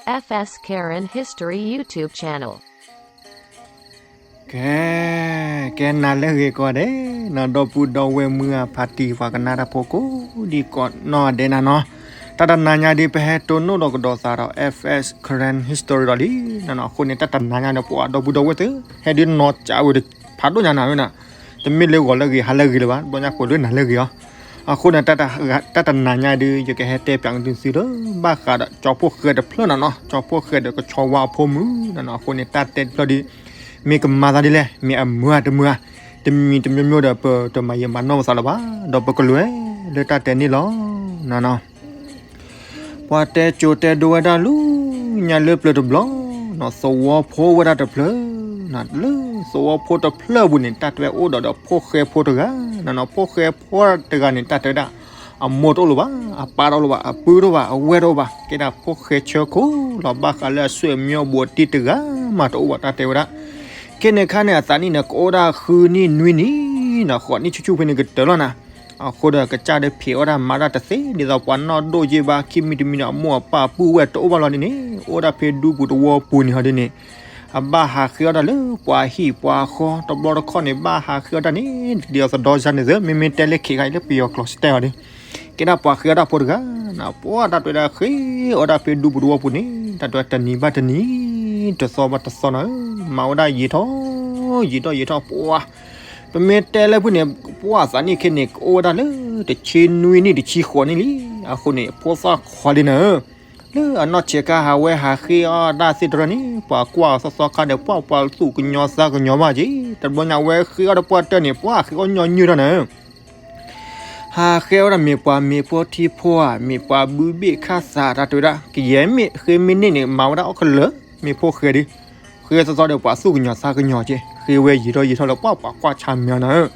F S Karen History YouTube channel. ကဲ, ကဲနၤလၢဂ့ၤကိးဂၤဒဲး, နီၢ်ဒီပုၢ်ဒီဝဲၢ်မုၢ်အဖါတံၢ်ပှၤကနၣ်တၢ်ဖိကိးဒံကိးနီၢ်ဂၤဒဲးနၤနီၤ, တၢ်တနၤညါဒ်ပဟဲတိၢ်နီၣ်ဒီးကဒီးသးဒီး F S Karen History ဒီးလံနၤနီၤ, အဃိန့ၣ် တၢ်တနၤညါဒီးပှၤဒီပုၢ်ဒီဝဲၢ်သ့ၣ် ဟဲဒုးနီၢ်ကးဝဲဖးဒိၣ်ညါနၤဝဲနၤ, တမ့ၢ်လၢဂီၤလၢဂ့ၤ ဟါလၢဂ့ၤလၢၤဘၣ်, ဘျီညါဃိလၢနၤလၢဂ့ၤအီၤ, အဃိန့ၣ် တၢ်တနၤညါဒ် ယကဟဲတဲပၠးကဒုးသုလၢ ဘၣ်ဃးဒီး ကၠီဖှိၣ်ဃဲတဖျၢၣ်နၤနီၤ, ကၠီဖှိၣ်ဃဲဒီးကဆီဝါအဖိမုၣ်နၤနီၤ, အဃိန့ၣ် တၢ်တဲတဖျၢၣ်ဒ် မ့ၢ်ကမၤသးဒ်လဲၣ်, မ့ၢ်အမုာ်ဧါတမုာ်ဧါ, တမံၤတမံၤမံၤဒီး ပတမၤယံာ်မၤနီၢ်ပသးလၢၤဘၣ်, ဒီးပကလဲၤလၢတၢ်တဲန့ၣ်လီၤနၤနီၤ. ပှၤတဲကိၤတဲဒိဝဲဒၣ်လၢညါလၢပျၢၤတဘျီ, သဝီဖိဝဲဒၣ်တဖျၢၣ်, လၢသဝီဖိတဖျၢၣ်ပူၤန့ၣ် တၢ်တဲဝဲအိၣ်ဒီးဒီးဖိၣ်ဃဲဖိတဂၤနၤနီၤ, ဖိၣ်ဃဲဖိတဂၤန့ၣ် တၢ်တဲဝဲဒၣ် အမိၢ်တအိၣ်လၢၤဘၣ်, အပၢ်တအိၣ်လၢၤဘၣ်, အပုၢ်တအိၣ်ဘၣ်, အဝဲၢ်တအိၣ်ဘၣ်, ကဲဒၣ်ဖိၣ်ဃဲဆၢခိၣ်လီၤ, ဘၣ်ဃးလၢအဆွေမျိုးအဘူးအတံၢ်တဂၤမးတအိၣ်ဘၣ်, တၢ်တဲဝဲဒၣ်. ခဲန့ၣ်ခါန့ၣ် အသးနံၣ်န့ၣ် ကအိၣ်ဒၣ်ဃုနံၣ်နွံနံၣ်နၤ, ဃိးနံၣ်ဆူၣ်ဆူၣ်ဖဲန့ၣ်ကတၢၢ်လီၤနၤ, အဃိဒီးကစၢ်ဒီးဖံးအီၣ်တၢ်မၤတၢ်တသ့, ဒ်သိးပှၤနီၢ်ဒိၣ်ယ့ၢ်ဘါ ခံမံၤတမံၤဒီး အမိၢ်အပၢ်အပုၢ်ဝဲၢ်တအိၣ်ဘၣ်လီၤဒ်န့ၣ်, အိၣ်ဒၣ်ဖဲဒူပူၤသဝီပူၤန့ၣ်ဟီဒ်န့ၣ်, အဘၣ်ဟးဃ့အီၣ်တၢ်လၢပှၤဟံၣ်ပှၤဃီ, တဘျီတခီၣ်န့ၣ် ဘၣ်ဟးဃ့အီၣ်တၢ်န့ၣ် ဒ်သိးသဒီစါန့ၣ်သ့, မ့မ့ၢ်တဲလၢခံခါအံၤလၢပယီၤကျိာ်စတဲအီၤဒီး ကဲဒၣ်ပှၤဃ့အီၣ်တၢ်ဖိတဂၤနၤ, ပှၤတၢ်တဲဝဲဒၣ်ဃ့အီၣ်တၢ်ဖဲဒူပူၤသဝီပူၤန့ၣ်, တၢ်တဲဝဲတနံၤဘၣ်တနံၤ, တသီဘၣ်တသီနၤ, မၤဝဲဒၣ်ယံာ်ထီၣ်ယံာ်ထီၣ်ယံာ်ထီၣ်, ပှၤ ပမ့ၢ်တဲလၢဖုၣ်န့ၣ်, ပှၤအသးနံၣ်ခဲန့ၣ် ကအိၣ်ဝဲဒၣ်လၢ တဆံနွံနံၣ်တဆံဃိးနံၣ်လံ, အဃိန့ၣ် ဖိသၣ်ခွါလံနၤဧၢ, လၢအနီၢ်ဆံးခါဟးဝဲဟးဃ့အီၣ်တၢ်သ့ၣ်တဖၣ်န့ၣ်, ပှၤကွၢ်သီသီခါဒီး ပှၤပှၤသူၣ်ကညီၤသးကညီၤဘၣ်က့ၤ, တဘျီညါဝဲဃ့အီၣ်တပှၢ်တၢၢ်န့ၣ် ပှၤဃ့အီၣ်ညီနုၢ်ထီၣ်နၤဧၢ ဟးဃ့အီၣ်ဝဲဒၣ်မ့ၢ်ပှၤမ့ၢ်ဖိထံဖိဧါ, မ့ၢ်ပှၤဘုဘ့ၣ်ခၣ်သး, တၢ်တဲဝဲဒၣ် ကယဲၢ်မ့ၢ်ဃ့မ့ၢ်န့ၢ်န့ၣ် မၤဝဲဒၣ်အီၣ်ကလၢာ်, မ့ၢ်ဖိၣ်ဃဲဒီး ဃ့သီသီဒီးပှၤသူၣ်ကညီၤသးကညီၤက့ၤ, ဃ့ဝဲယံာ်ထီၣ်ယံာ်ထီၣ်လၢပှၤပှၤကွၢ်ဆါမံၤနၤဧၢ,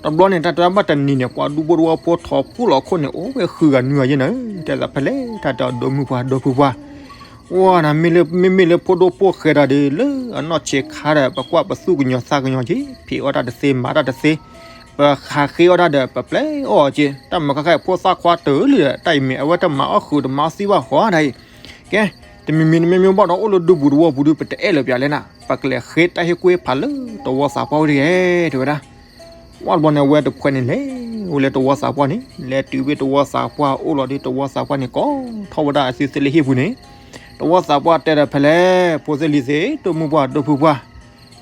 တဘျီန့ၣ် တၢ်တဲဝဲဘၣ်တနံၤန့ၣ် ပှၤဒူဖိသဝီဖိထီၣ်ဖှိၣ်လီၤခိၣ်န့ၣ် အိၣ်ဝဲဃုဂၤနွံဂၤယ့ၢ်နၤဧၢ, တဲသးဖဲလဲၣ် တၢ်တဲအီၤ ဒီမုၢ်ပှၢ်ဒီဖုပှၢ် ဝဲနၤ မ့မ့ၢ်လၢဖိဒိၣ်ဖိၣ်ဃဲတၢ်ဒီး လၢအနီၢ်ဆံးခါဒီး ပကွၢ်ပသူၣ်ကညီၤသးကညီၤက့ၤ, ဖံးအီၣ်တၢ်တသ့ မၤတၢ်တသ့, ပဟးဃ့အီၣ်တၢ်ဒီး ပပျဲအီၣ်က့ၤ, တၢ်မၤခါခါအံၤ ဖိသၣ်ခွါတၢၢ်လံဒီး တၢ်အံၤမ့ၢ်အဝဲတမၤအီၣ်ဃုာ်တမၤအီၣ်သံဘၣ်ဃီတၢ်အံၤ, ကဲ, တမံၤမံၤတမံၤမံၤဘၣ်ဒီး အိၣ်လၢဒူပူၤသဝီပူၤဒီး ပတအဲၣ်လၢၤပျၢ်လဲၣ်နၤ, ပကလဲၤဃ့တၢ်ဟ့ၣ်ကူၣ်ဟ့ၣ်ဖးလၢသဝီသးပှၢ်ဝဲတဂ့ၤ တဲဝဲဒၣ် ဝဲတဘျီန့ၣ် အဝဲတဖုန့ၣ် လဲၤအိၣ်လၢသဝီသးပှၢ်န့ၣ်, လဲၤတုၤဝဲသဝီသးပှၢ်အိၣ်လီၤဒီး သဝီသးပှၢ်န့ၣ် ကိးထီၣ်ဝဲဒၣ်အသုသ့လၢဟံၣ်ပူၤန့ၣ်, သဝီသးပှၢ်တဲဒီးဖဲလဲၣ် ဖိသ့ၣ်လံၤသ့ၣ် ဒီမုၢ်ပှၢ်ဒီဖုပှၢ်,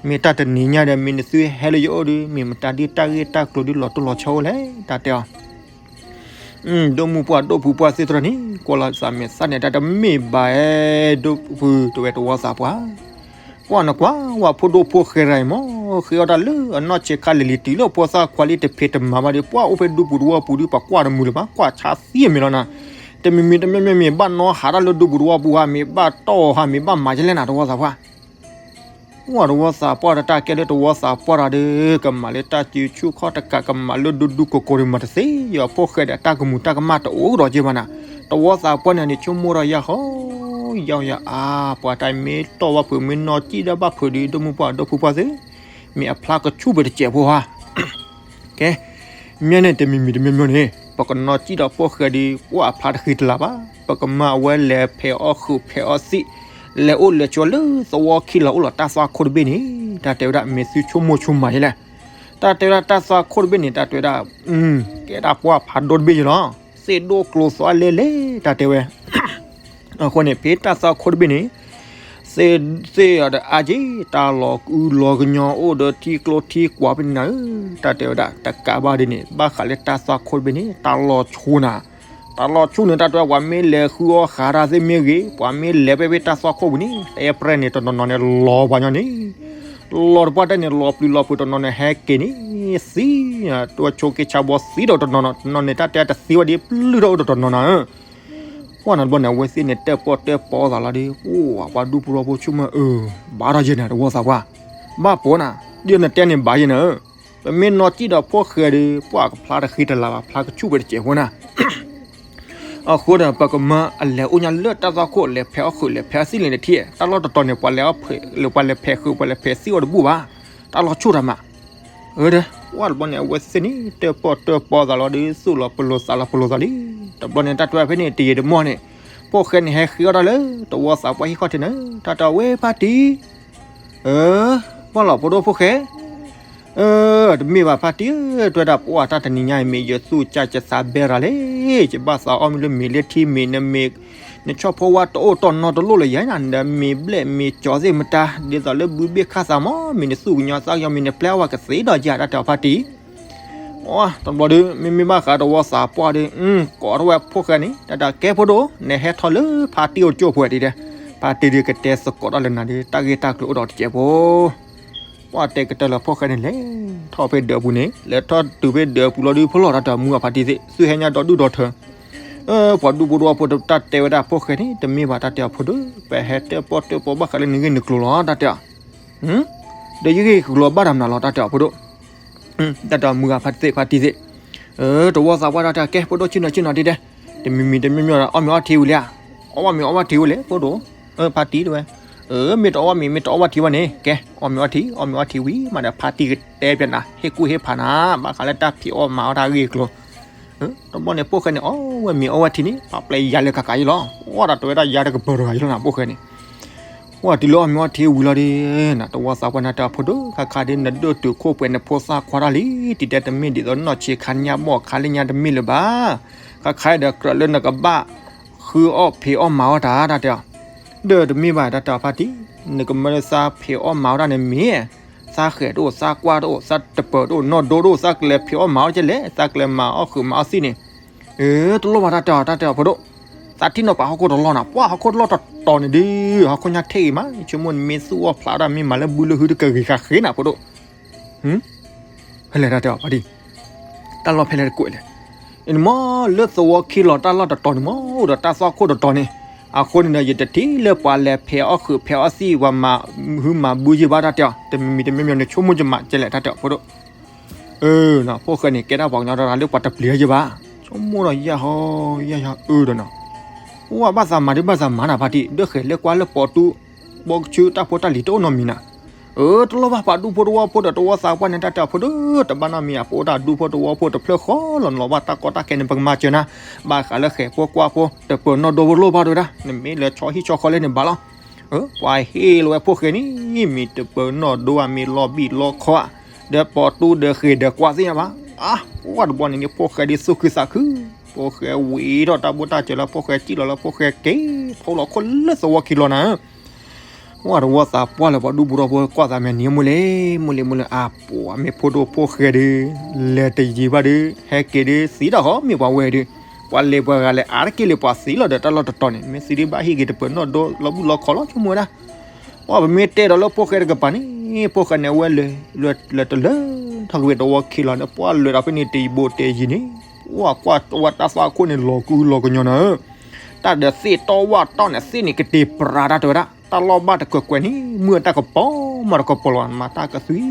မ့ၢ်တၢ်တနံၤညါဒီး မ့ၢ်နသုဟဲလၢယအိၣ်ဒီး မ့ၢ်မတၤဒ်တၢ်ဂ့ၢ်တၢ်ကျိၤဒ်လီၤတိၢ်လီၤဆီအိၣ်လဲၣ် တၢ်တဲအီၤ ဒီမုၢ်ပှၢ်ဒီဖုပှၢ်သ့ၣ်တဖၣ်န့ၣ် ကွၢ်လီၤသးမဲာ်သၣ်န့ၣ် တၢ်တမ့ၢ်ဘၣ်ဧါ, ဒီဖုတဲဝဲသဝီသးပှၢ်, ကွၢ်နကွၢ် ဝဲဖိဒိၣ်ဖိၣ်ဃဲတဂၤအံၤမ့ၢ် ဃ့အီၣ်တၢ်လၢအနီၢ်ဆံးခါလံၤလံၤတုၤလၢဖိသၣ်ခွါလံတဖံးတမၤဘၣ်ဒီး ပှၤအိၣ်ဖဲဒူပူၤသဝီပူၤဒီး ပှၤကွၢ်တမုာ်လၢၤဘၣ် ကွၢ်ဆါသံအမဲာ်လီၤနၤ, တမံၤမံၤတမံၤမံၤမ့ၢ်ဘၣ်နီၣ်ဟးတၢ်လၢဒူပူၤသဝီပူၤဧါ မ့ၢ်ဘၣ်တီၢ်ဧါ မ့ၢ်ဘၣ်မၤကလဲၣ်နၤ သဝီသးပှၢ် ဝဲသဝီသးပှၢ်တၢ်ကဲလၢသဝီသးပှၢ်တၢ်ဒီး ကမၤလၢတၢ်စုဆူၣ်ခီၣ်တကး ကမၤလၢဒူဒူကိးကိးဒီးမၤတသ့ ယဖိၣ်ဃဲဒီးတၢ်ကမူၤတၢ်ကမၣ်တအိၣ်ဒီးက့ဘၣ်နၤ, သဝီသးပှၢ်န့ၣ်န့ၣ် ဆိကမိၣ်ဒီးယၤဃီ ယၤယၤအါ ပှၤတၢ်မ့ၢ်တီၢ်ဘၣ်ဖုး မ့ၢ်နီၢ်ကံၣ်ဒၣ်ဘၣ်ဖုးဒီး ဒီမုၢ်ပှၢ်ဒီဖုပှၢ်သ့ၣ် မ့ၢ်အဖျါကဆူၣ်ပတစဲးဖိဧါ ကဲ, မ့ၢ်န့ၣ်တမံၤမံၤတမံၤမံၤန့ၣ် ပကနီၢ်ကံၣ်ဒီးဖိၣ်ဃဲဒီး ပှၤအဖျါတဃံတလၤဘၣ်, ပကမၤအဝဲလဲၤဖဲးအီၣ်ဃုာ်ဖဲးအီၣ်သံး, လဲၤအိၣ်လဲၤဆိးလၢသဝီခံလီၤအိၣ်လီၤတၢ်သွၣ်ခိၣ်တဘ့ၣ်န့ၣ်, တၢ်တဲဝဲဒၣ်မ့ၢ်သုဆိကမိၣ်ဆိကမးယဲလဲၣ်, တၢ်တဲဝဲဒၣ်တၢ်သွၣ်ခိၣ်တဘ့ၣ်န့ၣ် တၢ်တဲဝဲဒၣ် ကဲဒၣ်ပှၤဖးဒိၣ်တဘ့ၣ်ယဲလီၤ, သ့ၣ်ဒိၣ်ကျိသွါလဲလဲၣ် တၢ်တဲဝဲ အဃိန့ၣ် ဖဲတၢ်သွၣ်ခိၣ်တဘ့ၣ်န့ၣ် သ့ၣ်အီၤဒီးအါက့ၤ တၢ်လီၤအုလီၤကညီအိၣ်ဒီးထံကျိထံကွၢ်ဖဲန့ၣ်နၤဧၢ, တၢ်တဲဝဲဒၣ် တကးဘၣ်ဒ်န့ၣ် ဘၣ်ဃးလၢတၢ်သွၣ်ခိၣ်တဘ့ၣ်န့ၣ် တၢ်လီၤဆူၣ်နၤ, တၢ်လီၤဆူၣ်န့ၣ် တၢ်တဲဝဲ ပှၤမ့ၢ်လဲၤဃုအီၣ်ဃးတၢ်သ့ၣ်မ့ၢ်ဂ့ၤ ပှၤမ့ၢ်လဲၤဖဲဖဲတၢ်သွၣ်ခိၣ်ပူၤန့ၣ် တအဲပြဲၢ်န့ၣ် တနီၤနီၤန့ၣ် လီၤပှၤညီန့ၣ် လီၤတပှၢ်တၢၢ်န့ၣ် လီၤပျံၤလီၤဖုးတနီၤန့ၣ် ဟဲက့ၤန့ၣ် သံ တၢ်ဆိက့ဆါဘီသံဒီးတနီၤနီၤ တနီၤန့ၣ် တၢ်တဲတသ့ဝဲဒ်ပျုၢ်ထီၣ်အိၣ်ဒီးတနီၤနီၤဧၢ ပှၢ်န့ၣ်တဘျီန့ၣ် အဝဲသ့ၣ်န့ၣ် တၢၣ်ပီၣ်တၢၣ်ပီသးလီၤဒီး ပှၤဒူပူၤဒီဖိဆူၣ်မးအၢ ဘၣ်ထီၣ်ယဲၢ်န့ၣ် တဝီသးပှၢ် ဘၣ်ပိာ်နၤ ဒ်နတဲန့ၣ်ဘၣ်ယဲၢ်နၤဧၢ, ပမ့ၢ်နီၢ်ကံၣ်ဒီးဖိၣ်ဃဲဒီး ပှၤကဖျါတဃံတလၤဘၣ် ဖျါကဆူၣ်ဝဲတစဲးဖိနၤ အဃိဒီး ပကမၤအလဲၤအိၣ်ညါလၢတၢ်သွၣ်ခိၣ် လဲၤဖဲးအီၣ်ဃုာ် လဲၤဖဲးအီၣ်သံးလံန့ၣ်တထံၣ် တၢ်လီၢ်တတီၤန့ၣ် ပှၤလဲၤအီၣ်ဖဲး လၢပှၤလဲၤဖဲးဃုာ် ပှၤလဲၤဖဲးသံးအီၤတဘူၣ်ဘၣ်, တၢ်လီၤဆူၣ်တၢ်မး အၢဒီး ပှၢ်တဘျီန့ၣ် အဝဲသ့ၣ်န့ၣ် တၢၣ်ပီၣ်တၢၣ်ပီသးလီၤဒီး သူၣ်လီၤပလိာ်သးလီၤပလိာ်သးလံ, တဘျီန့ၣ် တၢ်တဲဖဲန့ၣ် တယံာ်တမီၢ်န့ၣ်, ဖိၣ်ဃဲန့ၣ်ဟဲဃ့အီၣ်တၢ်လၢ တဝီသးပှၢ်ဟံၣ်ခီၣ်ထံးန့ၣ် တၢ်တဲအီၤဝဲဖါတံၢ်, အၢ, ပှၢ်လီၤဖိဒိၣ်ဖိၣ်ဃဲ, အၢ, တမ့ၢ်ဘၣ်ဖါတံၢ်ဧၢ, တဲဒၣ်ပှၢ်တၢ်တနံၤညါအံၤမ့ၢ်ယသူၣ်ကၢ်ယသးဘဲရၤလဲၣ်, ယဘၣ်သးအီၣ်မ့ၤလၢမ့ၤလၢထံမ့ၤနမ့ၢ်, နဆီၣ်ဖိဝါတအိၣ်တီၢ်နီတလိၣ်လၢယၤနၤ, နမ့ၢ်ဘျဲၣ်မ့ၢ်ကၠီသ့ၣ်မတၤ, ဒ်သိးလၢဘုဘ့ၣ်ခၣ်သးမ့ၢ် မ့ၢ်နသူၣ်ကညီၤသးကညီၤမ့ၢ်နပျဲအီၣ်ဝဲကသ့ဒီးယၤ တၢ်တဲအီၤဖါတံၢ် အတဘျီဒီး မ့မ့ၢ်ဘၣ်ဃးတဝီသးပှၢ်ဒီး ကိးထီၣ်ဝဲဖိၣ်ဃဲန့ၣ် တၢ်တဲကဲဖိဒိၣ် နဟဲထီၣ်လၢဖါတံၢ်အိၣ်ကၠိၣ်ဖိဒံးဒဲး, ဖါတံၢ်ဒုးကတဲသကိးတၢ်လၢနၤဒီး တၢ်ဂ့ၢ်တၢ်ကျိၤအိၣ်ဒီးတကဲးဖိ, ပှၢ်တဲကတၢၢ်လၢဖိၣ်ဃဲန့ၣ် လဲၤထီၣ်ဖဲဒၢးပူၤန့ၣ် လဲၤထီၣ်တုၤဖဲဒၢးပူၤလီၤဒီး ဖီလီၤတၢ်တဲအီၤမုၢ်အဖါတံၢ်သ့ၣ် သုဟဲညါဒီဒူၣ်ဒီထၢ ပှၤဒူဖိတဝီဖိတၢ်တဲဝဲဒၣ်ဖိၣ်ဃဲန့ၣ် တမ့ၢ်ဘၣ်တၢ်တဲအီၤဖိဒိၣ် ပဟဲတၢၣ်ပီၣ်တၢၣ်ပီဘၣ်ဃးလၢနဂ့ၢ်နကျိၤလီၤ တၢ်တဲအီၤ ဒီးယဂ့ၢ်ကျိၤဘၣ်တၢ်မနုၤလီၤ တၢ်တဲအီၤဖိဒိၣ်, တၢ်တဲအီၤမုၢ်ဂၤဖါတံၢ်သ့ၣ်ဖါတံၢ်သ့ၣ်, တဝီသးပှၢ်တၢ်တဲကဲဖိဒိၣ်ဆ့ၣ်နီၤဆ့ၣ်နီၤဒံးဒဲး, တမံၤမံၤတမံၤမံၤဒီးအီၣ်မ့ၤအီထံဝံၤလံဧါ, အီၣ်ဘၣ်မ့ၤအီဘၣ်ထံဝံၤလဲၣ်ဖိဒိၣ်, ဖါတံၢ်တဲဝဲ, မ့ၢ်တအီၣ်ဘၣ်မ့ၤမ့ၢ်တအီၣ်ဘၣ်ထံဘၣ်န့ၣ် ကဲ အီၣ်မ့ၤအီထံ အီၣ်မ့ၤအီထံဝံၤမးဒီး ဖါတံၢ်ကတဲပျးနၤ ဟ့ၣ်ကူၣ်ဟ့ၣ်ဖးနၤ ဘၣ်ဃးလၢတၢ်ဖံးအီၣ်မၤအီၣ်တၢ်ဂ့ၢ်ကျိၤ တဘျီန့ၣ် ဖိၣ်ဃဲန့ၣ် အီၣ်ဝဲမ့ၤအီဝဲထံန့ၣ် ပာ်ပျဲယၤလၢကကးယလီၤ, အီၣ်တၢ်တဝဲဒၣ်ယၤတကပၤတဂၤယလီၤနၤ ဖိၣ်ဃဲန့ၣ်, ဝဲတုၤလၢအီၣ်မ့ၤအီထံဝံၤလီၤဒီး နတဝီသးပှၢ်နတၢ်ဖိဒိၣ် ခါခါဒ်နဒိၣ်တုာ်ခိၣ်ပှဲၤနဖိသၣ်ခွါတၢ်လံ, တံၤတဲတမ့ၢ်ဒ်သိးနီၢ်ဆံးခါညါဘီၣ်ခါလၢညါတမ့ၢ်လၢၤဘၣ်, ခါခါဒီးကြၢးလၢနကဘၣ် ဃုအီၣ်ဖံးအီၣ်မၤအီၣ်တၢ် တၢ်တဲအီၤ, ဒီးတမ့ၢ်ဘၣ်တၢ်တဲအီၤဖါတံၢ်, နကမၢလၢသးဖံးအီၣ်မၤအီၣ်တၢ်န့ၣ်မ့ၢ် သးဃဲးတအိၣ် သးကွၢ်တအိၣ် သးတပၢၤတအိၣ် နီၢ်ဒိတအိၣ် သးကလဲၤဖံးအီၣ်မၤအီၣ်ကလဲၣ် သးကလဲၤမၤအီၣ်ဃုာ်မၤအီၣ်သံၣ်န့ၣ်, အၢ တလိၣ်ဘၣ်တၢ်တဲအီၤ တၢ်တဲအီၤဖိဒိၣ်, သးထံၣ်နီၤပာ်ဟီၣ်ခိၣ်တလီၢ်နၤ ပှၢ်ဟီၣ်ခိၣ်တလီၢ်တတီၤန့ၣ်ဒုး ဟီၣ်ခိၣ်ညါထဲအံၤမး ဆိကမိၣ်နမ့ၢ်သူၣ်အီၣ်ဖျးဒၣ် မ့ၢ်မၤလၢဘုလၢဟုတကဂ့ၤဃာ်ဃ့နၤဖိဒိၣ် ဖဲလဲၣ်တၢ်တဲအီၤဖါတံၢ်, တၢ်လီၢ်ဖဲလဲၣ်တကွဲးလဲၣ်, အန့ၣ်မ့ၢ်လၢသဝီခံလီၤတၢ်လီၢ်တတီၤန့ၣ်မ့ၢ် အိၣ်ဒီးတၢ်သွၣ်ခိၣ်တတီၤန့ၣ်, အဃိန့ၣ်ဒီး ယတထံၣ်လၢပှၤလဲၤဖံးအီၣ်ဃုာ်ဖံးအီၣ်သံၣ် ပှၤမၤဟုမၤဘုယံၤဘၣ်တၢ်တဲအီၤ တမံၤမံၤတမံၤမံၤန့ၣ် ဆိကမိၣ်ယမးကဲလဲၣ်တၢ်တဲအီၤဖိဒိၣ်, အၢ ဖိၣ်ဃဲန့ၣ် ကဲဒၣ်ပှၤကညီတဂၤလၢပှၤတပျံၤယံၤဘၣ်, ဆိကမိၣ်ဒီးယၢ်ဟီယၢ်ဟီအၢဒီးနီၤ အိၣ်ဘၣ်သးမၤဒ်ဘၣ်သးမၤနၤဖါတံၢ် ဒၢဃဲၤလၢကွၢ်လၢပိာ်တူ ဘီကဆူတၢ်ဖိတၢ်လံၤတအိၣ်နီတမံၤနၤ, အၢ တလိၣ်ဘၣ်ပှၤဒူဖိတဝီဖိဒီးတဝီသးပှၢ်န့ၣ် တၢ်တဲအီၤဖိဒိၣ် တဘၣ်နီတမံၤ အပအိၣ်တၢ်ဒူဖိတဝီဖိတဖျၢၣ်ဃီလီၤ နလီၤဘၣ်တၢ်ကီတၢ်ခဲန့ၣ် ပကမၤစၢၤနၤ, ဘၣ်ဃးလၢဃဲၤဖိကွၢ်ဖိ တပၢၤနီၢ်ဒိဖိတလိၣ်ဘၣ်တဲဝဲဒၣ် နမ့ၢ်လဲၤဆီဟံၣ်ဆီဃီလဲၣ်န့ၣ်ဘၣ်လီၤ, ပှၤဟ့ၣ်လီၤဝဲဖိၣ်ဃဲန့ၣ် မ့ၢ်တပၢၤနီၢ်ဒိဧါ မ့ၢ်လီၤဘံၣ်လီခီဧါ, ဒီးပိာ်တူဒီးဃဲၤဒီးကွၢ်သ့ၣ်ညါဘၣ်, အါ ပှၢ်တဘျီန့ၣ်န့ၣ် ဖိၣ်ဃဲဒ်သူၣ်ခုသးခု, ဖိၣ်ဃဲဝံၤထီၣ်တၢ်ဘိၣ်တၢ်စၢၤလၢဖိၣ်ဃဲစံၣ်လီၤလၢဖိၣ်ဃဲက့ၤ ဖီလီၤခိၣ်လၢသဝီခံလီၤနၤ ဝဲတဝီသးပှၢ်လၢပှၤဒူဖိတဝီဖိကွၢ်သးမဲာ်နံၤမူလ့ မူလ့မူလ့ အါပှၤမ့ၢ်ဖိဒိၣ်ဖိၣ်ဃဲဒီး လဲၤတယံၤဘၣ်ဒီး ဟဲက့ၤဒီးသံတၢ်ဃီ မ့ၢ်ပှၤဝဲဒီး ပှၤလဲၤပှၤဂၤလဲၤအါတက့ၢ်လၢပှၤသံလီၤဒီးတၢ်လီၢ်တတီၤန့ၣ် မ့ၢ်သံဒ်ဘၣ်ဟံၣ်က့ၤတပၢၤနီၣ်ဒိလီၤဘုၣ်လီခီလီၤဆိကမိၣ်ဝဲဒၣ် ပှၢ်ပမ့ၢ်တဲဒီးလၢဖိၣ်ဃဲတကပၤန့ၣ် ဖိၣ်ဃဲန့ၣ်အဝဲလဲၤ လဲၤတလၢထီၣ်က့ၤဝဲတဝီခံလီၤန့ၣ် ပှၢ်လဲၤဒီးဖဲန့ၣ်တယံၤဘိတယံၤန့ၣ် ပှၢ်ကွၢ်ဝဲတၢ်သွၣ်ခိၣ်န့ၣ်လီၤကူလီၤကညီနၤဧၢ တၢ်ဒီးသ့ၣ်တီဝၣ်တီၢ်န့ၣ် သ့ၣ်န့ၣ်ကတ့ၤပြးတၢ်တဲဝဲဒၣ် တၢ်လီၢ်ဘၣ်တကွဲးကွဲးန့ၣ် မုၢ်တၢ်ကပီၤမးတကပီၤလီၤ မၤတၢ်ကသွံ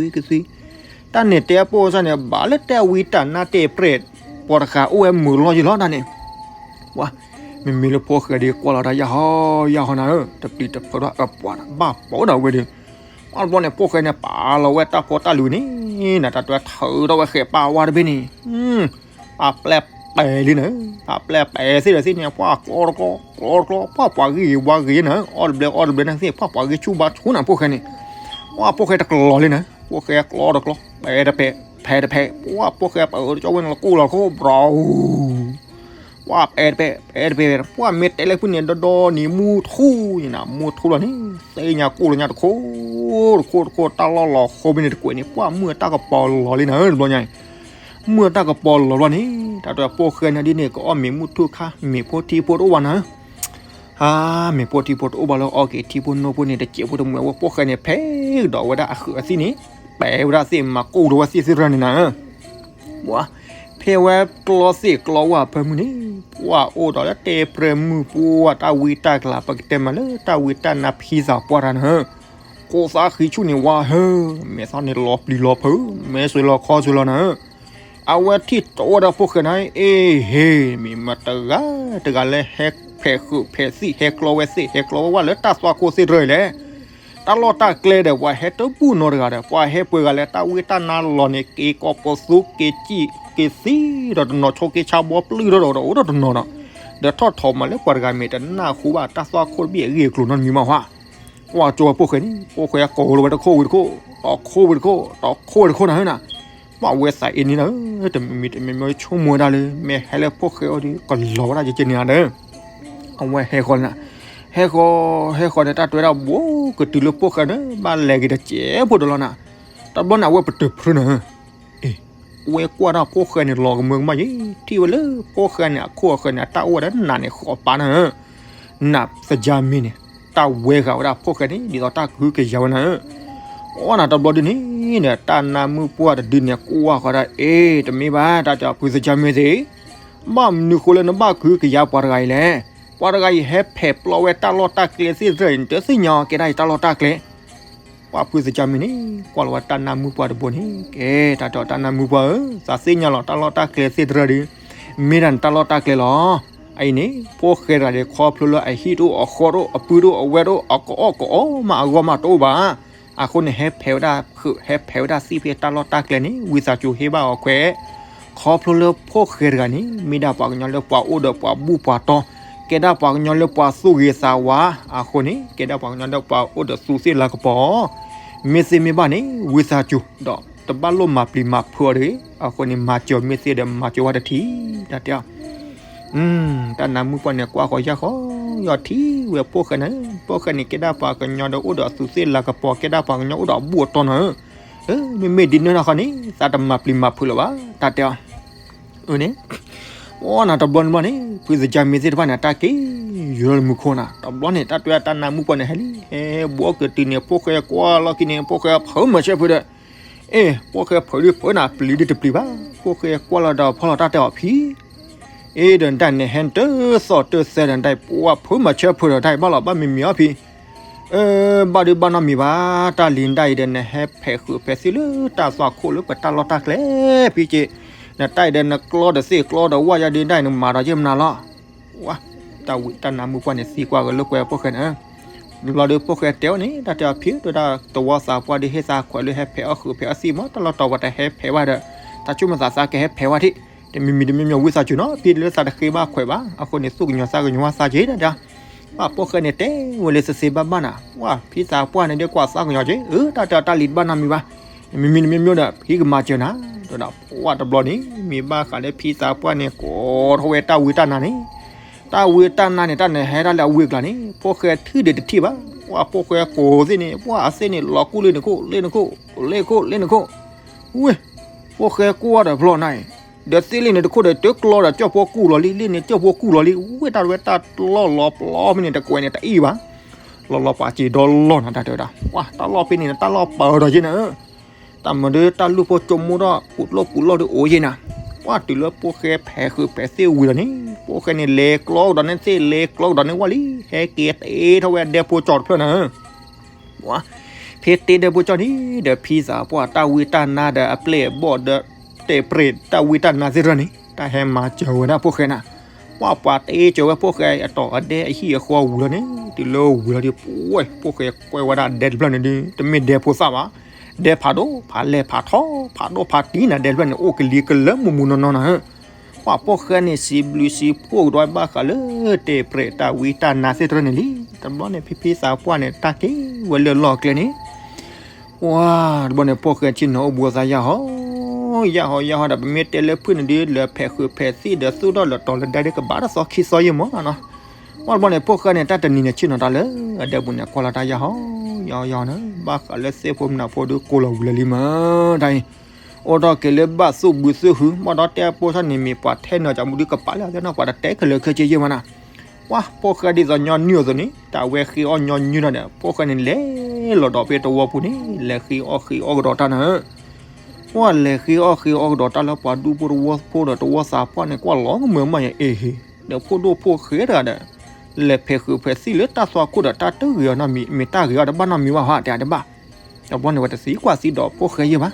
ကသွံကသွံ တၢ်န့ၣ်တဲအပိၢ်စၢ်န့ၣ် ဘၣ်လၢတဲဝံတၢ်နါတဲပြဲၢ် ပှၤတဃာ်အိၣ်ဝဲမုာ်လီၤယံၤလီၤတၢ်န့ၣ် ပှၢ် မ့မ့ၢ်လၢဖိၣ်ဃဲဒီးကွၢ်လီၤတၢ်ယၢ်ဟီယၢ်ဟီနၤဧၢ တပျံၤတဖုးဒီးအပှၤဘၣ်ပိာ်ဒၣ်ဝဲဒီး ပှၢ်တဘျီန့ၣ် ဖိၣ်ဃဲန့ၣ် ပာ်လီၤဝဲတၢ်ဖိတၢ်လံၤန့ၣ် နတၢ်တၢ်ထၢထီၣ်ဝဲဃဲးပာ်ဝါတဘ့ၣ်န့ၣ် ပာ်ပျဲၢ်ပဲာ်လံနၤ, ပာ်ပျဲၢ်ပဲာ်သ့ၣ်ဒီးသ့ၣ်န့ၣ် ပှၢ်ကျီတကျီ ကျီတကျီ ပှၢ်ပှၤဂ့ၢ်ဝါဂ့ၤနၤ, အီၣ်တဘျဲအီၣ်တဘျဲနၤသ့ၣ် ပှၢ်ပှၤဂ့ၢ်ဆူၣ်ဘါဆူၣ်နၤ ဖိၣ်ဃဲန့ၣ်, ပှၢ်ဖိၣ်ဃဲတကျီလံနၤ, ဖိၣ်ဃဲကျီတကျီ ပဲာ်တပဲာ် ဖဲတဖဲ ပှၢ်ဖိၣ်ဃဲပၢတကၠီဝဲန့ၣ်လီၤ ကိၢ်လီၤခိၣ် ဘြီ ပှၢ်ပဲာ်တပဲာ် ပဲာ်တပဲာ် ပှၢ်မ့ၢ်တဲလၢဖုၣ်န့ၣ် ဒီဒီနံၤမူထူၣ်န့ၣ်နၤ မူထူၣ်လီၤန့ၣ် သ့ၣ်ညါကိၢ်လီၤညါတခိၣ် တခိၣ်တခိၣ် တၢ်လီၢ်လီၤဃိဘ့ၣ်န့ၣ်တကွဲးန့ၣ် ပှၢ်မုၢ်တၢ်ကပီၤလီၤလံနၤ တဘျီညါအံၤ မုၢ်တၢ်ကပီၤလီၤဘျီန့ၣ် တၢ်တဖိၣ်ဃဲန့ၣ်ဒ်န့ၣ် ကအီၣ်မ့ၤမုၢ်ထူၣ်ခါ မ့ၤဖိထံဖိတအိၣ်ဘၣ်နၤ ဧါ မ့ၤဖိထံဖိတအိၣ်ဘၣ်လၢအီက့ၤထံဖိနိဖိန့ၣ် တစဲးဖိတမှဲးဝဲ ဖိၣ်ဃဲန့ၣ် ဖဲကဒီးဝဲဒၣ်အဃုာ်အသံၣ်န့ၣ် ပဲာ်ဝဲဒၣ်သ့ၣ်မၤကိၢ်ထီၣ်ဝဲသ့ၣ်သ့ၣ်ရၢန့ၣ်နၤ ပှၢ် ဖဲဝဲကျီသ့ၣ်ကျီဝၣ်ဖၢမုၢ်န့ၣ် ပှၢ်အိၣ်ဒီးလၢတဲပြဲၢ်မုၢ်ပှၢ်တၢ်ဝံတၢ်ကျါ ပကတဲမးလၢတၢ်ဝံတၢ်နါဖံသးပှၢ်တၢ်နၤ ကိးသးဃံဆူၣ်န့ၣ်ဝါဟၢ မဲာ်သၣ်န့ၣ်လီၤပျံၤလီၤဖုး မဲာ်ဆွဲလီၤခီဆွဲလီၤနၤ အဝဲထံၣ်တိဝဲဒၣ်ဖိၣ်ဃဲန့ၣ် အ့ဟ့ မ့ၢ်မတၤတဂၤ တဂၤလၢဟဲဖဲးဃုာ်ဖဲးသံၣ် ဟဲကျီဝဲသ့ၣ် ဟဲကျီဝဲဝၣ်လၢတၢ်သွၣ်ခိၣ်သ့ၣ်တရၢအံၤလဲၣ် တၢ်လီၢ်တၢ်ကျဲဒီး ပှၤဟဲတဘူၣ်နီတဂၤဒီး ပှၤဟဲပှဲၤဂၤလဲၣ် တၢ်ဝံတၢ်နါလီၤန့ၣ် က့ၤကိးပိာ်သူ က့ၤစံၣ်က့ၤသံဒီးတနီၤ ဆိက့ၤဆါဘီပျုၢ်ထီၣ်ဒီး အိၣ်ဒီးတနီၤဒီး ဒီးထီၣ်ထီၣ်မးလၢပှၤတဂၤမ့ၢ်တနၢ်ဟူဘၣ်တၢ်သွၣ်ခိၣ်တဘ့ၣ်အဂ့ၢ်အကျိၤနီတမံၤမးဟါ, ကွၢ်ကၠိဖိၣ်ဃဲန့ၣ် ဖိၣ်ဃဲကိးလီၤဝဲတခိၣ်ဝံၤတခိၣ်, တီခိၣ်ဝံၤတခိၣ်, တီခိၣ်ဝံၤတခိၣ်နၤဧၢနၤ, ပှၤဝဲသးအ့န့ၣ်နၤဧၢ, တမံၤမံၤတမံၤမံၤဆိကမိၣ်ဝဲဒၣ်လၢ မ့ၢ်ဟဲလၢဖိၣ်ဃဲအအိၣ်ဒီး ကလီၤဝဲဒၣ်ကကဲန့ၣ်ဧါဒီး အဝဲဟဲဃီၤန့ၣ်, ဟဲဃီၤ ဟဲဃီၤန့ၣ် တၢ်တဲဝဲဒၣ်ဘိကတုၤလၢဖိၣ်ဃဲန့ၣ် ဘၣ်လဲၤက့ၤတစဲးဖိဒီးလီၤနၤ, တဘျီန့ၣ် အဝဲပတုာ်ဖုနၤဧၢ, အ့ ဝဲကွၢ်တၢ်ဖိၣ်ဃဲန့ၣ် လီၤကမၢကမၣ်ယံၤ, ထံၣ်ဝဲလၢဖိၣ်ဃဲန့ၣ် အခိၣ်အဃၢၤန့ၣ် အတၢ်အိၣ်ဝဲဒၣ်နးန့ၣ် ဃိးပၢ်နၤဧၢ, နးသကၢ်မ့ၢ်န့ၣ် တၢ်ဝဲဂၤဝဲဒၣ်ဖိၣ်ဃဲန့ၣ် ဒ်သိးတၢ်ကဟုကယာ်ဝဲနၤဧၢ, အီနၤတဘျီဒ်န့ၣ်ဒီး တၢ်နါမုၣ်ပှၢ်တဒုန့ၣ် ကွၢ်ဃီၤဒၣ် အ့ တမ့ၢ်ဘၣ် တၢ်တဲအီၤ ဖုသကၢ်မ့ၢ်သ့ၣ်, ဘၣ်မနုၤဃိလၢနဘၣ်ကဟုကယာ်ပှၤတဂၤအံၤလဲၣ်, ပှၤတဂၤအံၤဟဲဖဲးပျီဝဲတၢ်လီၢ်တၢ်ကျဲသ့ၣ်တဖၣ်အံၤ နတသ့ၣ်ညါ ကဲဒၣ်အံၤတၢ်လီၢ်တၢ်ကျဲ ပှၤဖုသကၢ်မ့ၢ်န့ၣ် ကွၢ်လီၤဝဲတၢ်နါမုၣ်ပှၢ်တဘိန့ၣ် ကဲ တၢ်တဲအီၤ တၢ်နါမုၣ်ပှၢ်ဧၢ, သးသ့ၣ်ညါလီၤ တၢ်လီၢ်တၢ်ကျဲသ့ၣ်တဖၣ်ဒီး မ့ၢ်ဒၣ်နတၢ်လီၢ်တၢ်ကျဲလီၤ. အအံၤန့ၣ် ဖိၣ်ဃဲတဂၤဒီး ခီဖျိလၢအဟံၣ်တအိၣ် အဃီတအိၣ် အပုၢ်တအိၣ် အဝဲၢ်တအိၣ် အကအီၣ်ကအီမး အဂီၢ်မးတအိၣ်ဘၣ်. အဃိန့ၣ် ဟဲဖဲးဝဲဒၣ် ဟဲဖဲးဝဲဒၣ်သ့ၣ်ဖဲတၢ်လီၢ်တၢ်ကျဲန့ၣ် ဝံသးစူၤဟ့ၣ်ဘၣ်အီၤခွဲး ခီဖျိလၢဖိၣ်ဃဲတဂၤန့ၣ် မ့ၢ်ဒၣ်ပှၤကညီလၢပှၤအိၣ်ဒီးပှၤဘူၣ်ပှၤတီ, ကဲဒၣ်ပှၤကညီလၢပှၤသူၣ်ဂ့ၤသးဝါ, အဃိန့ၣ် ကဲဒၣ်ပှၤကညီလၢပှၤအိၣ်ဒီးသူးသ့ၣ်လၤကပီၤ, မ့ၢ်သ့မ့ၢ်ဘၣ်န့ၣ် ဝံသးစူၤ ဒီးတဘၣ်လိၣ်မၤပျံၤမၤဖုးအီၤတဂ့ၤ, အဃိန့ၣ် မၤစၢၤမ့ၢ်သ့ဒီး မၤစၢၤဝဲတထံၣ် တၢ်တဲအီၤ တၢ်နါမုၣ်ပှၢ်န့ၣ် ကွၢ်ဃီၤယၢ်ဃီၤ ယီၤထံၣ်ဝဲဖိၣ်ဃဲန့ၣ်, ဖိၣ်ဃဲန့ၣ် ကဲဒၣ်ပှၤကညီဒီးအိၣ်ဒီးအသူးသ့ၣ်လၤကပီၤ ကဲဒၣ်ပှၤကညီအိၣ်ဒီးအဘူၣ်အတီနီၤဧၢ, မ့မ့ၢ်ဒ်န့ၣ်တခီန့ၣ် သးတမၤပျံၤမၤဖုးလၢၤဘၣ် တၢ်တဲအီၤ အန့ၣ် အီနၤတဘျီန့ၣ်ဘျီန့ၣ် ဖုသကၢ်မ့ၢ်သ့ၣ်တဖၣ်န့ၣ် တၢ်က့ၤယိၤလၢမူခိၣ်နၤ တဘျီန့ၣ် တၢ်တဲတၢ်နါမုၣ်ပှၢ်န့ၣ် ဟဲလံ ဟဲဘှီကတုၤန့ၣ် ဖိၣ်ဃဲကွၢ်လီၤက့ၤန့ၣ် ဖိၣ်ဃဲဖုးမၤဆၢဖုးဒီး အ့ ဖိၣ်ဃဲဖုးဒ်ဖုးနၤ ပျံၤဒ်တပျံၤဘၣ်, ဖိၣ်ဃဲကွၢ်လီၤဒီးဖီလီၤတၢ်တဲအီၤ ဖံ အ့ ဒီးနတၢ်န့ၣ်ဟဲနတသီၣ်တသဲဒီးနတၢ်အံၤ ပှၤဖုးမၤဆၢဖုးဒီးတၢ်အံၤ ဘၣ်လီၤဘၣ်မံၤမံၤအီၤဖံ အၢ ဘၣ်ဒုးဘၣ်နီတမံၤဘၣ်, တၢ်လံၤနတၢ်အံၤဒီး နဟဲဖဲးဃုာ်ဖဲးသ့ၣ်လၢတၢ်သွၣ်ခိၣ်လၢပတၢ်လီၢ်တၢ်ကျဲ, ဖံက့ နတၢ်အံၤဒီး နကျီဒီးသ့ၣ်ကျီဒီးဝၣ်ယါဒ်နတၢ်အံၤ နမၤဒီးယဲၢ်မနုၤလီၤ. ဝါ တၢ်ဝံတၢ်နါမုၣ်ပှၢ်န့ၣ် သံကွၢ်က့ၤလၢကွဲးဖိၣ်ဃဲန့ၣ်, ဘျီဒီးဖိၣ်ဃဲတဲအီၤန့ၣ် တၢ်တဲအီၤဖံ ဒီးတၢ်သဝီသးပှၢ်ဒ်ဟ့ၣ်သးခွဲးလၢဟဲဖဲးအီၣ်ဃုာ်ဖဲးအီၣ်သ့ၣ်မး တၢ်လီၢ်တတီၤပှၤတဟဲဖဲးဘၣ်ဒီး တၢ်ဆိကမိၣ်သးသးကဟဲဖဲးဘၣ်ထံၣ်, တမံၤမံၤတမံၤမံၤဝံသးစူၤနီၤ ဖံလၢသးတဃ့ဘၣ်ခွဲးဘၣ်, အဃိန့ၣ် သူၣ်ကညီၤသးကညီၤဝဲသးက့ၤတၢ်တဲ ပှၤဖိၣ်ဃဲန့ၣ်တဲဝဲလၢသ့သ့ဘၣ်ဘၣ်နၤ, ဝါ ဖံသးပှၢ်န့ၣ်ဒ်ကွၢ်သးကညီၤက့ၤ, အၢ တၢ်တဲအီၤတၢ်လံၤတဘၣ်နီတမံၤဘၣ်, မံၤမံၤတမံၤမံၤဒီး ဖံကမၤစၢၤနၤ, ဒီးပှၤတဘျီန့ၣ် မ့ၢ်ဘၣ်ဃးလၢဖံသးပှၢ်န့ၣ် ကိးထီၣ်ဝဲတၢ်ဝံတၢ်နါန့ၣ်, တၢ်ဝံတၢ်နါန့ၣ် တၢ်နဟဲဒၣ်လၢအဝံအကျါန့ၣ် ဖိၣ်ဃဲထံၣ်ဒီးတထံၣ်ဘၣ်, ပှၤဖိၣ်ဃဲကိးသ့ၣ်န့ၣ် ပှၤအသ့ၣ်န့ၣ် လီၤကူၣ်လၢနခိၣ် လၢနခိၣ် လၢနခိၣ် လၢနခိၣ်, ဝ့ၢ် ဖိၣ်ဃဲကွၢ်ဒီးဖျီနၤအံၤ ဒီးသ့ၣ်လၢန့ၣ်တခိၣ်ဒီး တကျီဒီးကၠီၣ်ဖိကူၣ်လီၤလံ လၢန့ၣ်ကၠီၣ်ဖိကူၣ်လီၤလံ, ဝ့ၢ်တၢ်တဝဲတၢ်လီၢ်လီၤပျီဖဲန့ၣ် တကွဲးန့ၣ်တအံၣ်ဘၣ်, လီၤလီၤပှၤစ့ဒီလီၢ်နၤ တၢ်တဲဝဲဒၣ်, ဝါ တၢ်လီၢ်ဖဲန့ၣ် တၢ်လီၢ်ပၢၤဒီးယဲၢ်နၤဧၢ, တၢ်မၤဒၢတၢ်လူၢ်ဖိကၠိမိၣ်ထီၣ် ပူးလိၣ်ပူးလီၢ်ဒုးအိၣ်ယဲၢ်နၤ, ဝါ တုၤလၢဖိၣ်ဃဲဖဲးဃုာ်ဖဲးသ့ၣ်ဝံၤလီၤန့ၣ် ဖိၣ်ဃဲန့ၣ် လဲၤကျီကဒီးန့ၣ်သ့ၣ် လဲၤကျီကဒီးန့ၣ်ဝါလံ, ဟဲက့ၤတ့ထီၣ်ဝဲအဒဲဖိကၠီတဖျၢၣ်နၤဧၢ ဝါ ဖဲတ့ဒဲဖိကၠီန့ၣ်ဒီး ဖံသးပှၢ်တၢ်ဝံတၢ်နါဒီးအပျဲၢ်အဘီၣ်ဒီး တဲးပြဲးတၢ်ဝံတၢ်နါသ့ၣ်တဖၣ်န့ၣ် တၢ်ဟဲမၤစၢၤဝဲဒၣ်ဖိၣ်ဃဲနၤ, ဝါပှၤတ့စၢၤဝဲဖိၣ်ဃဲအတီၤအဒဲအဟံၣ်အဃီဝံၤလီၤန့ၣ် တုၤလၢဝံၤလီၤဒီး ပှဲၤ ဖိၣ်ဃဲကွဲးဝဲဒၣ်ဒဲတဖျၢၣ်န့ၣ်ဒီး တမ့ၢ်ဒဲဖိသၣ်ဘၣ်, ဒဲဖးဒိၣ်ဖးလဲၢ်ဖးထီ ဖးဒိၣ်ဖးတံၢ်နၤ ဒဲတဖျၢၣ်န့ၣ် အိၣ်ကလံၤကလၢမူးမူးနီၢ်နီၢ်နၤဧၢ ပှၤဖိၣ်ဃဲန့ၣ် စံးဘျုးစံးဖှိၣ်ကဒီးဘၣ်ဃးလၢ တဲးပြဲးတၢ်ဝံတၢ်နါသ့ၣ်တဖၣ်န့ၣ်လံ. တဘျီန့ၣ် ဖံဖံသးပှၢ်န့ၣ် တၢ်က့ၤဝဲလၢလီၢ်ကျဲန့ၣ် ဝါ တဘျီန့ၣ် ဖိၣ်ဃဲဆ့ၣ်နီၤအိၣ်ဘှံးသးယၢ်ဟီ ယၢ်ဟီယၢ်ဟီဒီး ပမ့ၢ်တဲလၢဖုၣ်န့ၣ်ဒုး လဲၤဖဲးဃုာ်ဖဲးသ့ၣ်ဒီး သူၣ်ထီၣ်လၢတီၤလၢဒဲဒုး ကဘၣ်တသီခံသီယဲၢ်မးနီၤ. ဝါ တဘျီန့ၣ် ဖိၣ်ဃဲန့ၣ် တၢ်တနံၤန့ၣ် ဆ့ၣ်နီၤတၢ်လၢအဒဲပူၤန့ၣ် ကွၢ်လီၤတၢ်ယၢ်ဟီ ယၢ်ဟီယၢ်ဟီန့ၣ် ဘၣ်ဃးလၢသ့ၣ်ဖိမုၣ်ဖိဒုး ကိးလီၤဝံၤလၢာ်လံမး တၢ်အံၤ အိၣ်ထီၣ်က့ၤလၢဘၣ်သူၣ်ဘုသူၣ်ဟု ဘၣ်ဒီးတဲဖိဆီန့ၣ် မ့ၢ်ပှၤထဲနီၤ ကမူဒုးကပာ်လၢအသ့ၣ်နီၤ ပှၤတတဲခဲလၢာ်ခဲဆ့ယဲၢ်မးနီၤ. ဝါ ဖိၣ်ဃဲဒ်သိးညီနုၢ်အသိးန့ၣ် တၢ်ဝဲဃ့အီၣ်ညီနုၢ်ဒီး ဖိၣ်ဃဲန့ၣ် လဲၤလီၤဒီးဖဲတဝီပူၤန့ၣ် လဲၤဃ့အီၣ်ဃ့အီကဒီးတၢ်နၤဧၢ. ဝါ လဲၤဃ့အီၣ်ဃ့အီကဒီးတၢ်လၢပှၤဒူဖိတဝီဖိဒီးတဝီသးပှၢ်န့ၣ် ကွၢ်လီၤကမၢမးယဲၢ်အ့ၣ်ဟ့ၣ် ဒီးဖိဒိၣ်ဖိၣ်ဃဲတဂၤဒီး လဲၤဖဲးဃုာ်ဖဲးသ့ၣ်လၢတၢ်သွၣ်ခိၣ်ဒီး တၢ်တဂ့ၤအီၤနီတမံၤ မ့ၢ်တၢ်ဂ့ၤအီၤတဘၣ်နီတမံၤဘၣ်ဟါ တဲတဘၣ်. တဘျီန့ၣ် ဝဲတသံကွၢ်သံဒီးဖိၣ်ဃဲယဲၢ်ဘၣ်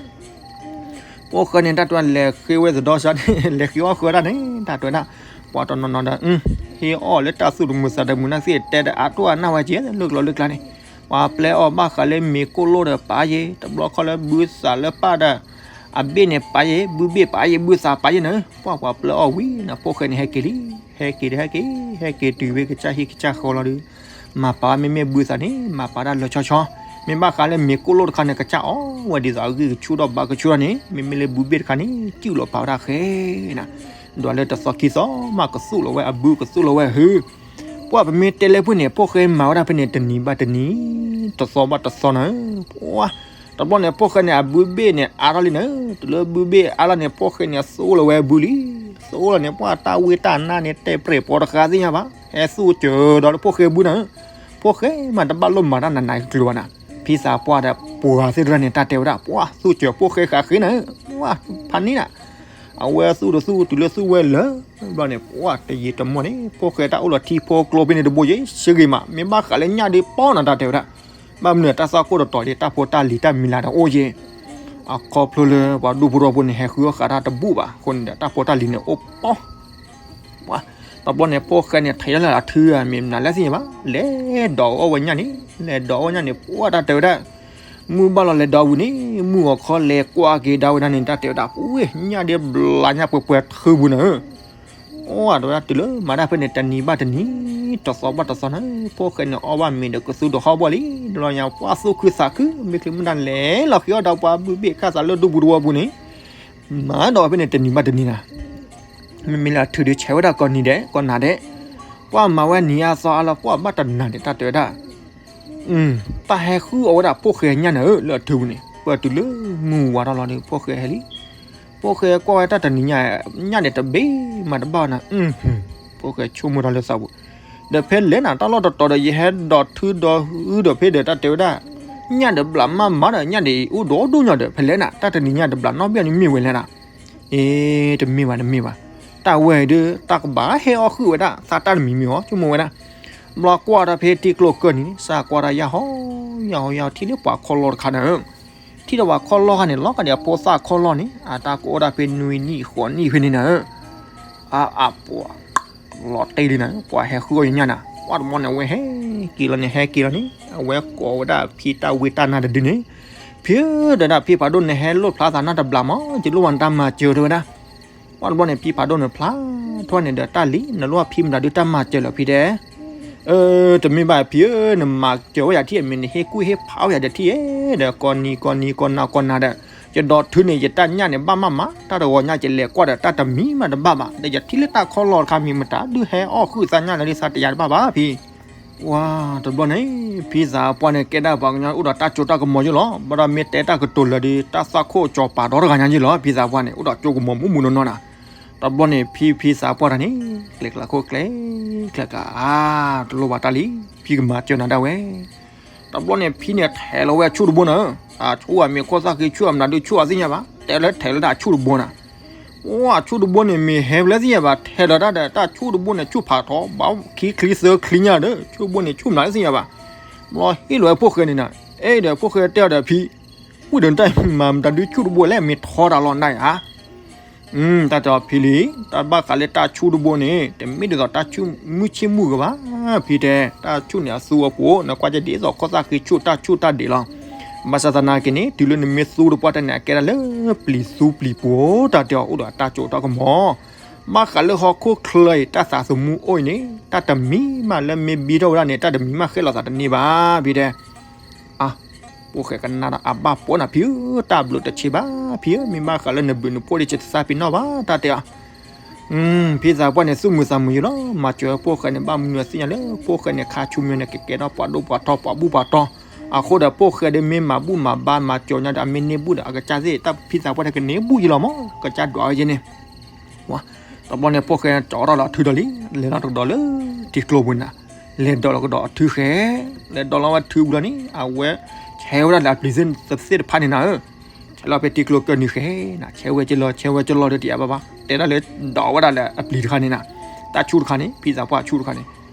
ဖိၣ်ဃဲန့ၣ် တၢ်တဲဝဲလဲၤဃ့ဝဲသဒီစါန့ၣ် လဲၤဃ့အီၣ်ဃုာ်ဝဲဒၣ်န့ၣ် တၢ်တဲဝဲဒၣ် ပှၤတနီၤနီၤဒီး ဟ့ၣ်အီၣ်လၢတၢ်သူၣ်တမုာ်သးတမုာ်နာ်သ့ၣ် တဲတအါတိၢ်အနၢ်ဝဲကဲလၢကျိၤလၢကျါန့ၣ် ပှၤပျဲအီၣ်ဘၣ်ဃးလၢမ့ၤကိၣ်လိၣ်ဒီးပာ်ယဲၢ် တဘျီခီလၢဘုသးလၢပၢ်ဒီး အဘ့ၣ်န့ၣ်ပာ်ယဲၢ် ဘုဘ့ၣ်ပာ်ယဲၢ် ဘုသးပာ်ယဲၢ်န့ၣ် ပှၤပှၤပျဲအီၣ်ဝံၤန့ၣ် ဖိၣ်ဃဲန့ၣ် ဟဲက့ၤလံ ဟဲက့ၤဒီးဟဲက့ၤ, ဟဲက့ၤတုၤဝဲကစၢ်ဟံၣ်ကစၢ်ဃီလီၤဒီး, မၤပာ်မ့မ့ၢ်ဘုသးန့ၣ် မၤပာ်တၢ်လၢာ်ဆီဆီ, မ့ၢ်ဘၣ်ဃးလၢမ့ၤကိၣ်လိၣ်တခါန့ၣ် ကစၢ်အီၣ်ဝဲဒ်သိးအဂံၢ်ကဆူၣ်ဒီးဘါကဆူၣ်န့ၣ်, မ့မ့ၢ်လၢဘုဘ့ၣ်တခါန့ၣ် စူၣ်လီၤပာ်ဝဲဒၣ်ဃဲနၤ, ဒွးလၢတသီခံသီမးကသူၣ်လီၤဝဲအဘုကသူၣ်လီၤဝဲအဟု, ပှၢ်ပမ့ၢ်တဲလၢဖုၣ်န့ၣ် ဖိၣ်ဃဲမၤဝဲဒၣ်ဖဲန့ၣ် တနံၤဘၣ်တနံၤ, တသီဘၣ်တသီနၤ, ပှၢ် တဘျီန့ၣ် ဖိၣ်ဃဲန့ၣ် အဘုဘ့ၣ်န့ၣ် အါထီၣ်လံနၤ, တုၤလၢဘုဘ့ၣ်အါလီၤန့ၣ် ဖိၣ်ဃဲန့ၣ် သူလီၤဝဲအဘုလံ, သူလီၤန့ၣ် ပှၢ်တၢ်ဝ့ၢ်တၢ်နါန့ၣ် တဲပြဲၢ်ပီတဃါသ့ၣ်ညါဘၣ်, ဟဲသူကၢၤဒီးလၢဖိၣ်ဃဲဘုနၤ, ဖိၣ်ဃဲမးတဘၣ်လိၣ်မၤတၢ်နးနးကျိၤဘၣ်နၤ, ဖံသးပှၢ်ဒီးပှၤသ့ၣ်တဖၣ်န့ၣ် တၢ်တဲဝဲဒၣ် ပှၢ်သူကၢၤဖိၣ်ဃဲဃးဃ့နၤ, ပှၢ်ဖးန့ၣ်နၤ အဝဲသူၣ်တသူၣ်တုၤလၢသူၣ်ဝဲလၢ ဘျီန့ၣ် ပှၢ်တယံာ်တမီၢ်န့ၣ် ဖိၣ်ဃဲတၢ်အိၣ်လီၤထံဖိကျိဖဲန့ၣ်တဘိယဲ ဆၢဂ့ၤမး မ့ၢ်ဘၣ်ဃးလၢညၣ်ဒုးပီနၤတၢ်တဲဝဲဒၣ်, ဘၣ်မနုၤတၢ်သၣ်ခိၣ်တတီၤဒ်တၢ်ဖိတၢ်လံၤတၢ်မံၤလၤဒီးအိၣ်ယဲ, အခီဖျိလၢပှၤဒူဖိထီဖိန့ၣ် ဟဲဃုအီၣ်ဃာ်တၢ်တဘူၣ်ဘၣ်အဃိန့ၣ်ဒီး တၢ်ဖိတၢ်လံၤန့ၣ်အိၣ်ပီ ပှၢ်, တဘျီန့ၣ် ဖိၣ်ဃဲန့ၣ် ထဲးလၢအထုမ့ၢ်မနုၤလဲၣ်သ့ၣ်ညါဘၣ်, လဲၤဒိးအီၣ်ဝဲညၣ်န့ၣ်, လဲၤဒိးအီၣ်ညၣ်န့ၣ် ပှၢ်တၢ်တဲဝဲဒၣ်, မုၢ်ဘၣ်လီၤလဲၤဒိးဝံၤန့ၣ် မုၢ်ဂီၤခီလဲၤကွၢ်က့ၤဒၣ်ဝဲဒၣ်န့ၣ် တၢ်တဲဝဲဒၣ် ပှၢ်ညၣ်ဒ့ဘျးညၣ်ပှဲၤပှဲၤထုပူၤနၤဧၢ, အိၣ်ဒီးဝဲဒၣ်တုၤလၢမၤတၢ်ဖဲန့ၣ် တနံၤဘၣ်တနံၤ, တသီဘၣ်တသီနၤ, ဖိၣ်ဃဲန့ၣ်အီၣ်ဘၣ်မ့ၤဒီးကသူဒီးဟီၣ်ဘီၣ်လံ, တဘျီညါပှၢ်သူၣ်ခုသးခု မ့ၢ်ချံမုၢ်တၢ်လဲၤလီၤဃ့အီၣ်ဒီးပှၤဘုဘ့ၣ်ခၣ်သးလၢဒူပူၤတဝီပူၤန့ၣ်, မၤဒီးဖဲန့ၣ်တနံၤဘၣ်တနံၤနၤ မ့မ့ၢ်လၢအထုးဒုးဆဲးဝဲဒၣ်ကိးနံၤဒဲး ကိးနၤဒဲး, ပှၢ်မၤဝဲနံၤအါသီအါလီၤ ပှၢ်ဘၣ်တနၤဒဲး တၢ်တဲဝဲဒၣ်, တၢ်ဟဲဃုအီၣ်ဝဲဒၣ်ဖိၣ်ဃဲညၣ်နၤဧၢ လၢအထုပူၤန့ၣ် ပှၢ်တုၤလၢမုၢ်ဝါထီၣ်လီၤဒီး ဖိၣ်ဃဲဟဲလံ, ဖိၣ်ဃဲကွၢ်ဝဲတၢ်တနံၤညါ, ညၣ်ဒဲးတဘ့ၣ်မးတဘၣ်နၤ, ဖိၣ်ဃဲဆိကမိၣ်ထီၣ်လၢသးပူၤ, ဒီးဖဲလဲၣ်နၤ တၢ်လီၢ်တတီၤဒီး ယဟဲဒိးထုဒိးဟုဒီးဖဲဒီး တၢ်တဲဝဲဒၣ်, ညၣ်ဒဲးဘျးမးမးဒီး ညၣ်ဒဲးအိၣ်ဒီဒိၣ်ညါဒီး ဖဲလဲၣ်နၤ တၢ်တနံၤညါတဘျးနီတဘ့ၣ်န့ၣ်မ့ၢ်ဝဲလဲၣ်နၤ အ့ တမ့ၢ်ဘၣ် တမ့ၢ်ဘၣ်, တၢ်ဝဲအံၤဒီး တၢ်ကဘၣ်ဟဲအီၣ်ဃုာ်ဝဲဒၣ် သးတၢ်တမံၤမံၤအီၤ ဆိကမိၣ်ဝဲဒၣ်, ဘျီကွၢ်ဒီးဖဲထံကျိကၢၢ်နံၤန့ၣ် စးကွၢ်ဒီးယၢ်ဟီ ယၢ်ဟီ ယၢ်ဟီ ထံၣ်လၢပှၤခီလီတခါနၤဧၢ, ထံၣ်ဒီးပှၤခီလီခါန့ၣ် လီၤကဒီးဖိသၣ်ခီလီန့ၣ် အတၢ်ကအိၣ်ဒၣ်ဖဲနွံနံၣ်ဃိးနံၣ်ဖဲန့ၣ်နၤဧၢ, အါအါပှၤ လီၤတ့ၢ်လံနၤ ပှၤဟဲဃုအီၣ်ယညၣ်နၤ, ပှၢ်တဘျီန့ၣ် အဝဲဟဲက့ၤလီၤန့ၣ် ဟဲက့ၤလီၤန့ၣ် အဝဲကိးဝဲဒၣ်ဖံတၢ်ဝ့ၢ်တၢ်နါတဒုန့ၣ်, ဖံဧၢ တဲဒၣ် ဖံဖးဒိၣ်နဟဲလိၣ်ဖျါသးနၢ်တဘျးမး ယလိၣ်ဝဲနတၢ်မၤစၢၤတဲဝဲဒၣ်, ပှၢ်တဘျီန့ၣ် ဖံဖးဒိၣ်န့ၣ်ဖျါထီၣ်န့ၣ်ဒီး တၢ်လံ နလိၣ်ဖံမတၤဒုးတၢ်မၤစၢၤလၢဖံတဲ အၢ တမ့ၢ်ဘၣ်ဖံဧၢ နမၤစၢၤဝဲယၤထံၣ် မ့ၢ်နဟ့ၣ်ကူၣ်ဟ့ၣ်ဖးဝဲယၤဒီးထံၣ်ဧါ ဒီးကိးနံၤကိးနံၤကိးနၤကိးနၤဒီး ယဒိးထုန့ၣ် ယတၢ်ညၣ်န့ၣ်ဘၣ်မးမး တၢ်တဂီၤညါယလဲၤကွၢ်ဒီးတၢ်တမံၤမးတဘၣ်ဘၣ် ဒီးယထံၣ်လၢတၢ်ခီလီတခါမံၤမတၤဒုးဟဲအီၣ်ဃုာ်သးညၣ်လၢဒ်သးတယၤတဘၣ်ဘၣ်ဖံ ပှၢ်တဘျီန့ၣ် ဖံသးပှၢ်န့ၣ် ကဲဒၣ်ပှၤကညီအိၣ်ဒီးတၢ်စိတၢ်ကမီၤယ့ၣ်လီၤ ဘၣ်ဒီးမ့ၢ်တဲတၢ်ကတိၤလၢာ်ဒီး တၢ်သၣ်ခိၣ်ကၠီၤပၤဒီတဂၤညါယ့ၣ်လီၤ ဖံသးပှၢ်န့ၣ် အိၣ်ဒီးစိကမီၤမူးမူးနီၢ်နီၢ်နၤ တဘျီန့ၣ် ဖံဖံသးပှၢ်တၢ်န့ၣ် ကျဲၤကျးခိၣ်ကျဲၤ ကျဲၤကျး အါ တလိၣ်ဘၣ်တၢ်လံ ဖံကမၤစၢၤနၤဒၣ်ဝဲ တဘျီန့ၣ် ဖံန့ၣ်ထဲးလီၤဝဲအဆူၣ်တဘိနၤ အဆူၣ်အမ့ၢ်ခိၣ်သၣ်ဃံဆူၣ်အမနုၤဒုးဆူၣ်အသ့ၣ်ညါဘၣ် တဲလၢထဲးလီၤတၢ်အဆူၣ်တဘိနၤ အိ အဆူၣ်တဘိန့ၣ် မ့ၢ်ဟဲဖဲလဲၣ်သ့ၣ်ညါဘၣ် ထဲးလီၤတၢ်ဒီး တၢ်ဆူၣ်တဘိန့ၣ် ဆူၣ်ဖးထီ ဘၣ်ခံချံသၢချံညါဒီး ဆူၣ်တဘိန့ၣ် ဆူၣ်မနုၤသ့ၣ်ညါဘၣ် ဘျီဟ့ၣ်လီၤဝဲဖိၣ်ဃဲန့ၣ်နၤ အဲၣ်ဒီးဖိၣ်ဃဲတဲအီၤဒီးဖံ ဝံၣ်ဒီးတၢ်မၤမတၤဒုးဆူၣ်တဘိလဲၣ် မ့ၢ်ထီတၢ်လီၤနၤဧါ တၢ်တဲအီၤဖံလံ တၢ်ဘၣ်ဃးလၢတၢ်ဆူၣ်တဘိန့ၣ် တမ့ၢ်ဒ်သိးတၢ်ဆူၣ်မုၢ်ဆ့ၣ်မုၢ်ဂ့ၤဘၣ် ဖံတဲ တၢ်ဆူၣ်န့ၣ်အသူအပူၤ နကွၢ်ကဒ်သိးခိၣ်သၣ်ဃံဆူၣ် တၢ်ဆူၣ်တၢ်ဒဲးလီၤ ဘၣ်ဆၣ်သနာ်က့န့ၣ် တုၤလၢနမ့ၢ်သူတပှၢ်တၢ်န့ၣ် အကဲဒၣ်လၢပျံၤသူပျံၤပူၤ တၢ်တဲအီၤအိၣ်ဒီးတၢ်စိတၢ်ကမီၤ ဘၣ်ဃးလၢဟီၣ်ခိၣ်ချၢအံၤ တၢ်သးသမူအိၣ်အံၤန့ၣ် တၢ်တမံၤမးလၢမ့ၢ်ဘံထီၣ်ဝဲဒၣ်န့ၣ် တၢ်တမံၤမးဃဲလီၤသးတန့ၢ်ဘၣ် ဖံတဲ အါ ဖိၣ်ဃဲကနၣ်ဒီးအဘၣ်ပိာ်နၤဖံဧၢ တၢ်ဘျုးတဆ့ဘၣ် ဖံဧၢ မ့ၢ်ဘၣ်ဃးလၢနဘျုးနဖှိၣ်ဒ် ယတသးပ့ၤနီၣ်ဘၣ် တၢ်တဲအီၤ ဖံသးပှၢ်န့ၣ် သူၣ်မုာ်သးမုာ်ယံၤလီၤ မၤစၢၤဖိၣ်ဃဲန့ၣ် ဘၣ်မနုၤသ့ၣ်ညါလၢ ဖိၣ်ဃဲန့ၣ် ခါဆူညါန့ၣ် ကကဲထီၣ်ပှၤဒိၣ်ပှၤထီ ပှၤဘူၣ်ပှၤတီ အဃိဒီးဖိၣ်ဃဲဒီးမ့ၢ်မၤဘူၣ်မၤဘါမၤစၢၤညါဒီး အမ့ၢ်န့ၢ်ဘူၣ်ဒီး အကစၢ်သ့ၣ် တၢ်ဖံသးပှၢ်န့ၣ် ကန့ၢ်ဘူၣ်ယံၤလီၤမး ကစၢ်ဒွးဝဲယဲန့ၣ် တဘျီန့ၣ် ဖိၣ်ဃဲကၠီထီၣ်လီၤအထုဒီးလံ လဲၤလီၤတကဒီးလၢထံကျိပူၤန့ၣ် လဲၤဒိးလီၤကဒီးအထုဃဲ လဲၤဒိးလီၤဝဲထုဘျီန့ၣ် အဝဲဆဲးဝဲဒၣ်လၢအပျံၤသ့ၣ်တဖၣ်န့ၣ်နၤဧၢ ဆဲးလီၤဖဲထံကျိကၢၢ်နံၤဃဲနၤ ဆဲးဝဲကလီၤ ဆဲးဝဲကလီၤဒီးတယၤဘၣ်ဘၣ် တဲဒၣ်လၢဒိးဝဲဒၣ်လၢအပျံၤတခါန့ၣ်နၤ တၢ်ဆူၣ်တခါန့ၣ် ဖံသးပှၢ်အဆူၣ်တခါန့ၣ်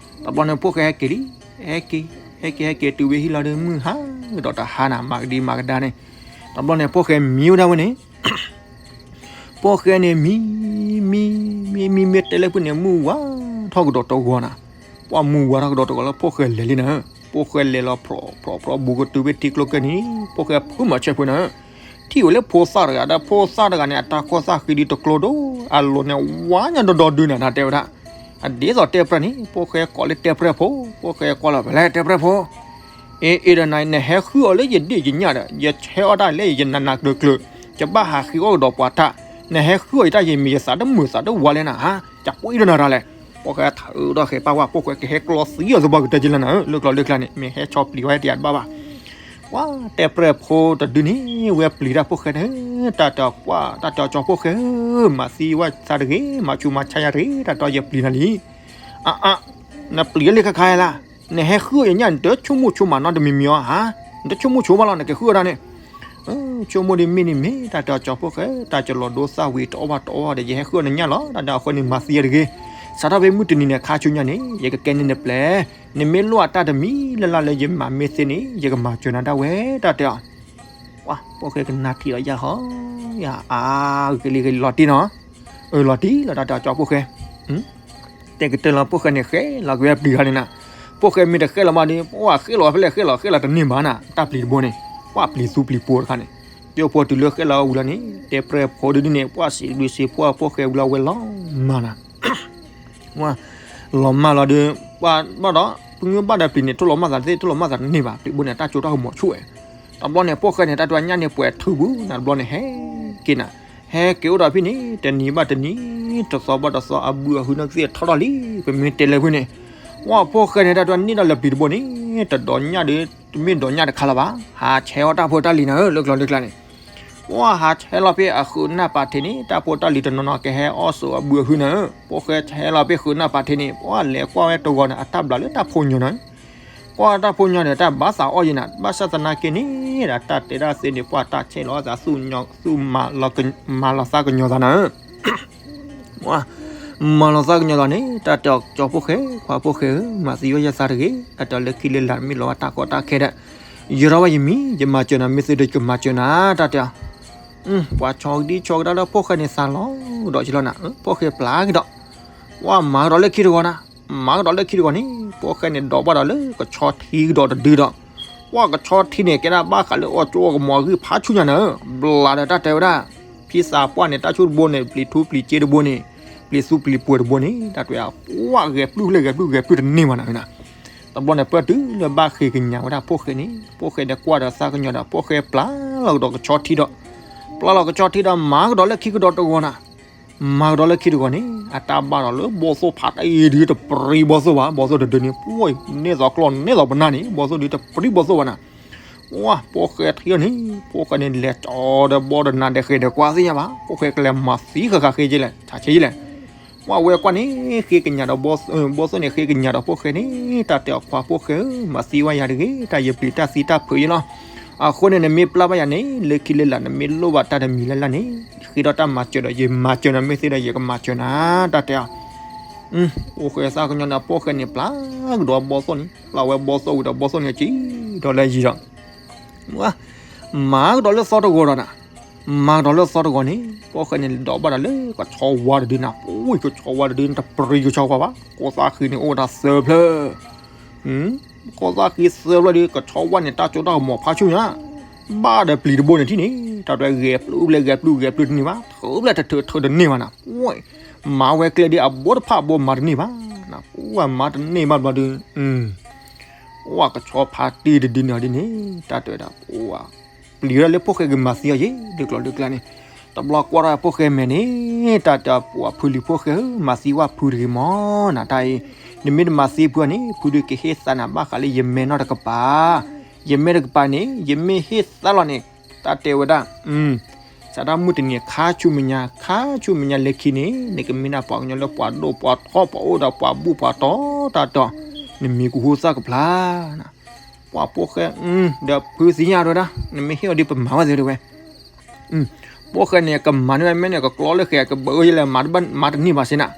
တဘျီန့ၣ် ဖိၣ်ဃဲဟဲက့ၤလံ ဟဲက့ၤ ဟဲက့ၤ ဟဲက့ၤတုၤဝဲဟံၣ်လီၤဒီး မုၢ်ဟါကဒီးတဟါနၤ မၤကဒံမၤကဒါန့ၣ် တဘျီန့ၣ် ဖိၣ်ဃဲမံဝဲဒၣ်ဝဲန့ၣ် ဖိၣ်ဃဲန့ၣ်မံ မံ မံ မံ မ့ၢ်တဲလၢဖုၣ်န့ၣ် မုၢ်ဝါထီၣ်ကဒီးတဂီၤနၤ, ပှၢ်မုၢ်ဝါထီၣ်ကဒီးတဂီၤလၢဖိၣ်ဃဲလဲၤလံနၤ, ဖိၣ်ဃဲလဲၤလီၤဖြီၣ်ဖြီၣ်ဖြီၣ်ဘူးကတုၤဖဲထံကျိကၢၢ်နံၤ, ဖိၣ်ဃဲဖုးမၤဆဲးဖိနၤ, ထံၣ်ဝဲလၢဖိသၣ်တဂၤဒီး ဖိသၣ်တဂၤန့ၣ် အတၢ်ကီၢ်သၣ်ဃံဒုတကျိဒိၣ်, အလိၤန့ၣ် ဝါညါဒီဒီဒုနၤ တၢ်တဲဝဲဒၣ်, အဒ်သိးတဲပြဲၢ်န့ၣ် ဖိၣ်ဃဲကိးလၢတဲပြဲၢ်ဖိ, ဖိၣ်ဃဲကွၢ်လီၤ ဖဲလဲၣ်တဲပြဲၢ်ဖိ, အ့ အ့ဒီးနၤ နဟဲဃုအီၤလၢယဒ့ၣ်ယညၣ်ဒီး ယဆဲအီၣ်တၢ်လၢယနးနးကျၢၤကျၢၤ, ယဘၣ်ဟးဃ့အီၣ်ကဒီးပှၤတၢ်, နဟဲဃုအီၤယတၢ်ယမံၤ ယသးတမုာ်သးတဝါလဲၣ်နၤဧါ, ကပှ့ၤဒီးနၤတၢ်လဲၣ်. ဖိၣ်ဃဲထုးထီၣ်ဃဲၤပာ်ဝဲ ဖိၣ်ဃဲကဟဲကျီသံအီၤသပှၢ်ကတၢၢ်က့လၢနၤဧၢ, လၢကျိၤလၢကျါန့ၣ် မ့ၢ်ဟဲဆီပျံၤဝဲတယၤတဘၣ်ဘၣ်. ပှၤတဲပြဲၢ်ဖိတဒုန့ၣ် ဝဲပျံၤတၢ်ဖိၣ်ဃဲန့ၣ်, တၢ်တဲအီၤကွၢ် တၢ်တဲအီၤကၠီဖိၣ်ဃဲဧၢ, မၤသံဝဲသးတဂ့ၤ, မၤဆူးမၤဆါယၤတဂ့ၤ, တၢ်တဲအီၤယပျံၤနၤလံ. အါအါ, နပျံၤလၢခါခါလၢ်, နဟဲဃုအီၣ်ယညၣ် နတဆိကမိၣ်ဆိကမးနီတမံၤမံၤဧါ, နတဆိကမိၣ်ဆိကမးလီၤ နကဃုအီၣ်တၢ်န့ၣ် ဆိကမိၣ်ဒ်မ့ၢ်န့ၣ်မ့ၢ် တၢ်တဲအီၤကၠီဖိၣ်ဃဲ, တၢ်ကလီၤဒိသၣ်ဝံၤတအီၣ်ဘၣ်တအီၣ်ဒီး ယဟဲဃုအီၣ်နညၣ်လီၤ, တၢ်တဲအီၤအဃိန့ၣ် မၤသံယၤတဂ့ၤ, စးထီၣ်ဖဲမုၢ်တနံၤန့ၣ် ခါဆူညါန့ၣ် ယကကဲန့ၢ်နပျဲၢ်, နမ့ၢ်လိၣ်အတၢ်တမံၤလၢ်လၢ်လၢယမၤမ့ၢ်သ့န့ၣ် ယကမၤစၢၤနၤဒၣ်ဝဲ တၢ်တဲအီၤ. ပှၤဖိၣ်ဃဲကနၣ်ထံၣ်ဒီးယၤဟီ, ယၤအါဂ့ၤလံဂ့ၤလီၤတံၢ်နီၤ, အၢ လီၤတံၢ်လီၤ တၢ်တဲအီၤကၠီဖိၣ်ဃဲ တဲကတၢၢ်လီၤ ဖိၣ်ဃဲန့ၣ်ဃဲလီၤက့ၤဝဲပျံၤတခါန့ၣ်နၤ, ဖိၣ်ဃဲမ့ၢ်တဃဲလီၤဘၣ်ဒီး ပှၤဃဲလီၤဖဲလဲၣ်ဃဲလီၤ ဃဲလီၤတန့ၢ်ဘၣ်နၤ, တၢ်ပျံၤတဘိန့ၣ် ပှၤပျံၤသူပျံၤပိၤတခါန့ၣ်, ကၠိဖိတုၤလၢဃဲလီၤဝံၤလီၤန့ၣ် တဲပြဲၢ်ဖိဒုန့ၣ် ပှၤစံးဘျုးစံးဖှိၣ်ဖိၣ်ဃဲဝံၤလီၤ ဝဲလီၤမၢ်နၤ ဝဲ လီၤမၢ်လီၤဒီး ပှၤဘၣ်ဒီး ပငုဘၣ်ဒီးပျံၤန့ၣ် ထိၣ်လီၤမၢ်သးတသ့ ထိၣ်လီၤမၢ်သးတန့ၢ်ဘၣ် ပျံၤဘိန့ၣ် တၢ်ကၠိတၢ်ကမီၤဆူၣ်ဝဲ, တဘျီန့ၣ် ဖိၣ်ဃဲန့ၣ် တၢ်ဒွးညၣ်န့ၣ် ပှဲၤထုပူၤနၤ တဘျီန့ၣ် ဟဲက့ၤနၤ, ဟဲက့ၤအိၣ်ဒီးဖဲန့ၣ် တနံၤဘၣ်တနံၤ တသီဘၣ်တသီ အဘုအဟုန့ၣ်ကသ့ၣ်ထီၣ်ထီၣ်လံ ပမ့ၢ်တဲလၢဖဲန့ၣ်, ပှၤဖိၣ်ဃဲန့ၣ် တၢ်ဒွးန့ၢ်ဒီးလၢပျံၤတဘိန့ၣ် တဒိးညၣ်ဒီး တမ့ၢ်ဒိးညၣ်တခါလၢၤဘၣ် ဟးဆဲးအီၣ်တၢ်ဖိတၢ်လံၤနၤဧၢ လၢကျိၤလၢကျါန့ၣ် ပှၤဟးဆဲးလီၤဖဲအဃုးနၢ်ပာ်ထံးန့ၣ် တၢ်ဖိတၢ်လံၤတနီၤနီၤကဟဲအီၣ်ဆိးအဘုအဟုနၤဧၢ, ဖိၣ်ဃဲဆဲးလီၤဖဲဃုးနၢ်ပာ်ထံးန့ၣ် ပှၤလဲၤကွၢ်ဝဲတဂီၤန့ၣ် အတၢ်ဘျးလၢတၢ်ဖိညီနၤဧၢ, ကွၢ်တၢ်ဖိညီန့ၣ် တၢ်ဘၣ်သးအီၣ်ယံၤနၤ, ဘၣ်ဆၣ်သနာ်က့န့ၣ် ဒ်တၢ်တဲဒၣ်သ့န့ၣ် ပှၤတၢ်ဆဲးလီၤအသး သူၣ်မၤလီၤသးကညီၤသးနၤဧၢ မၤလီၤသးကညီၤသးန့ၣ် တၢ်တဲအီၤကၠီဖိၣ်ဃဲ ပှၤဖိၣ်ဃဲဧၢ, မၤသံဝဲယသးတဂ့ၤ, အတၢ်လၢခံလၢလာ် မ့ၢ်လီၤဝဲတၢ်ကီတၢ်ခဲဒီး ယရီဘၣ်ယမံၤ ယမၤစၢၤနၤ မ့ၢ်သ့ဒီးယကမၤစၢၤနၤ တၢ်တဲအီၤ, ပှၤဆီကဒံဆီကဒါလၢဖိၣ်ဃဲန့ၣ်သးလီၤကဒီးက့လီၤနၤ, ဖိၣ်ဃဲပျးကဒီး, ပှၤမၤကဒီးလၢခံတဂီၤနၤ, မၤကဒီးလၢခံတဂီၤန့ၣ် ဖိၣ်ဃဲန့ၣ်ဒိးဘၣ်ဒီးလၢကဆီထံကဒီးတဒုဒီး, ပှၤကဆီထံန့ၣ် ကဲဒၣ်ဘၣ်ဃးလၢအီၣ်ကၠိအီၣ်ကမီၤအဂံၢ်ဖးဆူညါနၤဧၢ, ဘျးဒီးတၢ်တဲဝဲဒၣ် ဖံသးပှၢ်န့ၣ် တၢ်ဆိၣ်တဘိန့ၣ် ပျံၤထူပျံၤစ့တဘိန့ၣ် ပျံၤသူပျံၤပှဲၤတဘိန့ၣ် တၢ်တဲဝဲဒၣ် ပှၤဂဲၤပျုၢ်လၢဂဲၤပျုၢ်ဂဲၤပျုၢ်တန့ၢ်ဘၣ်နၤနၤ, တဘျီန့ၣ် ပၢၢ်တုၤလၢဘၣ်ဃ့ကညးဝဲဒၣ်ဖိၣ်ဃဲန့ၣ် ဖိၣ်ဃဲဒီးကွၢ်ဒီးသးကညီၤဒီး ဖိၣ်ဃဲပျးလီၤကဒီးကဆီထံဒီး, ပျးလီၤကဆီထံဒီး မၤကဒီးလၢခံကဒီးတဂီၤနၤ, မၤကဒီးလၢခံတဂီၤန့ၣ် အတၢ်ဘၣ်ဒီးလၢဘီသိၣ်ဖးတၢ်အံၤဒုးတပြံဘီသိၣ်ဘၣ်, ဘီသိၣ်တဒုန့ၣ် ပှၤန့ၢ်သိးကျီၢ်န့ၢ်သိးပနၢ်န့ၣ် ဘီသိၣ်ဒုးတပြံဘီသိၣ်ဘၣ်နၤ, ပှၤဖိၣ်ဃဲထံၣ်အီၤန့ၣ် ဖိၣ်ဃဲန့ၣ်လဲၤကၠီဒီးဘီဒီးနၤဒီးဃဲၤဒီးကွၢ်သ့ၣ်ညါဘၣ်, ဖိၣ်ဃဲကလဲၤမၤသံဃၣ်ဃၣ်ဃ့ကလဲၣ် ဆးဆ့ကလဲၣ်, ပှၤဝဲကွၢ်န့ၣ် ဃ့ကညးဒီး ဘီသိၣ်န့ၣ် ဃ့ကညးဒီးဖိၣ်ဃဲန့ၣ် တၢ်တဲအီၤ ပှၤဖိၣ်ဃဲဧၢ, မၤသံဝဲယၤတဂ့ၤ, တၢ်ယပျံၤတၢ်သံတၢ်ဖုးယလီၤ, အဃိန့ၣ် နမ့ၢ်ပျၢ်ဘၣ်ယၤန့ၣ် လၢခံလၢလာ် နမ့ၢ်လိၣ်ဘၣ်တၢ်တမံၤလၢ်လၢ်န့ၣ် ဃ့ဒီးတၢ်မၤစၢၤဒီး ယမၤစၢၤနၤ မ့ၢ်သ့ဒီးယကမၤစၢၤနၤ တၢ်တဲအီၤ ဖိၣ်ဃဲသးကညီၤဒီး ဖိၣ်ဃဲန့ၣ်ပျၢ်ကဒီးဘီသိၣ်န့ၣ် ပျၢ်ဝဲဘီသိၣ်ဝံၤဒီး ဘီသိၣ်န့ၣ်စံၣ်ဒီးလၢယံၤဒီး မၤကဒီးလၢသီတဂီၤဒီးနၤ, မၤကဒီးလၢသီတဂီၤန့ၣ် ဖိၣ်ဃဲန့ၣ်ဒိးဘၣ်ဒီးလၢကဆီဝါတဒုနၤ, ပှၤကဆီဝါတဒုန့ၣ် တပြံကဆီဝါဘၣ်, ကိးသးဃံန့ၣ် အိၣ်ဝဲဒၣ်သၢဖျၢၣ် ကိးသးဃံသၢဖျၢၣ်ဒီး ကဆီဝါန့ၣ် တၢ်စိတၢ်ကမီၤဖးဆူညါ, ဘၣ်ဒီးပျံၤတဘိန့ၣ်ထံၣ်န့ၣ် တၢ်တဂဲၤပျုၢ်ဘျဲၣ်ဂဲၤပျုၢ်ဂဲၤပျုၢ်တန့ၢ်ဘၣ်, ထုးဘျဲၣ်တထုးထုးတန့ၢ်ဘၣ်နၤ, မၤဝဲကျဲဒ်အဘိတဖၣ်အဘိမၤတန့ၢ်ဘၣ်, ပှၤမၤတန့ၢ်ဘၣ်ဘျီဒုး ပှၤကဆီဖးတံၢ်တဒုန့ၣ်အီၤဒ်န့ၣ် တၢ်တဲဝဲဒၣ် ပှၤပျံၤဝဲဒၣ်လၢဖိၣ်ဃဲကမၤသံအီၤယ့ၣ် ဒုးကျိၤဒုးကျါန့ၣ်, တဘျီကွၢ်ထီၣ်ဖိၣ်ဃဲမဲာ်န့ၣ် တၢ်တဲပှၤဖုလံၤဖိၣ်ဃဲဧၢ မၤသံဝဲဖုတဂ့ၤမၢ်နၤတၢ်အံၤ, နမ့ၢ်တမၤသံဖုန့ၣ် ဖုဒုးကဟ့ၣ်သါနၤဘၣ်ဃးလၢယမဲာ်နီၢ်တကပၤ, ယမဲာ်တကပၤန့ၣ် ယမ့ၢ်ဟ့ၣ်သါလီၤန့ၣ် တၢ်တဲဝဲဒၣ် စးထီၣ်မုၢ်တနံၤခါဆူမဲာ်ညါ ခါဆူမဲာ်ညါလၢခံန့ၣ် နကမ့ၢ်ဒၣ်ပှၤကညီလၢပှၤဒိၣ်ပှၤထီ ပှၤအိၣ်ဒီးပှၤဘူၣ်ပှၤတီၤတၢ်တီၤ, နမံၤကဟူသၣ်ကဖျါ ပှၤဖိၣ်ဃဲ ဒီးဖုသ့ၣ်ညါတဲဝဲဒၣ် နမ့ၢ်ဟ့ၣ်အီၤဒ်ပမၤဝဲသ့တဲဝဲ, ဖိၣ်ဃဲန့ၣ် ကမၤန့ၢ်ဝဲမ့ၢ်န့ၣ် ကကျီလၢဃဲၤ ကဘၢလၢမၤတန့ၢ်ဘၣ်စ့နၤ,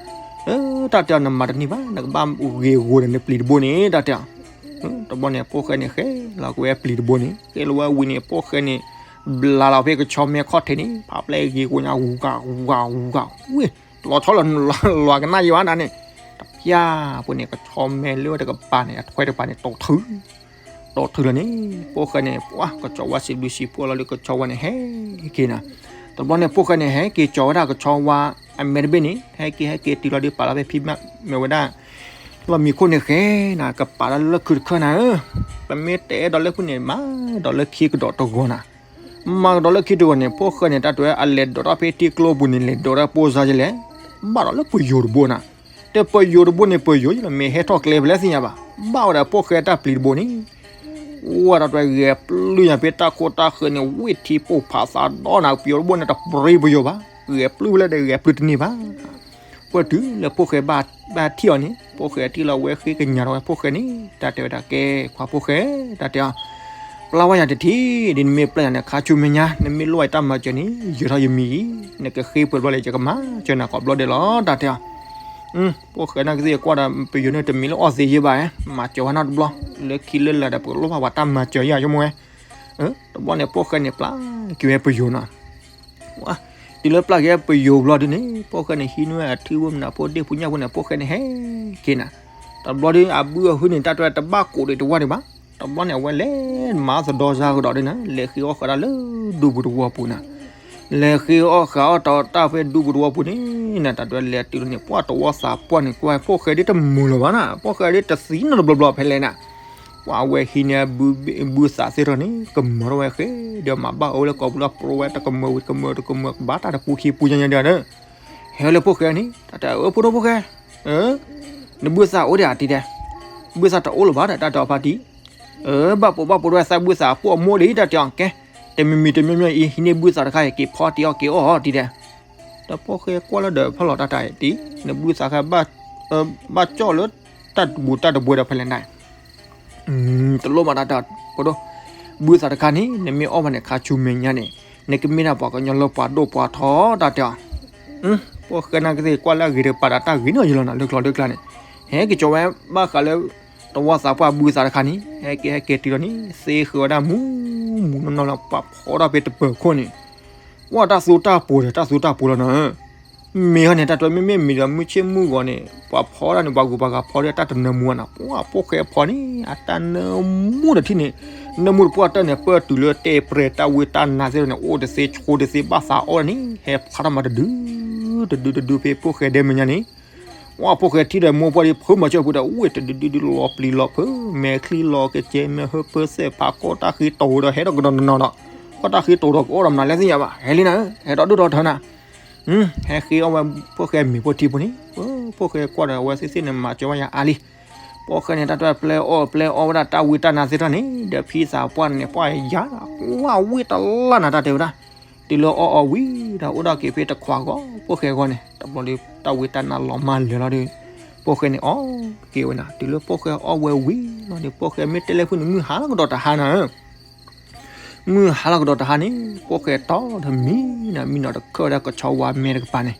တၢ်တဲအီၤနမၤတန့ၢ်ဘၣ် နကဘၣ်ဂ့ၤဂီၤဒီးနပျံၤတဘိန့ၣ် တၢ်တဲအီၤ, တဘျီန့ၣ် ဖိၣ်ဃဲန့ၣ် ဃဲလီၤက့ၤဝဲပျံၤတဘိန့ၣ် ဃဲလီၤဝဲဝံၤန့ၣ် ဖိၣ်ဃဲန့ၣ် ဘျးလီၤဖဲကဆီမဲာ်ခီၣ်ထံးန့ၣ် ဖးဖျဲၣ်ဂ့ၤကိညါ ဂူၤဂၤဂူၤဂၤဂူၤဂၤ ဝ့ၢ် လီၤဆီလီၤ လီၤကနၣ်ယံၤဘၣ်နၤန့ၣ်, တပျၢ်ပူၤန့ၣ် ကဆီမဲာ်လၢဝဲတကပၤန့ၣ် အထွဲတကပၤန့ၣ် တီၤထုး တီၤထုးလီၤန့ၣ် ဖိၣ်ဃဲန့ၣ် ပှၤကဆီဝါစံးဘျုးစံးဖှိၣ်လီၤလၢကဆီဝါန့ၣ် ဟဲက့ၤနၤ, တဘျီန့ၣ် ဖိၣ်ဃဲန့ၣ် ဟဲက့ၤကၠီၤဝဲဒၣ်ကဆီဝါ အမဲာ်တဘ့ၣ်န့ၣ် ဟဲက့ၤဟဲက့ၤတုၤလီၤဒီး ပာ်လီၤဖဲဖံးမး မ့ၢ်ဝဲဒၣ် လီၢ်မံခိၣ်န့ၣ်ဃဲနၤ ကပာ်လီၤလၢခုတခၢၣ်နၤဧၢ, ပမ့ၢ်တအဲၣ်ဒိးလၢခုန့ၣ် မၤဒီးလၢခံကဒီးတဂီၤနၤ, မၤကဒီးလၢခံတဂီၤန့ၣ် ဖိၣ်ဃဲန့ၣ် တၢ်တဲဝဲအလဲၤဒိးထီၣ်ဖဲထံကျိပူၤန့ၣ် လဲၤဒိးတၢ်ပိၢ်စါယလဲၣ်, ဘၣ်ဒီးလၢပယိၤတဘိနၤ, တပယိၤတဘိန့ၣ် ပယိၤယလီၤ မ့ၢ်ဟဲထီၣ်ကျဲဖဲလဲၣ်သ့ၣ်ညါဘၣ်, ဘၣ်ဝဲဒၣ်ဖိၣ်ဃဲတၢ်ပျံၤတဘိန့ၣ် ဝဲဒၣ်တၢ်တဲဝဲဂဲၤပျုၢ်ညါဖဲတၢ်ခိၣ်တၢ်ဃၢၤန့ၣ် ဝ့ၢ်ထံပိာ်ဖးသးဒီးနၤ ပယိၤတဘိန့ၣ် တပြံပယိၤဘၣ်, ဂဲၤပျုၢ်ဖဲလဲၣ်ဒီးဂဲၤပျုၢ်တန့ၢ်ဘၣ် ပတုၤလၢဖိၣ်ဃဲဘၣ်ထံၣ်အီၤန့ၣ် ဖိၣ်ဃဲထံၣ်လီၤဝဲဃ့ကညးထီၣ်ဝဲဖိၣ်ဃဲန့ၣ် တၢ်တဲဝဲဒၣ်ကဲ ခွါဖိၣ်ဃဲ တၢ်တဲအီၤ, ပျၢ်ဝဲယၤတထံၣ် ဒ်နမ့ၢ်ပျၢ်ယၤန့ၣ် ခါဆူမဲာ်ညါ နမ့ၢ်လိၣ်ဝဲတၢ်မၤစၢၤန့ၣ် ယၢၤထီၣ်ယမံၤအံၤ နကဃ့ပှဲၤဘျီလဲၣ် ယကမၤစၢၤနၤကိးဘျီဒဲးလီၤ တၢ်တဲအီၤ ဖိၣ်ဃဲနာ်က့သ့ၣ်ကွၢ်ဒီး ပယိၤန့ၣ်တမံၤလၢအီၣ်သ့ယဲဘၣ်, မၤစၢၤဝဲနီတဘျီ, လၢခံလၢလာ်ဒီး ပကလိၣ်ဘၣ်ပှၤတၢ်မၤစၢၤယါဆိကမိၣ်ဝဲ, တဘျီန့ၣ် ဖိၣ်ဃဲန့ၣ် ပျၢ်က့ၤဝဲပယိၤနီၤ တုၤလၢပျၢ်က့ၤပယိၤဘျီဒ်န့ၣ် ဖိၣ်ဃဲန့ၣ် ဟံးန့ၢ်အထံဝဲမနၤဖိဒ့ၣ်ဖိညၣ်ဖိန့ၣ် ဖိၣ်ဃဲန့ၣ်ဟဲက့ၤနၤ, တဘျီဒီး အဘုအဟုန့ၣ် တၢ်တဲတဘၣ်ကိးဒံးတဝၢ်ဒံးဘၣ်, တဘျီန့ၣ် အဝဲလဲၤမၤသဒီစါကဒီးဒ်န့ၣ် လဲၤဃ့အီၣ်ဃာ်တၢ်လၢဒူပူၤတဝီပူၤနၤ လဲၤဃ့အီၣ်ဃာ်အီၣ်တၢ်ဖဲဒူပူၤတဝီပူၤန့ၣ် နတၢ်တဲလဲၤတုၤလီၤန့ၣ် ပှၢ်တဝီသးပှၢ်န့ၣ် ကွၢ်ဖိၣ်ဃဲဒ်တမုာ်လၢၤဘၣ်နၤ ဖိၣ်ဃဲဒ်တသံနီတဘျီဘျီဖဲလဲၣ်နၤ ပှၢ်ဝဲဟံးန့ၢ်ဘုသးသ့ၣ်ထီၣ်န့ၣ် ကမၢထီၣ်ဝဲဃဲ ဒီးမၤဘၣ်အၢလၢကိာ်ပူၤလၢပရိဝဲတကမၢဝံၤတကမၢတကမၢ ကဘၣ်တၢ်တပူၤခံပူၤညါညါဒီး ဟဲလၢဖိၣ်ဃဲန့ၣ် တၢ်တဲအၢဖိဒိၣ်ဖိၣ်ဃဲ နဘုသးအိၣ်ဒံးဧါတံၤတဲ, ဘုသးတအိၣ်လၢၤဘၣ်ဒီး တၢ်တဲအီၤဖါတံၢ်, ဘၣ်ပိာ်ဘၣ်ပိာ်ဒိၣ်သးဘုသးပိာ်အမိၢ်ဒံး တၢ်တဲအီၤကဲ, တမံၤမံၤတမံၤမံၤအံၤ ဟံးန့ၢ်ဘုသးတခါအံၤ က့ၤဖီတံၢ်အီၣ်က့ၤအီၣ်တံၤတဲ, ဒီးဖိၣ်ဃဲကွၢ်လၢဒီးဖီၣ်လီၤတၢ်တၢ်အံၤတံၤ နဘုသးခါ ဘၣ်ကၠီၣ်လၢတၢ်တဘူးတၢ်တဘှဲဒီးဖဲလဲၣ်နၤ တလိၣ်မးတၢ်တဲ ဖိဒိၣ်, ဘုသးတခါန့ၣ် နမ့ၢ်အီၣ်ဘၣ်န့ၣ် ခါဆူမဲာ်ညါန့ၣ် နကမ့ၢ်ဒၣ်ပှၤကညီလၢပှၤဒိၣ်ပှၤထီတၢ်တဲအီၤ, ဖိၣ်ဃဲနာ်က့သ့ၣ်ကွၢ်လၢအဂ့ၤတကပၤဒီးတၢ်ဂ့ၤနီၢ်ယလီၤနၤ လၢကျီလၢကျါန့ၣ်, ဟဲက့ၤကၠီၤဝဲဘၣ်ဃးလၢ တဝီသးပှၢ်ဘုသးတခါန့ၣ် ဟဲက့ၤဟဲက့ၤတုၤလီၤန့ၣ် သ့ဃုာ်ဝဲဒၣ်မူမူနီၢ်နီၢ်လၢပှၤဖီဒၣ်ဖဲတပၢၤခိၣ်န့ၣ်, ကွၢ်တၢ်သူတၢ်ပူၤဒီး တၢ်သူတၢ်ပူၤလီၤနၤ မ့ၢ်ဟီန့ၣ် တၢ်တဲမ့မ့ၢ်မ့ၢ်ဒီးမုၢ်ဆ့ၣ်မုၢ်ဂီၤန့ၣ် ပှၤဖီဒၣ်န့ၣ် ပှၤဂုၤပှၤဂၤဖီဒၣ်တၢ်တနၢမူအနၤ ပှၤဖိၣ်ဃဲဖီန့ၣ် အတၢ်နၢမူတထံၣ်န့ၣ်, နၢမူတပှၢ်တၢၢ်န့ၣ် ပၢၢ်တုၤလၢတဲပြဲၤတၢ်ဝံတၢ်နါသ့ၣ်န့ၣ် အိၣ်တသ့ဆိတသ့ဘၣ်သးအီၣ်န့ၣ် ဟဲဖးထီၣ်မးတဒု တဒုတဒုဖဲဖိၣ်ဃဲဒဲမဲာ်ညါန့ၣ်, ပှၤဖိၣ်ဃဲထံၣ်ဒီးမိၢ်ပှၢ်ဒီး ဖုမၤစၢၤပူၤဒီး ဝ့ၢ်တဒုဒုဒုလီၤပျံၤလီၤဖုး မဲာ်ချံလီၤကကဲ မဲာ်ဟၢဖၢစဲးဖးကီတၢ်ဃ့တိၤဒီး ဟဲဒီးကဒီးနီၢ်နီၢ်ဒီး ကီတၢ်ဃ့တိၤဒီး ကအီၣ်ဒီးမနုၤလဲၣ်သ့ၣ်ညါဘၣ် ဟဲလံနၤဧၢ ဟဲဒီးဒိၣ်ဒီးထၢနၤ ဟဲဃ့အီၣ်ဝဲဖိၣ်ဃဲမ့ၤဖိထံဖိန့ၣ်, ဖိၣ်ဃဲကွၢ်ဒီးအဝဲသ့ၣ်သ့ၣ်န့ၣ် မၤစၢၤဝဲယၤအါလံ. ဖိၣ်ဃဲန့ၣ် တၢ်တဲပျဲအီၣ်ပျဲအီဝဲဒၣ်တၢ်ဝံတၢ်နါသ့ၣ်တဖၣ်န့ၣ် ဒီးဖံသးပှၢ်န့ၣ် ပှၢ်ယၤ ကွၢ်ဝံတလၢ်နၤ တၢ်တဲဝဲဒၣ်, တုၤလၢအီၣ်အီဝံၤဒီး အိၣ်ဒၣ်က့ၤဖဲတခွးဂီၤ ဖိၣ်ဃဲဂီၢ်န့ၣ် တဘျီဒီး တၢ်ဝံတၢ်နါလီၤမၢ်လၢာ်လီၤဒီး ဖိၣ်ဃဲန့ၣ်အီၣ်က့ၤဝဲနၤ တုၤလၢဖိၣ်ဃဲအီၣ်ဝဲဝံၤလီၤဒီး ဖိၣ်ဃဲမ့ၢ်တဲလၢဖုန့ၣ် မုၢ်ဟါလီၤကဒီးတဟါနၤဧၢ မုၢ်ဟါလီၤကဒီးတဟါန့ၣ် ဖိၣ်ဃဲတီဒီးမံနၤ မံနီၤတခၢၣ်ဝဲဒၣ်ကဆီဝါမဲာ်တကပၤန့ၣ်,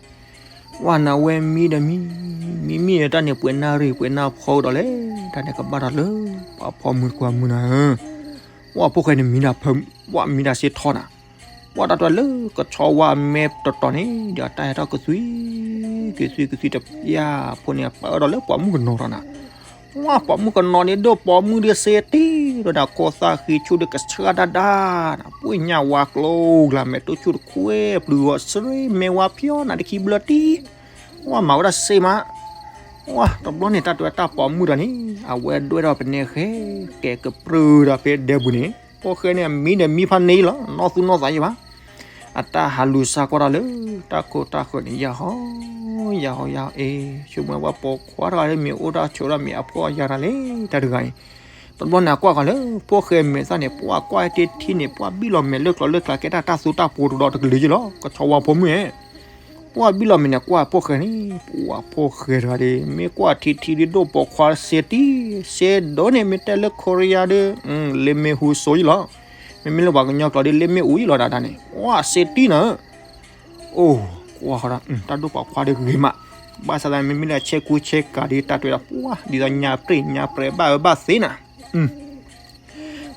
ဝဲနၤဝဲမံဒီးမံ, မံမံဒီးတၢ်န့ၣ် ပှဲၤနၣ်ရံၣ် ပှဲၤနၣ်ဖီကဒီးလဲၣ်, တၢ်န့ၣ်ကဘၣ်ဒီးလၢ ပှၤဖီမုၢ်တကွၢ်မုၢ်နၤဧၢ, ဝဲဖိၣ်ဃဲန့ၣ်မံဒၣ်ဖၢ, ဝဲမံဒၣ်စ့ထီနၤ, ဝဲတၢ်တဲလၢကဆီဝါမဲာ်တတီၤန့ၣ် ဒီးတၢ်ဟဲထီၣ်ကသွံ, ကသွံကသွံတပျၢ်ဖိန့ၣ် ပၢဒီးလၢပိာ်မုၣ်ကနီၤထီၣ်နၤ ဝဲပိာ်မုၣ်ကနီၤန့ၣ် ဒိၣ်ပိာ်မုၣ်ဒ်စ့တံၢ်ဒီး ခိၣ်သၣ်ဃံဆူၣ်ဒီးကဆှၣ်ဒၣ်ဒၣ်နၤ, ပှ့ၤညၣ်ဝါကျိၤကျါ မဲာ်တိၢ်ဆူၣ်တခွဲပျုၤဂီၤစရ့ မဲာ်ဝါဖျီနၤတခံဘျၢတံၢ်, ဝဲမၤဝဲဒၣ်စ့မး, ဝဲတဘျီန့ၣ် တၢ်တဲတၢ်ပိာ်မုၣ်ဒီးန့ၣ် အဝဲဒွဲၣ်ဒီးပနဲဃဲ ကဲကပြုၢ်ဒီးဖဲဒဲပူၤန့ၣ် ဖိၣ်ဃဲန့ၣ် အမံဒီးမံဖးန့ၢ်လီၤ နီၢ်သူၣ်နီၢ်သးယံၤဘၣ် အတၢ်ဟးလူၤစါကွၢ်တၢ်လၢ တၢ်ခိၣ်တၢ်ဃၢၤန့ၣ် ယဟီ ယဟီယဟီ အ့ ဆိကမိၣ်ဝဲပိာ်ခွါတဂၤလၢမ့ၢ်အိၣ်တၢ်ဆိးတၢ်မ့ၢ်အဖှီၣ်အယာ်တၢ်လဲၣ် တၢ်တဂၤအံၤ, တဘျီန့ၣ် အကွၢ်ဃီၤလၢ ဖိၣ်ဃဲမဲာ်သၣ်န့ၣ် ပှၤကွၢ်ဟဲတ့ထံန့ၣ် ပှၤဘံၣ်လီၤမဲာ်လၢကျိၤလၢကျါ ကဲတၢ်တၢ်သူတၢ်ပိာ်တဒီးတကလုာ်ယံၤလီၤ ကဆီဝါဖိမုၣ်ဧၢ ပှၤဘံၣ်လီၤမဲာ်န့ၣ် ကွၢ်ဖိၣ်ဃဲန့ၣ် ပှၤဖိၣ်ဃဲတဂၤဒီး မ့ၢ်ကွၢ်ထံထံဒ်ဒိၣ်ပိာ်ခွါစဲတံၢ် စဲဒိၣ်န့ၣ် မ့ၢ်တဲလၢခိရံယါဒီး လ့မ့ၢ်ဟူစိယံၤလီၤ, မ့မ့ၢ်လၢပှၤကညီကျိာ်ဒီး လ့မ့ၢ်အူယံၤလီၤဒၣ်တၢ်န့ၣ် ပှၤစဲတံၢ်နၤ အိၣ် ကွၢ်ဃီၤဒီး တၢ်ဒိၣ်ပိာ်ခွါဒီးဂ့ၤမး, ဘၣ်ဆၣ်သနာ်က့ မ့မ့ၢ်လၢဆဲကူဆဲကၤဒီး တၢ်တဲဝဲဒၣ် ပှၤ ဒ်သိးညါပြ့ၢ်ညါပြဲၤဘၣ်အၢဘၣ်သီနၤ,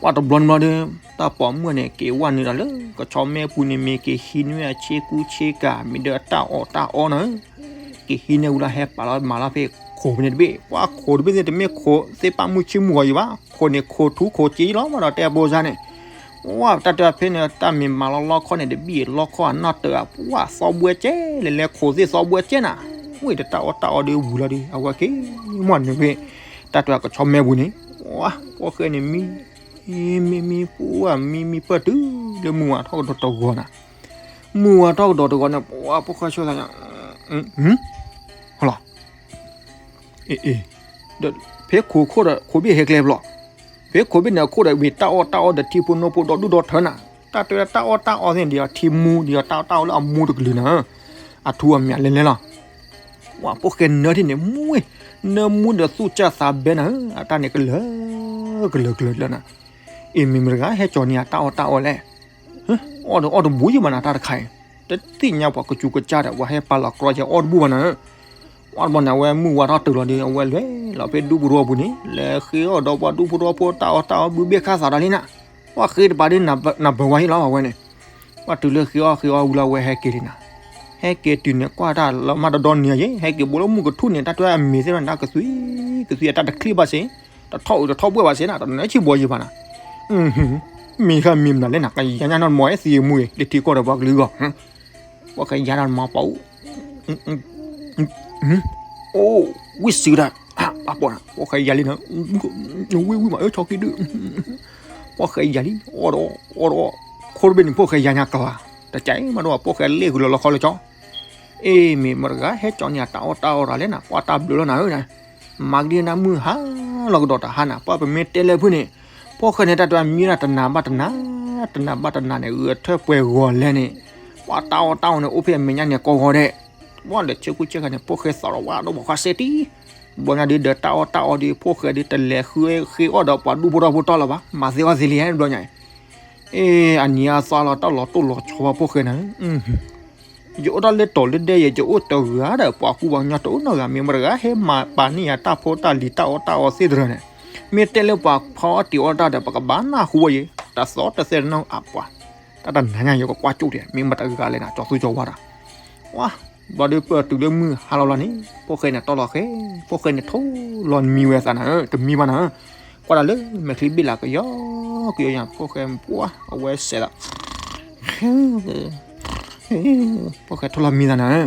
ပှၤတဘျီတဘျီဒီး တၢ်ပိာ်မုၣ်န့ၣ် က့ၤဝဲနုာ်ဒီးလၢ ကဆီမဲာ်ပူၤန့ၣ် မ့ၢ်က့ၤဟံးန့ၢ်အဆဲကူဆဲကၤ မ့ၢ်ဒီးအတၢ်အီၣ်တၢ်အီနၤ, က့ၤဟံးန့ၢ်ဝံၤလီၤ ဟဲပာ်လီၤမၤလီၤဖဲခိၣ်ဖဲန့ၣ်တဘ့ၣ်, ပှၤခိၣ်တဘ့ၣ်န့ၣ် တမ့ၢ်ခိၣ်သ့ၣ်ပာ်မုၢ်ဆ့ၣ်မုၢ်ဂီၤယံၤဘၣ်, ခိၣ်န့ၣ်ခိၣ်ထူခိၣ်စ့လီၤ ဘၣ်ဒီးတဲအဘိစါန့ၣ်, ပှၢ်တၢ်တဖဲန့ၣ် တၢ်မ့ၢ်မၤလီၤလီခီန့ၣ် တဘံၣ်လီခီအနီၢ်တၢၤ ပှၢ်သီဘှဲကဲ လဲၤလဲၤခိးသ့ၣ်သီဘှဲကဲနၤ, ဝံၣ်ဒီးတၢ်အီၣ်တၢ်အီဒီးဝံၤလီၤဒီး အဝဲက့ၤ မ့ၢ်နုာ်ဖဲ တၢ်တဖဲကဆီမဲပူၤန့ၣ်, ပှၢ်ဖိၣ်ဃဲန့ၣ်မံ မံမံ ပှၢ်မံမံပၢၢ်တုၤလၢမုၢ်ဝါထီၣ်ကဒီးတဂီၤနၤ, မုၢ်ဝါထီၣ်ကဒီးတဂီၤန့ၣ် ပှၢ်ဖိၣ်ဃဲဆိသးညါ ဟလီၤ အ့ အ့ ဒီးဖဲခိးခိၣ်ဒီး ခိးဘ့ၣ်ဟဲကျဲဘျီ, ဖဲခိးဘ့ၣ်န့ၣ်အခိၣ်ဒီး မ့ၢ်တၢ်အီၣ်တၢ်အီဒီးထံဖိနီၢ်ဖိဒီဒူၣ်ဒီထၢနၤ, တၢ်တဲတၢ်အီၣ်တၢ်အီသ့ၣ်န့ၣ် ဒ်အီၤထံမူ ဒ်အီၤတၢ်အီၣ်တၢ်အီလၢအမူတကလုာ်နၤ, အထူအမံၤလဲၤလဲၤလီၤ. ပှၢ်ဖိၣ်ဃဲနၢထံၣ်န့ၣ် မူဝဲ, နၢမူဒီးသူၣ်ကၢ်သးဘဲနၤဧၢ, အတၢ်န့ၣ်ကလၢာ် ကလၢာ်ကလၢာ်ကလၢာ်နၤ, အ့ၣ် မ့ၢ်မတၤတဂၤဟဲကၠီၤန့ၢ်အတၢ်အီၣ်တၢ်အီလဲၣ် အီၣ်ဒီးအီၣ်တဘူးယံၤဘၣ်နၤ တၢ်တခါအံၤ, တသ့ၣ်ညါပှၤကစူးကစၢ်ဒီး ပှၤဟဲပာ်လီၤကြီယဲအီၣ်တဘူးဘၣ်နၤ, ပှၢ်တဘျီန့ၣ် အဝဲမုၢ်ဝါထီၣ်တုၤလီၤဒီး အဝဲလဲၤလီၤဖဲဒူပူၤဒီပူၤန့ၣ် လဲၤဃ့အီၣ်ဒီးပှၤဒူဖိထီဖိတၢ်အီၣ်တၢ်အီ ဘုဘ့ၣ်ခၣ်သးဒီးလံနၤ, ပှၢ်ဃ့တပၤဒီး နၢ်ပၢၢ်ဝဲဟ့ၣ်လီၤအဝဲန့ၣ်, ပှၢ်တုၤလၢဃ့အီၣ်ဃ့အီၣ်ဝံၤလီၤ အဝဲဟဲက့ၤလံနၤ, ဟဲက့ၤတုၤန့ၣ် ကွၢ်တၢ်လီၤမၢ်ဒီဒီနံၤယဲ ဟဲက့ၤဘိလၢမုၢ်ကထူၣ်န့ၣ် တၢ်တၢ်အမ့ၤသ့ၣ်တဖၣ်န့ၣ် တၢ်ကသွံ ကသွံအတၢ်တချံၣ်ဘၣ်စ့ၢ် တထီၣ်အုးတထီၣ်ဘှဲၣ်ဘၣ်စ့ၢ်နၤ တနၢၤဆံးဘီယံၤဘၣ်နၤ, မ့ၢ်ဃါမ့ၢ်မနုၤလဲၣ်နၤ ကယၤညါနီတမံၤ သံမူဂ့ၤ လၢထံကီၢ်ဒီးပှၤကလုာ်အဂီၢ်, ပှၢ်ဃဲယၤတၢ်မၤပှၤအိၣ် အိၣ် ဝံၣ်စံးဒၣ် ပှၢ်ပှၢ် ပှၢ်ဃဲယၤလံနၤ, ဝံၣ်ဝံၣ်မး အၢ ဆီက့ဒုး, ပှၢ်ဃဲယၤလံ အီၣ်ဒီးအီၣ်ဒီး ခိၣ်တဘ့ၣ်န့ၣ် ပှၢ်ဃဲယၤညါကျါ, တကဲမးဒီး ပှၢ်ဃဲလ့ၣ်ဃုာ်လီၤလီၤခီလၢကၠီ, အ့ၣ် မ့ၢ်မတၤတဂၤဟဲကၠီၤန့ၢ်အတၢ်အီၣ်တၢ်အီရၤလဲၣ်နၤ ပှၢ်တၢ်ဘျုးလီၤနၤဧၢ, မၤကဒံနၤမုၢ်ဟါလီၤကဒီးတဟါနၤ ပှၢ်ပမ့ၢ်တဲလၢဖုန့ၣ်, ပှၢ်ဃဲန့ၣ် တၢ်တမံၤနၤ တနၤဘၣ်တနၤ တနၤဘၣ်တနၤန့ၣ် ဂဲၤထၢၣ်ပှဲၤဂီၤလဲၣ်န့ၣ်, ပှၢ်တၢ်အီၣ်တၢ်အီန့ၣ် အိၣ်ဖဲအမဲာ်ညါန့ၣ်ကိးဂီၤဒဲး, ပှၢ်ဒီးဆၢကူဆၢကၤန့ၣ် ပှၢ်ဃဲသးလီၤဝါဒီးပှၤဃါစဲတံၢ်, ဘျီညါဒုးဒီးတၢ်အီၣ်တၢ်အီဒီး ပှၢ်ဃဲဒုးတလဲၤဃုဃ့အီၣ်ဒီးပှၤဒူဖိထီဖိတီၢ်လၢၤဘၣ် မၤသ့အီၣ်သ့လံဘျီညါအံၤ, အ့ၣ် အနံၤအါသီလီၤ တၢ်လီၤတိၢ်လီၤဆီဘၣ်ပှၢ်ဃဲနၤဧၢ, ယအိၣ်တၢ်လၢတီၤလၢဒဲယဲ ယအိၣ်တဂၤဒီး ပှၤကူပှၤကညီတအိၣ်နီတဂၤ မ့ၢ်မတၤတဂၤဟဲမၤပာ်န့ၢ်ယၤတၢ်ဖိတၢ်လံၤတၢ်အီၣ်တၢ်အီသ့ၣ်တဖၣ်န့ၣ်, မ့ၢ်တဲလၢပှၤဖီအီၣ်တ့ၤအီၣ်တၢ်ဒီး ပကဘၣ်နၢ်ဟူဝဲယဲ, တသီတသဲတနီၤအပှၤ, တၢ်တနၤညါယကကွၢ်ကၠိၣ်ဒံး မ့ၢ်မတၤတဂၤလဲၣ်နၤ ကၠီသူကၠီဝါတၢ်, ပှၢ် ဘျီဒုးပၢၢ်တုၤလၢမုၢ်ဟါလီၤလီၤန့ၣ် ပှၢ်ဃဲန့ၣ်တီလီၤဃဲ, ပှၢ်ဃဲန့ၣ်ထိၣ်လီၤမံဝဲသးနၤဧၢ တမံဘၣ်နၤဧၢ, ကွၢ်တၢ်လၢမဲာ်ချံဘ့ၣ်လးကယီကယီယၤ ပှၢ်ဃဲပှၢ် အဝဲစဲးလီၤ ပှၢ်ဃဲထိၣ်လီၤမံသးနၤဧ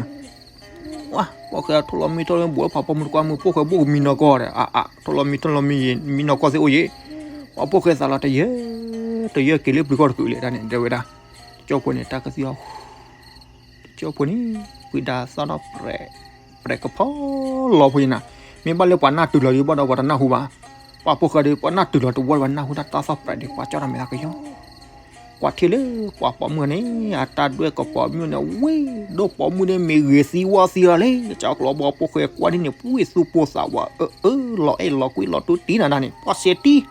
ၢ, ပှၢ်ဃဲထိၣ်လီၤမံထီၣ်လၢဘူးလၢဖးပိာ်မုၣ်တကွၢ်မုၢ် ပှၢ်ဃဲဘိၣ်ကမံနီၢ်ကီၢ်ဒီး အါအါ ထိၣ်လီၤမံထိၣ်လီၤမံယံာ် မံနီၢ်ကီၢ်သ့ၣ်အိၣ်ယံာ်, ပှၢ်ဖိၣ်ဃဲသးလီၤတယၢ တယၢက့ၤလၢပျုၤကီၢ်တကုာ်လဲၣ်ဒၣ်န့ၣ် တဲဝဲဒၣ်, တကၠိဖိန့ၣ် တၢ်ကသံၣ်အီၤ တကၠိဖိန့ၣ် ကွံဒၣ်သီၣ်ထီၣ်ပြဲး ပြဲးကဖီလီၤဖိယံၤနၤ, မ့ၢ်ဘၣ်လၢပှၤနၢ်တုၤလီၤဒုးဘၣ်ဒီးပှၤတနၢ်ဟူဘၣ်, ပှၢ်ဖိၣ်ဃဲဒုး ပှၤနၢ်တုၤလီၤတဝီဒီးပှၤနၢ်ဟူတၢ်သီၣ်ထီၣ်ပြဲးဒုး ပှၤကၠီၣ်တၢ်မဲာ်သးကယီ, ကွၢ်ထံၣ်လၢပှၤပိာ်မုၣ်န့ၣ် အတၢ်ဒွဲၣ်ကပိာ်မုၣ်န့ၣ် ဝံၣ်ဒိၣ်ပိာ်မုၣ်န့ၣ် မ့ၢ်ဂ့ၤသံဝီသံလီၤလံ, ကၠီကျီဘီဖိၣ်ဃဲကွၢ်ဒ်န့ၣ် ပှ့ၤသူၣ်ပိၢ်သးဝး အၢ အၢ လီၤအဲၣ်လီၤကွံလီၤတူၢ်တံၢ်နၤနၤန့ၣ် ပှၢ်စဲးတံၢ်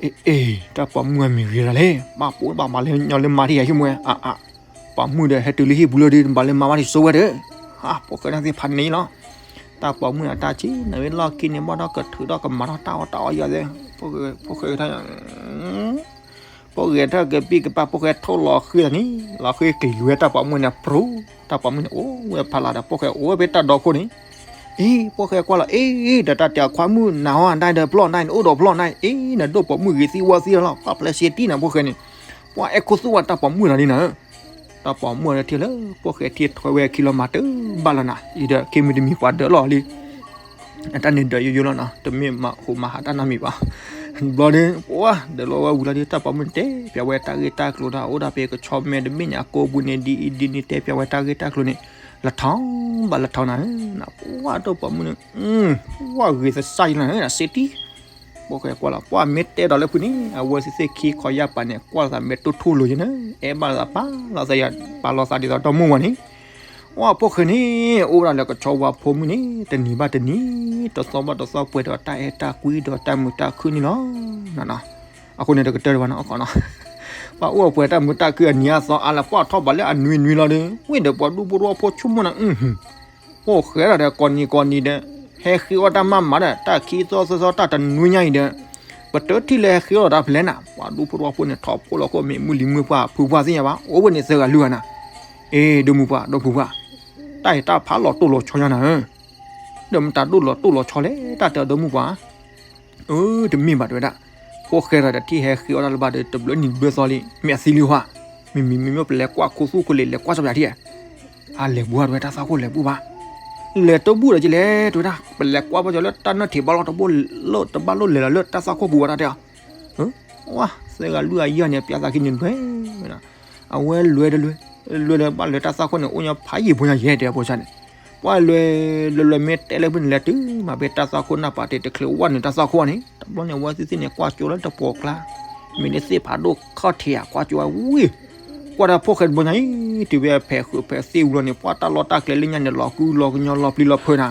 အ့ အ့ တၢ်ပိာ်မုၣ်အမ့ၢ်ဂ့ၤလီၤလဲၣ်, ဘၣ်ပိာ်ဘၣ်မၤလၢညီလၢမါထံၣ်ယၤဟံၣ်မွဲ အါအါ, ပိာ်မုၣ်ဒီးဟဲတုၤလၢဟံၣ်ပူၤလၢဒုး ဘၣ်လၢမါဘၣ်ထံၣ်စိဝဲဒီး, ဟး ပိာ်ဃဲတၢ်သ့ၣ်ဖးန့ၣ်လီၤ, တၢ်ပိာ်မုၣ်အတၢ်ဆံး နဝဲလီၢ်ခံန့ၣ် ဘၣ်ဒီးကထုးထီၣ်ကမၤထီၣ်တၢ်အီၣ်တၢ်အီယၤသ့ၣ်, ဖိၣ်ဃဲထီၣ် ဖိၣ်ဃဲထီၣ်ကပံၢ်ကပၢ် ဖိၣ်ဃဲထိၣ်လီၤဃ့လီၤန့ၣ်, လီၤဃ့ကလံၤဝဲတၢ်ပိာ်မုၣ်န့ၣ် ပြူၤ, တၢ်ပိာ်မုၣ်န့ၣ် အိၣ်ဝဲဖးလၢ်ဒီး ဖိၣ်ဃဲအိၣ်ဝဲဖဲတၢ်ဒီခိၣ်န့ၣ်, အ့ ဖိၣ်ဃဲကွၢ်လီၤ အ့ ဒီးတၢ်တဲအခွါမုၣ်နၤဟီၣ်ဒၣ်ဒီးဖျီၣ်ဒၣ်န့ၣ် အိၣ်ဒီးဖျီၣ်ဒၣ် အ့ နဒိၣ်ပိာ်မုၣ်ဂ့ၤသံဝီသံလီၤ ပှၢ်ဖျဲးစ့တံၢ်နၤဖိၣ်ဃဲန့ၣ်, ပှၢ်အဲၣ်ခိၣ်သူၣ်ဝဲတၢ်ပိာ်မုၣ်လီၤန့ၣ်နၤ, တၢ်ပိာ်မုၣ်န့ၣ်ထံၣ်လၢ ဖိၣ်ဃဲထံၣ်ထွဲဝဲခံလီၤမၤတဘၣ်လီၤနၤ, အံၤဒီး ခ့မုၢ်တမံၤပှၤဒၢးလီၤလံ အတၢ်န့ၣ်ဒၢးယိယိလီၤနီၤ တမ့ၢ်မၤဟူးမၤဟးတၢ်နီတမံၤဘၣ်. ဘျီဒုး ပှၢ် ဒၢးလီၤဝဲဝံၤလီၤဒုး တၢ်ပိာ်မုၣ်န့ၣ်တဲပၠးဝဲတၢ်ဂ့ၢ်တၢ်ကျိၤဒီး အိၣ်ဒၣ်ဖဲကဆီမဲတဘ့ၣ်ညါကိးပူၤန့ၣ် ဒ်အံၤဒ်န့ၣ် တဲပၠးဝဲတၢ်ဂ့ၢ်တၢ်ကျိၤန့ၣ် လီၤထီဘၣ်လီၤထီနၤဧၢ, ပှၢ် တၢ်ပိာ်မုၣ်န့ၣ် ပှၢ်ဂ့ၤသစၢ်ယနၤဧၢ စ့တံၢ် ဖိၣ်ဃဲကွၢ်လီၤ ပှၢ်မ့ၢ်တဲဒီးလၢဖုန့ၣ် အဝဲသ့ၣ်သ့ၣ်ခံခီယၢ်ပၤန့ၣ် ကွၢ်သးမဲာ်တိၢ်ထူလိာ်ယနၤ အဲၣ်ဘၣ်သးပာ်လီၤသးယၤ ပာ်လီၤသးဒ်သိးဒီမုၢ်ဝဲန့ၣ် ပှၢ် ဖိၣ်ဃဲန့ၣ် အိၣ်ဝဲဒၣ်လၢကဆီဝါဖိမုၣ်န့ၣ် တနံၤဘၣ်တနံၤ တသီဘၣ်တသီပှဲၤဒီးတၢ်အဲၣ်တၢ်ကွံဒီးတၢ်မုာ်တၢ်ခုၣ်န့ၣ်လီၤ. အဃိန့ၣ် တကတၢၢ်တဘၣ်နီၤ အခီနီၤ ပှၤအိၣ်ပှဲၤတၢ်မုာ်တၢ်ခုၣ်အနံၤအသီအါလၢ ပှၢ်ထီၣ်ဘးလၢအနွံနွံလီၤဒီး ဝံၣ်ဒီးပှၤဒူဖိတဝီဖိဆိကမိၣ်နၤ အိၣ်ဃဲဒၣ်ဒီးကိးနံၤကိးနံၤဒီး ဟဲဃ့အီၣ်တၢ်မးမးဒီး တၢ်ခံသီသၢသီတၢ်တနွံညါအံၤဒီး ပတထံၣ်လၢဟဲဃ့အီၣ်တၢ်ဖဲလဲၣ်နၤ ပှၤဒူဖိတဝီဖိန့ၣ် ထီၣ်ဖိလီၤခိၣ်မ့ၢ်မုၢ်လံၤမုၢ်ပှၢ်ဖုပှၢ်သ့ၣ်ညါဘၣ် အိၣ်ဝဲန့ၣ်သၢဂၤလွံၢ်ဂၤနၤ အ့ ဒိၣ်မုၢ်ပှၢ် ဒိၣ်ဖုပှၢ် တၢ်အံၤတၢ်ဖးလီၤတိၢ်လီၤဆီညါနၤဧၢ ဒီးမတၤဒိၣ်လီၤတိၢ်လီၤဆီလဲၣ် တၢ်တဲအီၤဒိၣ်မုၢ်ပှၢ် အၢ တမ့ၢ်ဘၣ်တဲဝဲဒၣ် ဖိၣ်ဃဲဒီးတထံၣ်ဟဲဃ့အီၣ်တၢ်လၢၤဘၣ်ဒီး တဘျီနံၤတဘျီသီလံ မ့ၢ်အသံလံဟါ, မ့မ့ၢ်မ့မ့ၢ်ပလဲၤကွၢ်ခူသူၣ်ခိၣ်လံ လဲၤကွၢ်စီပၠးထံၣ်ဧါ, အလဲၤဘူးဟါတဝဲတၢ်သွၣ်ခိၣ်လဲၤဘူးဘၣ်, လဲၤတဘူၣ်ဒီးကလဲၤတဝဲဒၣ် ပလဲၤကွၢ်ဘၣ်ကီလၢတၢ်နၢၣ်ထံးဘၣ်လီၤတဘၣ်လိၣ်လဲၤလီၤလၢတၢ်သွၣ်ခိၣ်ပူၤဝဲတၢ်တဲအီၤ, ဝါ သၢဂၤလွံၢ်ဂၤယဲၢ်န့ၣ် ပၠါသးခံန့ၣ်လွဲၢ်ဝဲဒၣ်, အဝဲလွဲၢ်တလွဲၢ်, လွဲၢ်လၢဘၣ်လၢတၢ်သွၣ်ခိၣ်န့ၣ် အိၣ်ညီဖးယံာ်ဖိညါယဲၢ်တဲအဖိဆါန့ၣ်, ပှၢ်လွဲၢ်လွဲၢ်လွဲၢ်မ့ၢ်တဲလၢဖုန့ၣ်လဲၤတုၤမးဖဲတၢ်သွၣ်ခိၣ်နၢ်ပာ်တ့ၢ်တချ့ဝဲန့ၣ်တၢ်သွၣ်ခိၣ်န့ၣ် တဘျီန့ၣ် အဝဲသ့ၣ်သ့ၣ်န့ၣ် ကွၢ်ကၠိလၢတပိာ်ကျါ, မ့ၢ်လၢသ့ၣ်ဖးဒိၣ်ခီၣ်ထံးဧါ ကွၢ်ကၠိဝဲဝံၤ, ကွၢ်တၢ်ဖိၣ်ဃဲတဘျီညါအံၤ တုၤဖဲဖဲးဃုာ်ဖဲးသ့ၣ်ဝံၤလီၤန့ၣ် ပှၢ်တၢ်လီၢ်တၢ်ကျဲလၢညါန့ၣ် လီၤကူလီၤကညီလီၤပျံၤလီၤဖုးနၤ,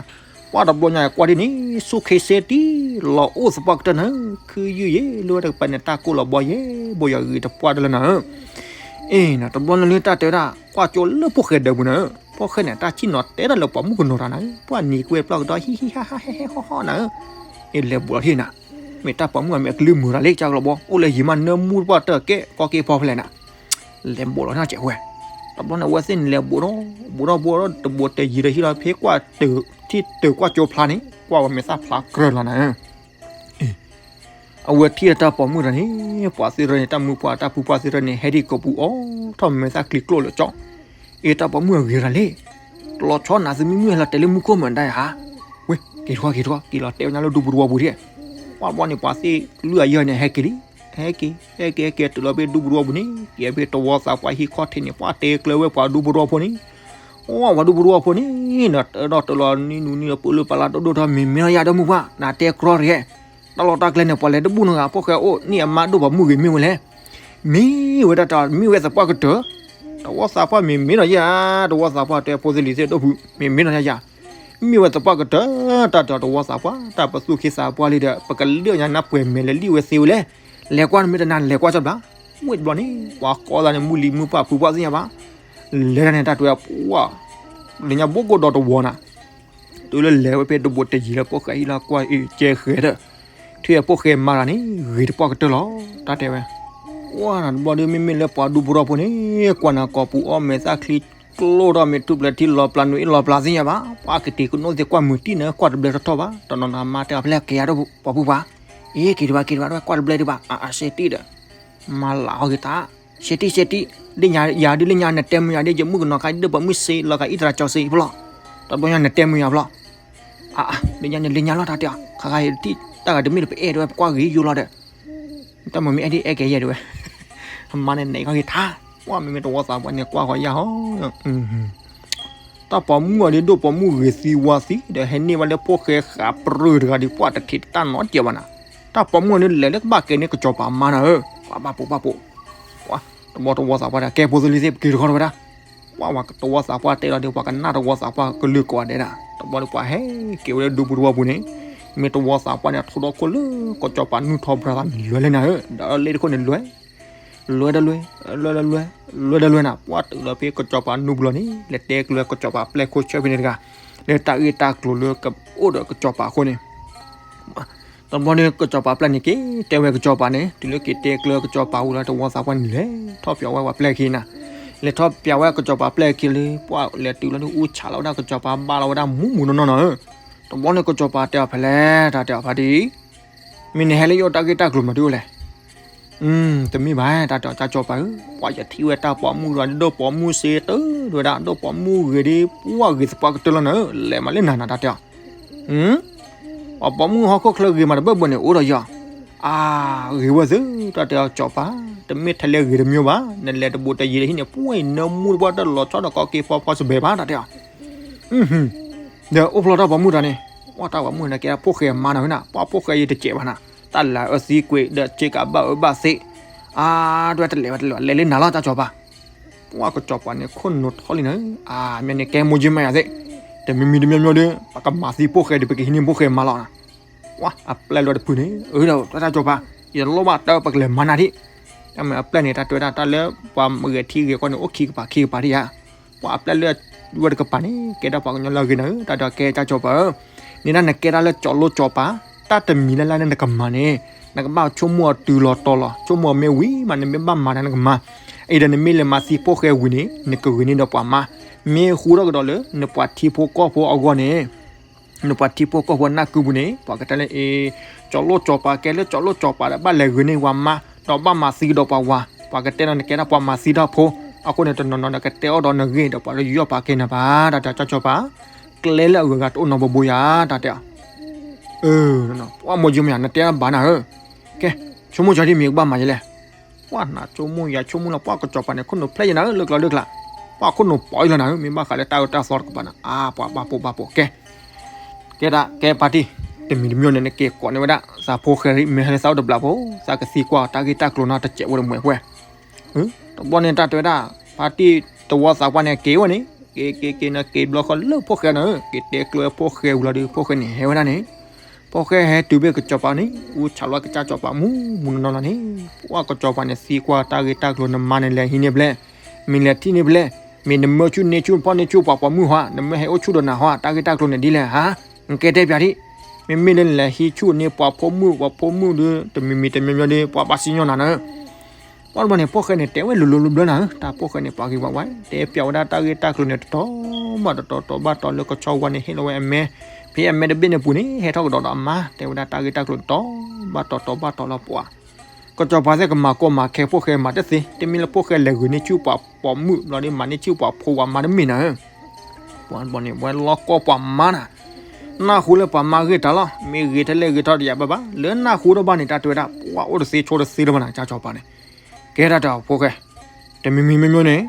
ပှၢ်တဘျီညါကွၢ်ဒ်န့ၣ် ဆူၣ်ခ့စ့တံၢ် လီၤအိၣ်သပှၢ်ကတၢၢ်နၤ, ခုယုၢ်ယဲလၢဝဲတကပၤန့ၣ် တၢ်ကိၢ်လီၤဘီယဲၢ်ဘိယွၤဂ့ၤတပှၢ်တလၢနၤဧၢ အ့ၣ် တဘျီန့ၣ်လၢတၢ်တဲဝဲဒၣ် ကွၢ်ကၠိလၢဖိၣ်ဃဲဒၢးပူၤနၤဧၢ, ဖိၣ်ဃဲန့ၣ် တၢ်ဆံၣ်နီၤတဲတၢ်လၢပှၤမုၣ်ကနီၤတၢ်နၤဧၢ, ပှၢ်နံၤကွဲပျီၢ်ကဒီး ဟံၣ်ဟံၣ်ဟါဟါဟဲဟဲဟီၣ်ဟီၣ်နၤဧၢ, အ့ၣ် လဲၤဘူးလီၤထံၣ်နၤ, မ့ၢ်တၢ်ပှၤမုၣ်အမ့ၢ်အကလုၢ်မုာ်တၢ်လၢကၢကလီၤဘီ အိၣ်လၢယံၤမးနၢမူတပှၢ်တၢၢ်ကဲ ကီက့ဖီဖဲလဲၣ်နၤ လဲၤဘူးလီၤထံၣ်စဲးဝဲ, တဘျီန့ၣ် အဝဲသ့ၣ်န့ၣ်လဲၤဘူးဒီး ဘူးထီၣ်ဘူးဒီး တဘူးတယံၤဒီးဟံၣ်လီၤ ဖဲကွၢ်တၢၢ် ထံၣ်တၢၢ်ကွၢ်ကၠိဖျါန့ၣ် ကွၢ်ဝဲမဲာ်သၣ်ဖျါကြၢးလီၤနၤဧၢ, အဝဲထံၣ်တၢ်ပိာ်မုၣ်တဂၤန့ၣ် ပှၤသ့ၣ်တဖၣ်န့ၣ် တၢ်မုၢ်ပှၢ်တၢ်ဖုပှၢ်သ့ၣ်တဖၣ်န့ၣ် ဟဲဒံကိာ်ပူၤအိၣ်ထီၣ်မဲာ်သၣ်ချံကျိၣ်လၢကၠီ, အ့ၣ် တၢ်ပိာ်မုၣ်အဂ့ၤတဂၤလံ, တလီၤဆီနၤသုမုၢ်မုၢ်ဟဲလီၤတဲာ်လၢမူခိၣ်မးဒၣ်ဧါ, ဝ့ၢ် က့ၤထီၣ်က့ၤထီၣ် က့ၤလီၤတဲာ်ဝဲညါလၢဒူပူၤတဝီပူၤဒၣ်, ပှၢ်တဘျီန့ၣ် ပှၤသ့ၣ်လွံၢ်ဂၤယဲၢ်န့ၣ် ဟဲက့ၤလံ, ဟဲက့ၤ ဟဲက့ၤ ဟဲက့ၤတုၤလီၤဖဲဒူပူၤတဝီပူၤန့ၣ် က့ၤဖဲတဝီသးပှၢ်ဟံၣ်ခီၣ်ထံးန့ၣ် ပှၢ်တဲကျၢၤဝဲပှၤဒူပူၤတဝီဖိန့ၣ်, အိၣ် ပှၤဒူပူၤတဝီဖိန့ၣ် ဒီးတၢ်ဒီးတၢ်လီၤနံၤနူၤနံၤဒီးပၢၢ်လၢပၢ်လၢတဒိၣ်ထီၣ် မ့ၢ်မ့ၢ်ထီၣ်ယၤဒီးမုၢ်ပှၢ် နတဲကြီတဂ့ၤ, တၢ်လီၢ်တၢ်ကျဲန့ၣ် ပှၤလဲၤတဘူၣ်နီတဂၤ ဖိၣ်ဃဲအိၣ်န့ၢ်အမါဒိၣ်ပှၤမုၢ်ဂ့ၤမ့ၢ်ဝဲလဲၣ်, မ့ၢ်ဝဲဒၣ်တၢ်မ့ၢ်ဝဲသပှၢ်ကတၢၢ်, တဝီသးပှၢ်မ့ၢ်မ့ၢ်ထီၣ်ယၤ, တဝီသးပှၢ်တဲဖိသ့ၣ်လံၤသ့ၣ်ဒိၣ်ဖုး မ့ၢ်မ့ၢ်ထီၣ်ယၤယၤ, မ့ၢ်ဝဲသပှၢ်ကတၢၢ် တၢ်တဲတဝီသးပှၢ် တၢ်ပသူၣ်ခ့သးပှၢ်လံဒီး ပကလၢညါနၢ်ပှဲၤမဲာ်လဲၤလံၣ်ဝဲသ့ဝဲလဲၣ်, လဲၤကွၢ်နမ့ၢ်တနာ်လဲၤကွၢ်ကၠီဘျီ, ဝ့ၢ်တဘျီန့ၣ် ပှၤကိးသးန့ၣ် မုၢ်လံၤမုၢ်ပှၢ်ဖုပှၢ်သ့ၣ်ညါဘၣ်, လဲၤဒၣ်န့ၣ် တၢ်တဲဝဲပှၢ် လၢညါဘိၣ်ကိၣ်ဒီးတဝီနၤ, တုၤလၢလဲၤဝဲဖဲတဘူးတယံၤလၢဖိၣ်ဃဲဟံၣ်လီၤကွၢ်အံၤကဲဃဲၤဒီး, ထံၣ်ဝဲဖိၣ်ဃဲမါတဂၤန့ၣ် ဂ့ၤတပှၢ်ကတၢၢ်လီၤ, တၢ်တဲဝဲ, ပှၢ်နၤတဘျီဒီး မ့မ့ၢ်လၢပှၤဒူဖိထီၣ်ဖိန့ၣ် ကွၢ်နၤကိာ်ပူၤအီၣ်မဲာ်သၣ်ချံကျိၣ်ထီၣ် မ့ၢ်ထူၣ်ပျဲၤထံလီၤပျၢၤနွံအ့ၣ်လီၤပျၢၤသ့ၣ်ညါဘၣ်, ပှၢ်ကတံၤကနိၣ်သ့ၣ်ကွၢ်မုာ်တံၢ်နၤ ကွၢ်တဘျဲထီၣ်ထီၣ်ဘၣ်, တနီၤနီၤမါတဲအီၤဖဲလဲၣ်က့ၤယၤဒိၣ်ပှၤဖိပှၢ်, အ့ က့ၤတဘၣ်က့ၤတဘၣ် ကွၢ်တဘျဲဒံးဘၣ် အါအါ ရှဲတံၢ်ဒီး မၤလၤဟီဂ့ၤတၢ်, ရှဲတံၢ်ရှဲတံၢ်, ဒ်ညါယၤဒ်လၢညါနတဲမုာ်ယၤဒ် ယမုၣ်ကနီၤခါဒ်ပှၤမုၢ်စ့လီၤကးအံၣ်တရၤကၠီစ့ဖဲလီၤ, တဘျီညါနတဲမုာ်ယၤဖဲလီၤ, အါအါ လၢညါန့ၣ်လၢညါလီၤတၢ်တဲအီၤ ခါခါအံၤတံၢ်တၢ်ဂၤတမ့ၢ်တပအဲၣ်ဒိဝဲပကွၢ်ဂ့ၤယိလီၤဒီး တၢ်မ့ၢ်မ့ၢ်အဲၣ်ဒ်အဲၣ်ကဲယဲၢ်ဒိဝဲ, အမါန့ၣ်နဲၣ်ခီဂ့ၤထါ, ပှၢ်မ့မ့ၢ်တဝီသးပှၢ်န့ၣ်ကွၢ်ဃီယၢ်ဟီ တၢ်ပိာ်မုၣ်အီၤဒ်ဒိၣ်ပိာ်မုၣ်ဂ့ၤသံဝါသံ ဒီးဟဲန့ၢ်ဘၣ်လၢဖိၣ်ဃဲဃးပြၢတဂၤဒီး ပှၢ်တထံးတတၢ်နီတစဲးဘၣ်နၤ, တၢ်ပိာ်မုၣ်အီၤဒ်လဲၤလၢကဘၣ်ကဲန့ၢ်ကစီၤပၤမါနၤဧၢ, ပှၢ်ဘၣ်ပိာ်ဘၣ်ပိာ်, ပှၢ် တဘျီတဝီသးပှၢ်ဒီး ကဲဖိသ့ၣ်လံၤသ့ၣ် ပက့ၤတခီတဝဲဒၣ်, ပှၢ်ဝဲတဝီသးပှၢ်တဲလီၤဒီး ပှၤကနၣ်တဝီသးပှၢ်ကလုၢ်ကိးဂၤဒဲးဒၣ်, တဘျီဒီးပှၤဟဲက့ၤဝဲလၢဒူပူၤတဝီပူၤန့ၣ်, မ့ၢ်တဝီသးပှၢ်န့ၣ် ထိၣ်ဒီခိၣ်လၢကစီၤပၤနုၢ်ထီၣ်ဘြၤသးန့ၣ် လွဲလၢနၤဧၢ, ဒီးလ့တခိၣ်န့ၣ်လွဲ လွဲတလွဲ လွဲတလွဲ လွဲတလွဲနၤ, ပှၢ်တုၤလီၤဖဲကစီၤပၤနုၢ်ပူၤလီၤန့ၣ် လဲၤတဲကျၢၤကစီၤပၤပျဲၢ်ခိၣ်ဆၢဖဲန့ၣ်တဂၤ, လၢတၢ်ဂ့ၢ်တၢ်ကျိၤလၢကအိၣ်ဒီးကစီၤပၤအဃိန့ၣ် တဘျီန့ၣ် ကစီၤပၤပျဲၢ်န့ၣ်က့ၤ တဲဝဲကစီၤပၤန့ၣ် တုၤလၢက့ၤတဲကျၢၤကစီၤပၤဝံၤလီၤ တဝီသးပှၢ်န့ၣ်လဲၤထီၣ်ပၠးဝဲပှၤပျဲၢ်ခံနၤ, လဲၤထီၣ်ပၠးဝဲကစီၤပၤပျဲၢ်ခံလံ ပှၢ်လဲၤတုၤလီၤဒုးအူဆးလီၤဝဲဒၣ်ကစီၤပၤဘၣ်လီၤဝဲဒၣ်မူမူနီၢ်နီၢ်နီၤ, တဘျီန့ၣ်ကစီၤပၤတဲအီၤဖဲလဲၣ် တၢ်တဲအီၤဖါတံၢ် မ့ၢ်နဟဲလၢယအိၣ်တၢ်ဂ့ၢ်တၢ်ကျိၤမၤဒုးအိၣ်လဲၣ် တမ့ၢ်ဘၣ် တၢ်တဲအီၤကၠီပၤဧၢ, ပှၤယထံၣ်ဝဲတၢ်ပိာ်မုၣ်ဒီးဒိၣ်ပိာ်မုၣ်စ့တၢ်ဒိၣ်ဝဲဒၣ် ဒိၣ်ပိာ်မုၣ်ဂ့ၤဒ် ပှၢ်ဂ့ၤသပှၢ်ကတၢၢ်လီၤနၤဧၢ, လဲၤမးလၢနၤနၤတၢ်တဲအီၤ, ပှၤပိာ်မုၣ်ဟီၣ်ခိၣ်ချၢဂ့ၤမးတဘၢၣ်ဘၢၣ်န့ၣ် အိၣ်ဒီးယီၤ, အါ ဂ့ၤဝဲသု တၢ်တဲအီၤကၠီပၤ, တမ့ၢ်ထဲလဲၣ်ဂ့ၤတမံၤဘၣ်, နလဲၤတဘူးတယံၤဒီးဟံၣ်န့ၣ် ပှၢ်အံၤနၢမူတပှၢ်တၢ်လီၤဆီဒီးကီက့ၤဖီဖီစဘဲးဘၣ် တၢ်တဲအီၤ ဒီးအိၣ်ဖျီတၢ်ပိာ်မုၣ်တၢ်န့ၣ်, ပှၢ်တၢ်ပိာ်မုၣ်န့ၣ်ကဲဒၣ်ဖိၣ်ဃဲမါနၤဝဲနၤ, ပှၢ်ဖိၣ်ဃဲအံၤတစဲးဘၣ်နၤ, တၢ်လၤအၢသံကွံာ်ဒီးစ့ကဘၣ်အၢဘၣ်သ့, အါ တဝဲတလဲၤဝဲတလဲၤဝဲ လဲၤလၢနၤလီၤတၢ်ကၠီပၤ, ပှၢ်ကၠီပၤန့ၣ် ခိၣ်နူာ်ထီလံနၤ, အါ မ့ၢ်န့ၣ်ကဲမိၢ်ကၠ့မါယၤသ့, တမံၤမံၤတမံၤမံၤဒီး ပကမၤသံဖိၣ်ဃဲဒီး ပကဟံးန့ၢ်ဖိၣ်ဃဲမါလီၤနၤ, ပှၢ်အပျဲၢ်လွဲတဖုန့ၣ်, အၢ ဒီးတၢ်ကၠီပၤ, ယလိၣ်ဘၣ်တၢ်ပကလဲၤမၤနၤဒံး, တၢ်မ့ၢ်အပျဲၢ်န့ၣ် တၢ်တဲဝဲဒၣ်တၢ်လၢပှၤဂဲၤထံဂဲၤကီၢ်န့ၣ် အိၣ်ခံကပၤခံကပၤဒံးဧါ ပှၤအပျဲၢ်လၢဝဲတကပၤန့ၣ် ကဲဒၣ်ပှၤကညီလၢအဂ့ၤနၤဧၢ, တၢ်ဒီးကဲတၢ်ကၠီပၤဧၢ, န့ၣ်ဒၣ်နကဲဒၣ်လၢကၠီလိကၠီပၤ, တၢ်တမံၤလၢ်လၢ်လၢနကမၤန့ၣ်, နကဘၣ်ဆိကမိၣ်အီၤတုၤလီၤတီၤလီၤ, ဆိကမိၣ်အီၤမ့ၢ်ဝံၤမး နမ့ၢ်ဘၣ်မၤတၢ်နကမၤ, အံၤဒီးနမ့ၢ်လဲၤမၤသံဖိၣ်ဃဲဝံၤန့ၣ် နကဂ့ၤန့ၢ်ဒီးပှၤမါ, မ့ၢ်ဟူထီၣ်ကဒီးလၢ နပှၤထံဖိကီၢ်ဖိအဂီၢ်န့ၣ် နပှၤထံဖိကီၢ်ဖိနၢ်ကုပူၤန့ၣ် ပှၤကတဲလၢအ့ ကၠီၤလိၣ်ကၠီၤပၤ ကဲလၢကၠီၤလိၣ်ကၠီၤပၤဒီး ဘၣ်လဲၤဂ့ၤန့ၢ်ဝၤမါ ဒီးဘၣ်မၤသံကဒီးပှၤဝၤ, ပှၤကတဲနီၤ နကဲဒၣ်ပှၤမၤသံတၢ်ဖိ, အဃိန့ၣ် တနီၤနီၤဒီးကတဲအီၣ်ဒီးနဂ့ၢ်ဒီး ပှၤလၢယူးယီၣ်ပာ်ကဲနၤဘၣ် တၢ်တဲကၠီၤကၠီၤပၤ, ကျဲလၢအဂုၤအဂၤတအိၣ်နီတဘိဘိယၤ တၢ်တဲအီၤ, အၢ ပှၢ်မိၢ်ယိမ့ၢ်ယၤ နတဲဘၣ်နၤဧၢ, ကဲ, ဆိကမိၣ်ကၠီၤဒ်မ့ၢ်ကဘၣ်မၤယဲလဲၣ်, ပှၢ်နဆိကမိၣ်ယၤဆိကမိၣ်လီၤ ပှၢ်ကၠီၤပၤန့ၣ် ခိၣ်နူာ်ဖျဲၣ်ယဲနၤဧၢ လၢကျီလၢကျါ, ပှၢ်ခိၣ်နူာ်ပိာ်ယဲလီၤနၤဧၢ မ့ၢ်ဘၣ်ဃးလၢတၢ်အၢတၢ်သီတကပၤန့ၣ် အါ ပှၤဘၣ်ပိာ်ဘၣ်ပိာ် ကဲ ကဲဒၣ် ကဲပၣ်တံၣ်, တမံၤတမံၤန့ၣ် နက့ၤကိးန့ၢ်ဝဲဒၣ် သးဖိၣ်ဃဲ မ့ၢ်ဟဲလၢသးအိၣ်တဘျီဖိ, သးကသံကွၢ်တၢ်ဂ့ၢ်တၢ်ကျိၤနီတစဲးဖိတမှဲးပှဲၤ, တဘျီန့ၣ် တၢ်တဲဝဲဒၣ် ပၣ်တံၣ်တဝီသးပှၢ်န့ၣ် က့ၤဝဲန့ၣ်, က့ၤက့ၤက့ၤန့ၣ် က့ၤဘျီဃီလၢဖိၣ်ဃဲန့ၣ် က့ၤတဲကျၢၤဖိၣ်ဃဲဝံၤလီၤဒီး ဖိၣ်ဃဲန့ၣ်ဟဲဝဲဒၣ်န့ၣ်, ဖိၣ်ဃဲဟဲတုၤဘၣ်ကၠီၤပၤန့ၣ် အူဆးလီၤကစၢ်ကၠီၤပၤမူမူနီၢ်နီၢ်လီၤန့ၣ်, ပှၢ်ကၠီၤပၤန့ၣ် သံကွၢ်တၢ်ဂ့ၢ်တၢ်ကျိၤ နမါန့ၣ်လဲၤဟံးန့ၢ်ဖဲလဲၣ်, မ့ၢ်လဲၤထံၣ်န့ၢ်ဖဲလဲၣ်, မ့ၢ်နမၢဆူၣ်န့ၢ်ဆူၣ်ဖီၣ်န့ၢ်ဆူၣ်ပှၤပိာ်မုၣ်ဟီ, နမၢဟဲအိၣ်ဆူၣ်ဒီးနၤဟီ, တၢ်ဂ့ၢ်တၢ်ကျိၤန့ၣ်ဒ်လဲၣ်ဧါ, နကဲတဲပၠးဒံး, မ့မ့ၢ်လၢနလဲၤဟံးဆူၣ်န့ၢ်ပှၤပိာ်မုၣ် ပှၤပိာ်မုၣ်ဒီး တမံၤမံၤတမံၤမံၤဒီး ပှၤဘၣ်စံၣ်ညီၣ်နၤန့ၣ် ပှၢ်တဘျီန့ၣ် ဖိၣ်ဃဲန့ၣ် တဲဝဲလိၤလိၤဘျၢဘျၢနၤဧၢ, တၢ်ဖိၣ်ဃဲန့ၣ် ပှၤဂ့ၤပှၤဝါ တဲပၠးဝဲဒၣ်တၢ်ဂ့ၢ်တၢ်ကျိၤန့ၣ် တတီၤဘၣ်တတီၤ တီၤဘၣ်တီၤလၢကဆီဝါန့ၣ် ဟ့ၣ်လီၤဝဲအမဲ, ဖဲအမဲတဘ့ၣ်န့ၣ်ပူၤန့ၣ် ဟဲထီၣ်ကဒီးဒီးအမါ တဲဝဲဒၣ်တၢ်ဂ့ၢ်တၢ်ကျိၤန့ၣ် တီၤဘၣ်တီၤ တီၤဘၣ်တီၤလီၤပှၤ, ကၠီၤပၤသ့ၣ်ကမၤကိးမၤခဲ ဖိၣ်ဃဲမၤတသ့, တမ့ၢ်လၢဖိၣ်ဃဲလဲၤဂ့ၤန့ၢ်ဆူၣ်ပှၤပိာ်မုၣ် ဘျီဒီးမၤန့ၢ်ဆူၣ်ပှၤဖိဝၤမါတမ့ၢ်နၤဧၢ ပှၤတဘျီန့ၣ် ဝဲလီၤကီပှၤမါနၤ, နၢ်ဟူလၢပှၤမါဂ့ၢ်တၢ်လီၤ, မ့ၢ်ဂ့ၤထဲလဲၣ်ဂ့ၤထီၣ်တယၤဘၣ်ဘၣ်, လၢနၢ်ဟူတဘၣ်န့ၣ် တၢ်တဲဝဲဒၣ် ပှၢ်အိၣ်တသ့ဆိတသ့လၢၤဘၣ်နၤ ကၠီၤပၤန့ၣ်, ကဲတၢ်တဲအီၤဖိၣ်ဃဲ, တမံၤမံၤမ့ၢ်မ့ၢ်န့ၣ်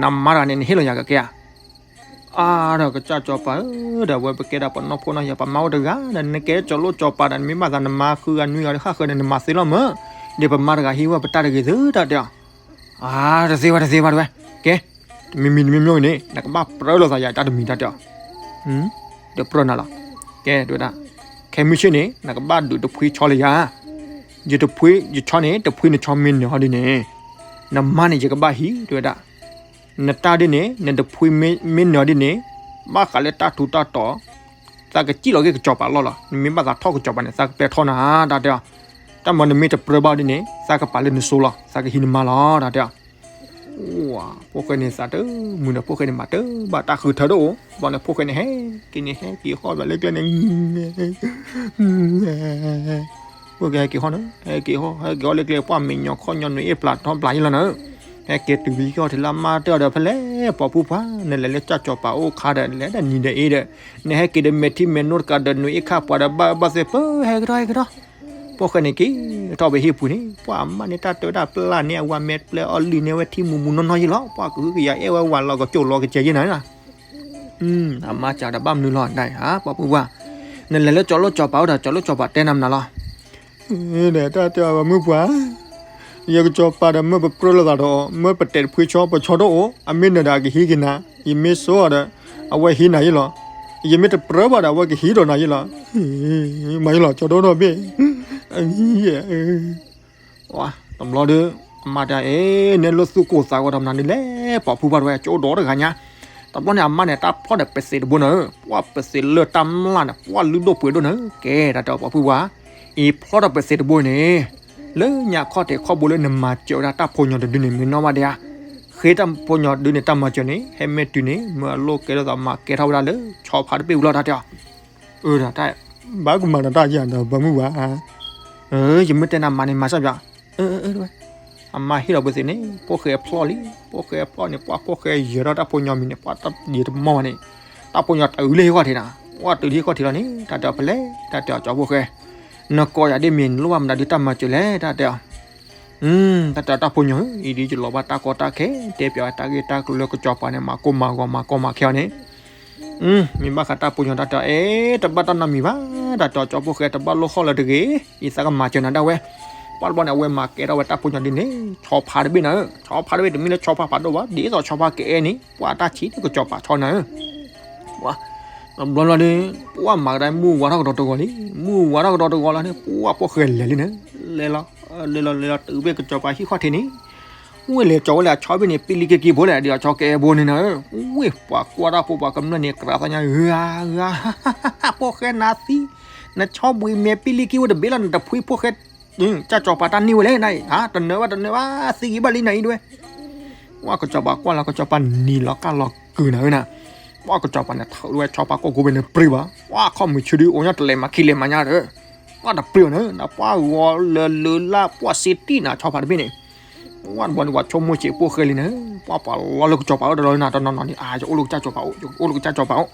နမါတဂၤန့ၣ် နဟ့ၣ်လီၤယၤကကဲဧါ, အါဒီးကစၢ်ကၠီၤပၤဧၢ, ဒီးဝဲပကဲဒၣ်ပှၤနီၢ်ဖိနီၢ်ယၤ ပမါအိၣ်တဂၤဒီး နကဲကၠီၤလိၣ်ကၠီၤပၤဒီး နမ့ၢ်ဘၣ်သးနမါဃုဂၤနွံဂၤဒီး ဃၣ်ဃၢၤဒီး နမၤသ့လီၤမၢ်, ဒီးပမါတဂၤဟံးဝဲပတၢ်တဂ့ၤသု တၢ်တဲအီၤ အါ တသ့ဘၣ်တသ့ဘၣ်တဝဲ, ကဲ, တမံၤမံၤတမံၤမံၤန့ၣ် နကဘၣ်ပြၢလိာ်သးယၤတၢ်တမံၤတၢ်တဲအီၤ, ဒီးပြၢနၤလီၤ, ကဲတဲဝဲဒၣ်, ခဲမုၢ်ဆ့ၣ်န့ၣ် နကဘၣ်ဒုးတဖှံဆီလၢယၤ, ယတဖှံယဆီန့ၣ် တဖှံနဆီမ့ၢ်နၢၤဟီဒ်န့ၣ်, နမါန့ၣ်ယကဘၣ်ဟံးတဲဝဲဒၣ်, နတၢ်ဒ်န့ၣ် နတဖှံမ့ၢ်နၢၤဒ်န့ၣ်, ဘၣ်ဃးလၢတၢ်ထူးတၢ်တီၤ သးကစံၣ်လီၤက့ၤကစၠီၤပၤလီၢ်လီၤ, နမ့ၢ်ဘၣ်သးထီၣ်ကစၠီၤပၤန့ၣ် သးကပဲထီၣ်နၤ တၢ်တဲအီၤ, တၢ်မၤနမ့ၢ်တပြၢဘၣ်ဒ်န့ၣ် သးကပာ်လၢနစိလီၤ, သးကဟံးနမါလီၤ တၢ်တဲအီၤ, ဖိၣ်ဃဲန့ၣ်သးတမုာ်ဒီး ဖိၣ်ဃဲန့ၣ်မၤတဘၣ်တၢ်ဃုထၢတအိၣ်, ဘျီန့ၣ်ဖိၣ်ဃဲန့ၣ် ဟဲက့ၤန့ၣ် ဟဲက့ၤဟီၣ်ဘၣ်လၢကျဲန့ၣ် ဖိၣ်ဃဲဟဲက့ၤဟီၣ်န့ၣ် ဟဲက့ၤဟီၣ် ဟဲက့ၤဟီၣ်လၢကျဲ ပှၢ်မဲာ်ညီခီၣ်ညီနွံအ့ၣ်ပျၢ်ထီပျၢ်ယဲလီၤန့ၣ်, ဟဲက့ၤတုၤလံကီၢ်ထံးလၢအမါတဲအီၤဒီး ဖဲလဲၣ်ပိာ်ဖုပှၢ် နလဲၤလၢကၠၢ်ကၠီၤပၤအိၣ်ခါဒီး လဲၤဒီးနံၤဒီးအ့ဒီး နဟဲက့ၤဒီးမဲာ်ထံမဲာ်နိတကးဒီးနွံအ့ၣ်ခါပှၤဒီး ဘၣ်အၢဘၣ်သီ ပၢဟဲကထီၣ်ဟဲကထီၣ်, ဖိၣ်ဃဲန့ၣ်က့ၤထီၣ်ဖဲဟံၣ်ပူၤန့ၣ် ပှၢ်အမါန့ၣ် တၢ်တဲဝဲဒၣ်ပျၢ်န့ၢ် အဝၤမဲာ်ပျဲအီၤလုၢ်န့ၢ်ဝဲထံမူးမူးနီၢ်နီၢ်ယဲလီၤ, ပှၢ်ကဟုကယာ်အဲၣ်ဝဲဝၤလီၤကကၠိၣ်လီၤကစဲးယဲနၤ အမါစံးဒီး ဘၣ်မနုၤလီၤဒၣ်ဧါ ပိာ်ဖုပှၢ်, နလဲၤလၢကၠီၤလိၣ်ကၠီၤပၤအိၣ်ဒီး ကၠီၤလိၣ်ကၠီၤပၤတဲနၤမနုၤလီၤ, ဒီးတၢ်တဲအီၤ မုၢ်ပှၢ်, ယကစၢ်ပာ်ဒီးမၢပပြၢလိာ်သးဒီး မၢပတဲာ်တဖှံဆီ ပဆီတအိၣ် အမ့ၢ်နၢၤဒီးအကဟံးက့ၤနၤ, ယမ့ၢ်စိအီၤဒီး အဝဲဟံးနၤယဲလီၤ, ယမ့ၢ်တပြၢဘၣ်ဒီး အဝဲကဟံးဒီးနၤယဲလီၤ, မၤယဲလီၤ ကၠီၤဒိၣ်နီၢ်ဘ့ၣ် တဘျီဒီး အမါတဲ အဲ နဲလိာ်သူၣ်ကိၢ်သးဂီၤတမနုၤဒ်လဲၣ် ပိာ်ဖုပှၢ်တဝဲ ကၠိဒီးတဂၤညါ, တဘျီန့ၣ် အမါန့ၣ် တၢ်ဖျီၣ်ဒီးပသံးတဘိန့ၣ်, ပှၢ်ပသံးလၢတၢ်မျၢ်န့ၣ် ပှၢ်လုၢ်ဒိၣ်ပှ့ၤဒိၣ်န့ၣ်, ကဲ တၢ်တဲအီၤပိာ်ဖုပှၢ်, အံၤဖျီၣ်ဒီးပသံးတဘိန့ၣ်, လၢညါခီၣ်ထံးခီၣ်ဘိလၢနမၤစၢၤဝဲဒၣ်တၢ်ဖိညီတဒုန့ၣ် မ့ၢ်နီၣ်ဘၣ်ဒံးဧါ, ဃ့တၢ်ဖိညီတဒုန့ၣ် တၢ်မၤစၢၤန့ၣ် ဟဲမ့ၢ်တုၤန့ၣ် မၢအလိၣ်ကဲထီၣ်သးမၤကဲထီၣ်ဝဲဒၣ်လၢ ဆီဖါတဘ့ၣ်ဝံၤလီၤ တၢ်တဲအီၤ အၢ တၢ် ဘၣ်ကမၤနတၢ်ယၤဒီး ပိာ်မုၣ်ပှၢ်, ယမ့ၢ်တဲနၤမၤန့ၣ် မၤစၢ်ပၠး, အၢ အၢ တဝဲ, အမါဟ့ၣ်လီၤပသံးန့ၣ် ဖိၣ်ဃဲဖျီၣ်လံ, ဖိၣ်ဃဲဖျီၣ်န့ၣ် ပှၢ်ဖိၣ်ဃဲယဲၤထီၣ်တၢ်ဖိညီမံၤန့ၣ် ပှၢ်တၢ်ယဲၤတမီၢ်ဘၣ်န့ၣ်, တၢ်ဖိညီတုၤလၢဟံၣ်ခီၣ်ထံးနၤ, ပှၢ်တုၤလၢဟံၣ်ခီၣ်ထံးလီၤန့ၣ် တၢ်တဲအီၤဖဲလဲၣ် တၢ်တဲအီၤကၠီၤဖိၣ်ဃဲ, နကိးယၤဒ်မ့ၢ်နလိၣ်ဘၣ်မနုၤဒုးတၢ်မၤစၢၤလဲၣ် တၢ်တဲအီၤ တၢ်တဲအီၤတၢ်ဖိညီဧၢ, အံၤဒ်ယလီၤဘၣ်တၢ်ကီတၢ်ခဲ, တဲပၠးဝဲတၢ်ဂ့ၢ်တၢ်ကျိၤလၢကစၢ်ပှၤန့ၣ် မၤကိၢ်မၤဂီၤမၤကီမၤခဲအီၤန့ၣ်, မ့ၢ်ဘၣ်ဃးတၢ်ဖိညီတၢ်တဲအီၤ အဲ တဘၣ်တၢ်နီတမံၤဘၣ်, တၢ်တဲအီၤကၠီၤဖိၣ်ဃဲ တဘၣ်လိၣ်ဃီလၢၤတဂ့ၤ, ယသးကမၤစၢၤနၤဒၣ်ဝဲ, ပှၢ်တဘျီန့ၣ် အဝဲမၤကဲထီၣ်ဝဲတၢ်ဖိညီဒ်န့ၣ်, ဆီဖါတဘ့ၣ်နၤဧၢ, ဆီဖါတဘ့ၣ်တမ့ၢ်လၢဆီဖါဖးဒိၣ်ဘၣ်, ဒ်သိးဆီဖါကအဲၣ်န့ၣ် ပှၢ်တၢ်ဆံးလၢကစၢ်ပှၤဆီနၤဧၢ ပှၢ်, တဘျီဘျီဒီး ပှၢ်မၤကဒါမုၢ်ဝါထီၣ်ကဒီးတဂီၤလံ, မုၢ်ဝါထီၣ်ကဒီးတဂီၤလီၤန့ၣ် ပှၢ်ဖိၣ်ဃဲလဲၤလံန့ၣ်, လဲၤလီၤ, လဲၤလီၤလဲၤလီၤတုၤဘ့ၣ်ကစၢ်ပှၤဟံၣ်ခီၣ်ထံးန့ၣ်, ဝ့ၢ်လဲၤကၠီၤဝဲလၢအဆီဘ့ၣ်န့ၣ် ပ့လံက့က့ဘိလဲၣ် ဒ်အဆီကအဲၣ်ဘိန့ၣ်နၤဧၢ, ဝ့ၢ်ပှၤကွၢ်တၢ်ဖိပှၤကမျၢၢ်န့ၣ် ကြးသးညါဧၢဧါ, ဖိၣ်ဃဲနၤသံ, နဆီဘှံးမဲာ်ပ့လံက့ဝဲတဘ့ၣ်လီၤ နတဖှံဖိၣ်ဃဲ ကၠၢ်ကၠီၤပၤတၢ်န့ၢ်ဝဲလဲၣ်နၤအံၤ, တနၢၤဘၣ်တနၢၤဘၣ် သံဂ့ၤဘၣ်လံနၤအံၤတဝဲ, ပှၢ်ကစၢ်ပၤကွၢ်လီၤ ကစၢ်ပၤနံၤလီၤကၢ်လီၤကုာ်နၤဧၢနၤ, ပှၢ်ကစၢ်ပၤန့ၣ် ထုးဝဲဆီဖါကိၢ်ကိၢ်ဘ့ၣ်န့ၣ်ပြံဘၣ်, ပှၢ်ခီၣ်မုၢ်ဆူဒုးအိၣ်ညီတလဲးမးခံလဲးမးညါဒီး, ပှၤတပျံၤအီၤန့ၣ် နပှၤဂီၤလၢလၢလၢပှၤစ့တံၢ်နၤ ဆီဖါတဘ့ၣ်န့ၣ်, ဝဲတဘျီန့ၣ် ပှၤဆိကမိၣ်စ့ၢ်ဖိၣ်ဃဲလံန့ၣ်, ပှၤပှၤလီၤလၢကစီၤပၤအိၣ်တလီၤနၤ တနီၤနီၤန့ၣ် အါ ယအိၣ်လၢကစၢ်စီၤပၤအိၣ် ယအိၣ်လၢကစၢ်စီၤပၤအိၣ်,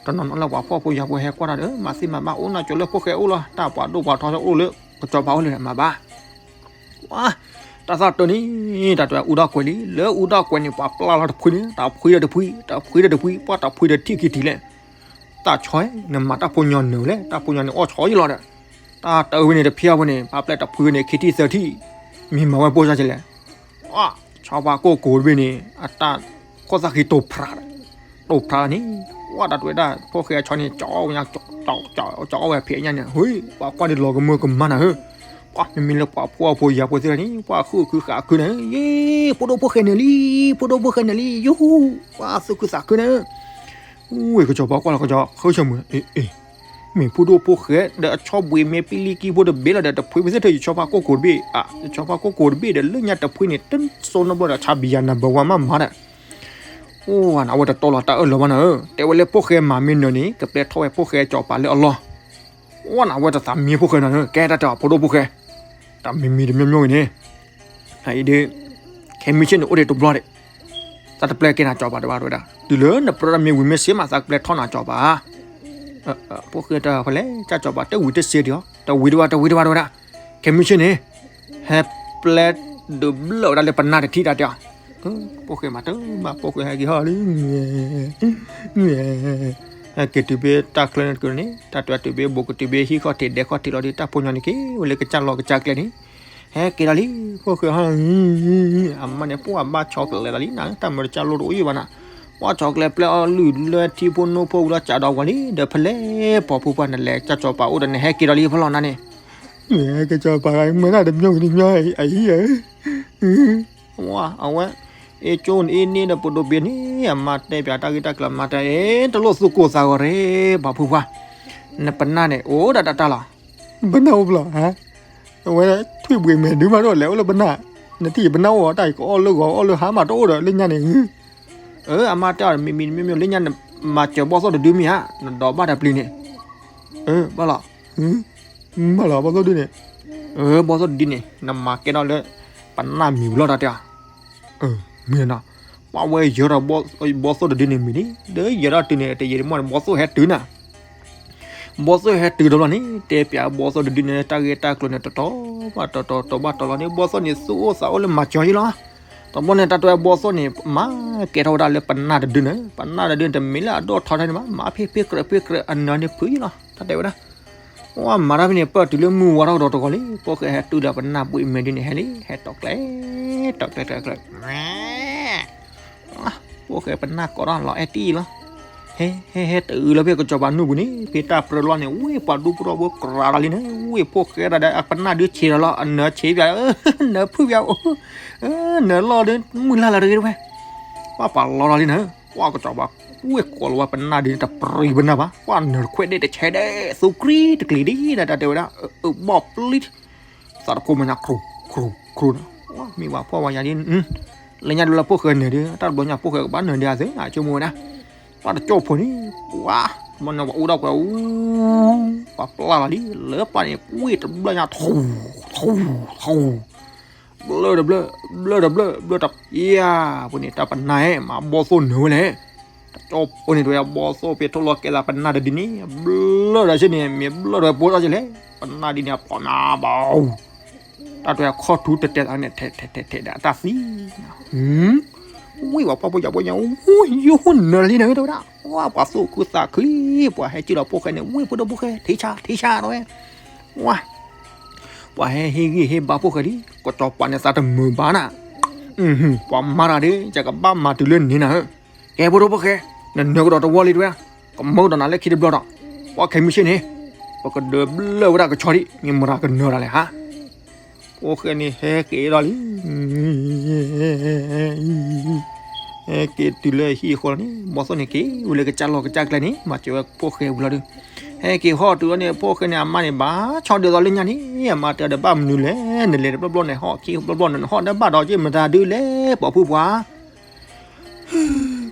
တနီၤနီၤလၢပှၤဖှီၣ်ဖိယာ်ဖိဟဲကွၢ်တၢ်ဒီး မၤသ့မၤဘၣ်အိၣ်နီၤ ကၠိလၢဖိၣ်ဃဲအိၣ်လီၤ တၢ်ပှၤဒိၣ်ပှၤထီအိၣ်လၢကစီၤပၤအိၣ်လၢမၤဘၣ် တၢ်သၣ်တၢ်န့ၣ် တၢ်တဝဲအူဒၣ်ကွဲၤလံ လၢအူဒၣ်ကွဲၤန့ၣ် ပှၤပျၢ်လီၤတဖှံန့ၣ် တၢ်ဖှံဒီးတဖှံ တၢ်ဖှံဒီးတဖှံ ပှၤတၢ်ဖှံဒီးထံၣ်ခံထံၣ်လဲၣ်, တၢ်ဆီ နမၤတၢ်ဖိညီနုၤလဲၣ် တၢ်ဖိညီန့ၣ်အီၣ်ဆီယလီၤဒီး, တၢ်တၢ်ဝဲန့ၣ်တဖျါဝဲန့ၣ် ပှၤပျဲတဖှံန့ၣ် ခံထံၣ်သၢထံၣ်, မ့ၢ်မၤဝဲပိၢ်စၢ်ကလဲၣ်, ဆီဖါကိၢ်ကိၤတဘ့ၣ်န့ၣ် အတၢ်ခိၣ်သၣ်ဃံတိၢ်ဖြး တိၢ်ဖြးန့ၣ်, ပှၤတၢ်တဝဲဒၣ် ဖိၣ်ဃဲအဆီန့ၣ် ကၠီအီၣ်ဝဲညါ ကၠီအီၣ်ဝဲဖဲညါန့ၣ် ဟူ ပှၤကွၢ်ဒ်လီၤကမၢကမၣ်နၤဧၢ, ပှၤမ့မ့ၢ်လၢပှၤဖှီၣ်ဖိယာ်ဖိသ့ၣ်တဖၣ်န့ၣ် ပှၤဃုခုဃာ်ခုနၤဧၢ, ယ့ ဖိဒိၣ်ဖိၣ်ဃဲနုာ်လံ ဖိဒိၣ်ဖိၣ်ဃဲနုာ်လံ ယဟူ, ပှၤသူၣ်ခုသးခုနၤဧၢ, ဝ့ၢ်ကစီၤပၤကွၢ်လီၤကစီၤ ဃုဆၢမုၢ် အ့ အ့ မ့ၢ်ဖိဒိၣ်ဖိၣ်ဃဲဒီးအဆီဘှံးမ့ၢ်ပံလံကံဖိတဘ့ၣ်လီၤဒီး တဖှံဝဲသ့ၣ်ထဲယဆီဖါကိၢ်ကိၤတဘ့ၣ်, ယဆီဖါကိၢ်ကိၤတဘ့ၣ်ဒီး လၢညါတဖှံန့ၣ် တစိနဘျီဒီး ဆါဘံယၤနဘၢဝါမးမးဒီး, အိၣ်နၤ အဝဲတတီလီၤတၢ်အၢၣ်လီၤဘၣ်နၤဧၢ, တဲဝဲလၢဖိၣ်ဃဲမၤမ့ၢ်နၢၤန့ၣ် ကပျဲထီၣ်ဝဲဖိၣ်ဃဲစီၤပၤလၢအလီၢ်, အိၣ်နၤ အဝဲတသးမံဖိၣ်ဃဲနၤဧၢ, ကဲတၢ်တဲအီၤဖိဒိၣ်ဖိၣ်ဃဲ, တၢ်မံၤမံၤတမံၤမံၤဂ့ၤန့ၣ် အံၤဒ် ခဲမုၢ်ဆ့ၣ်န့ၣ် အိၣ်ဒံးတဘျီဒံး, သးတပျဲကဲနၤစီၤပၤတဘၣ်တဝဲဒၣ်, တုၤလၢနပြၢတၢ်မ့ၢ်ဝံၤမ့ၢ်စ့မး သးကပျဲထီၣ်နၤစီၤပၤ, ဖိၣ်ဃဲတၢ်ဖဲလဲၣ် ကၢ်စီၤပၤတဝံၤတစ့ဒံးအီၤ တဝံၤတဝဲ တဝံၤတဝဲတဝဲဒၣ်, ခဲမုၢ်ဆ့ၣ်န့ၣ် ဟဲပျဲဒုးဘျၢၣ်ဝဲဒၣ်လၢပနၢ်တထံၣ်တၢ်တဲအီၤ, ဖိၣ်ဃဲမၤတၢ်မၤ ဖိၣ်ဃဲဟဲက့ၤဟီၣ်လံ ဟဲက့ၤတုၤဘၣ်တၢ်ချၢန့ၣ်တက့ၢ်န့ၣ် တၢ်တဝဲတုၤဘၣ်ဘူးကတုၤဘၣ်ဟံၣ်ခီၣ်ထံးဒဲခီၣ်ထံးလီၤဒီး တၢ်ဖိညီန့ၣ်က့ၤဝဲလၢကစၢ်လီၢ်ကစၢ်ကျဲန့ၣ်, ဟဲက့ၤဒီးလံ, ဖိၣ်ဃဲဟီၣ်, အမါန့ၣ်ပှၤဘၣ်ဆီကျဲလီၤလံနၤ တၢ်မၤတကၢ်လိၣ်တအိၣ်ယံာ်ဘၣ်နၤ, ပှၤဆီကျဲပျဲအီၣ်လုၢ်လၢထံဖိနိဖိဝံၤလီၤကးဒီးဝဲလံ ဒီးဖဲလဲၣ်ပိာ်ဖုပှၢ်နလဲၤကၢ်စီၤပၤအိၣ်ဒီး နဟဲက့ၤဒီးလံဖဲလီၤနၤန့ၣ်, ကၢ်စီၤပၤမၤတၢ်တမံၤဂ့ၤတမံၤအံၤဧၢ အဝဲ, အ့ၣ်ကၠိအ့ၣ်န့ၣ်ဒီးပဒိးဘ့ၣ်န့ၣ် အမါတဲပၠးတၢ်ဂ့ၢ်တၢ်ကျိၤမၤတၢ်အ့ၣ် တလိၣ်သူၣ်ကိၢ်သးဂီၤရ့ၣ် ပှၤဖုပှၢ်, နပနၢ်န့ၣ် အိၣ်ဒၣ်တၢ်တၢ်လီၤ, ပနၢ်အိၣ်ဘျီ, အဝဲထွံၣ်ဘှံးမဲာ်ဒုးမးဒီးလဲၤအိၣ်လၢပနၢ်, နထံၣ်ယပနၢ်အိၣ်တၢ် ယကအီၣ်လၢဂီၤအီၣ်လၢဟါမးတအိၣ်ဒီးလၢညါန့ၣ်, အၢ အမါတဲအီၤမံၤမံၤမံၤမံၤလၢညါနမၤစၢၤဘီၣ်သိၣ်တဒုမ့ၢ်ဧါ, နဒိးဘၣ်တပျံၤန့ၣ်, အၢ ဘၣ်လီၤ, ဘၣ်လီၤဘီၣ်သိၣ်ဒုန့ၣ်, အၢ ဘီၣ်သိၣ်တဒုန့ၣ် နမၤကဲထီၣ်လၢ ပနၢ်မံၤဝံၤလီၤတၢ်တဲအီၤ, မ့ၢ်နီၤ, ပှၤဝဲယၢၤထီၣ်ဘီၣ်သိၣ်တဒုန့ၣ်မံၤန့ၣ် ဒီးယၢၤထီၣ်တုၤန့ၣ် တယံာ်တမီၢ်န့ၣ် ဘီၣ်သိၣ်ဟဲတုၤနၤ, ဘီၣ်သိၣ်ဟဲတုၤတဘျီန့ၣ် တဲပၠးဘီၣ်သိၣ်တဒုန့ၣ် တၢ်ဂ့ၢ်တၢ်ကျိၤန့ၣ် တတီၤဘၣ်တတီၤ တတီၤဘၣ်တတီၤလီၤန့ၣ် ဘီၣ်သိၣ်န့ၣ်သူၣ်အိၣ်သးအိၣ်လၢမၤစၢၤယံလီၤ, တဘျီန့ၣ် တၢ်တဲဝဲဘီၣ်သိၣ်န့ၣ် မၤကဲထီၣ်ဝဲဒၣ်လၢပနၢ်တဒုန့ၣ် ပနၢ်တဒုန့ၣ် တမ့ၢ်လၢအဒိၣ်ထီထဲန့ၣ်ဘၣ် မၤဖ့ဖ့ကြၢးဖ့ကြၢးအနၢၤန့ၣ်ဖုးယံလီၤ တၢ်တဲဝဲဒၣ် ဝဲမၤတၢ်ဖဲန့ၣ် ပၢၢ်တုၤလၢမုၢ်ဝါထီၣ်ကဒီးတဂီၤလံ ဖိၣ်ဃဲဟဲတုၤဒီးပနၢ်ဘှံးမဲာ်ဒုန့ၣ် ဟဲလံ ဟဲတီၤကျဲ တီၤကျဲ တီၤကျဲ ဖိၣ်ဃဲပနၢ်ကိးထီၣ်လီၤအဲၣ်တံၢ်လီၤ, ဟဲ ဟဲ ဟဲတုၤလီၤဖဲကစီၤပၤနူၢ်ပူၤန့ၣ် ဖဲတၢ်ပြၢလီၤန့ၣ် ဝ့ၢ်ပှၤဒူပှၤဒီဝဲကရၤလီၤလံန့ၣ် ဝ့ၢ်ဖိၣ်ဃဲတၢ်ဒီးအပနၢ်ဒုဆံးဒီးလီၤ အနၢၤဆံးပၠး နၢၤဖုးပၠး နၢၤလီၤဒီးမုၢ်လၢ်လၢတဂ့ၤတဝဲ ပှၤပှၤလီၤလီၤလံန့ၣ် ပှၤကစီၤပၤ ဝ့ၢ်ကိးလီၤဝဲပနၢ်ဒုန့ၣ် တပြံၤပနၢ်ဘၣ် ပှၤနၢၤခွဲးဒဲးတဆဲးဒဲး သူကြံတကျံၤဒ် တၢ်တဲဝဲဒၣ် အဘီၣ်ပျံၤ သးတခိၣ်မဲာ်ညါ ခရူၣ် ခရူၣ် ခရူၣ်န့ၣ် မ့ၢ်ဝဲဖိဝဲယၤဒ် လၢညါဒုလၢဖိၣ်ဃဲနၢၤဒု တၢ်တဘျီညါဖိၣ်ဃဲကဘၣ်နၢၤဒုအသု အဆိကမိၣ်ဝဲဒၣ် ပှၤတကၠိၢ်ဖိန့ၣ် ပှၤ မ့ၢ်နၢၤပှၤအိၣ်ဒီးပှၤအူ ပှၤပျၢ်လီၤလံ လၢပှၤန့ၣ် ဝ့ၢ်တဘျီညါ ထူ ထူ ထူ ဘျၢၣ်တဘျၢၣ် ဘျၢၣ်တဘျၢၣ် ဘျၢၣ်တပျၢ် ဖိန့ၣ် တၢ်ပနၢ်မၤဘီၣ်သိၣ်နၢၤဝဲလဲၣ် တကၠိၢ်ဖိန့ၣ် တဝဲဘီၣ်သိၣ်ဖဲထိၣ်လီၤကဲသးပနၢ်တဒုန့ၣ် ဘျၢၣ်ဒီးဆ့န့ၣ် မ့ၢ်ဘျၢၣ်ဒီးပိာ်ထီၣ်ဆ့လဲၣ် ပနၢ်ဒုန့ၣ် အပီၢ်နၤဘၣ် တၢ်တဝဲခီၣ်ထူတတဲသးန့ၣ် ထဲထဲထဲထဲဒၣ်တၢ်သံ ဝံၢ်ပှၤဖှီၣ်ဖိယာ်ဖိညါ ဝံၢ်ယိနၢၤလံနၢၤတဝဲဒၣ် ဝါ ပှၤသူၣ်ခုသးခုလံ ပှၤဟဲက့ၤလီၤဖိၣ်ဃဲန့ၣ် ဝံၢ်ဖိဒိၣ်ဖိၣ်ဃဲ ထံဆါ ထံဆါတဝဲ ဝါ ပှၤဟဲဟ့ၣ်ဂံၢ်ဟ့ၣ်ဘါဖိၣ်ဃဲလံ ကစီၤပၤန့ၣ်သးတမုာ်ဘၣ်နၤ ပှၤမၤတၢ်ဒီး ယကဘၣ်မၤတုၤလၢန့ၣ်နၤဧၢ ကဲဖိဒိၣ်ဖိၣ်ဃဲ နနၢၤကဒီးတဝီလံတဝဲ ကမၢကဒီးနၤလၢခံတဘျီဒီး ပှၤခဲမုၢ်ဆ့ၣ်န့ၣ် ပကဒုးဘျၢၣ်ဝဲဒၣ်ကဆီဒံး မ့ၢ်မတၤကနၢၤတၢ်လဲၣ်ဟါ ဖိၣ်ဃဲန့ၣ်ဟဲက့ၤဒီးလံ ဟဲက့ၤတုၤလၢဟံၣ်အဃိလီၤန့ၣ် ဘီၣ်သိၣ်န့ၣ်က့ၤဝဲလၢကစၢ်လီၢ်ကစၢ်ကျဲန့ၣ် မၤစၢၤဝဲဖိၣ်ဃဲဝံၤလီၤဒီး ဟဲက့ၤဟီၣ်တုၤလီၤန့ၣ် ဖိၣ်ဃဲန့ၣ် အမါန့ၣ် ဘၣ်ဆီဒုးသီလၢညါန့ၣ် အမါတဲအီၤဒီးဘၣ်မနုၤလဲၣ် နလဲၤတဘျီဘျီန့ၣ် ဟီၣ်ခံဘျီဘျီန့ၣ် နဟီၣ်ဒီးဘၣ်ဒီးက့ၤမတၤဒုးလဲၣ် ပှၤဖုပှၤ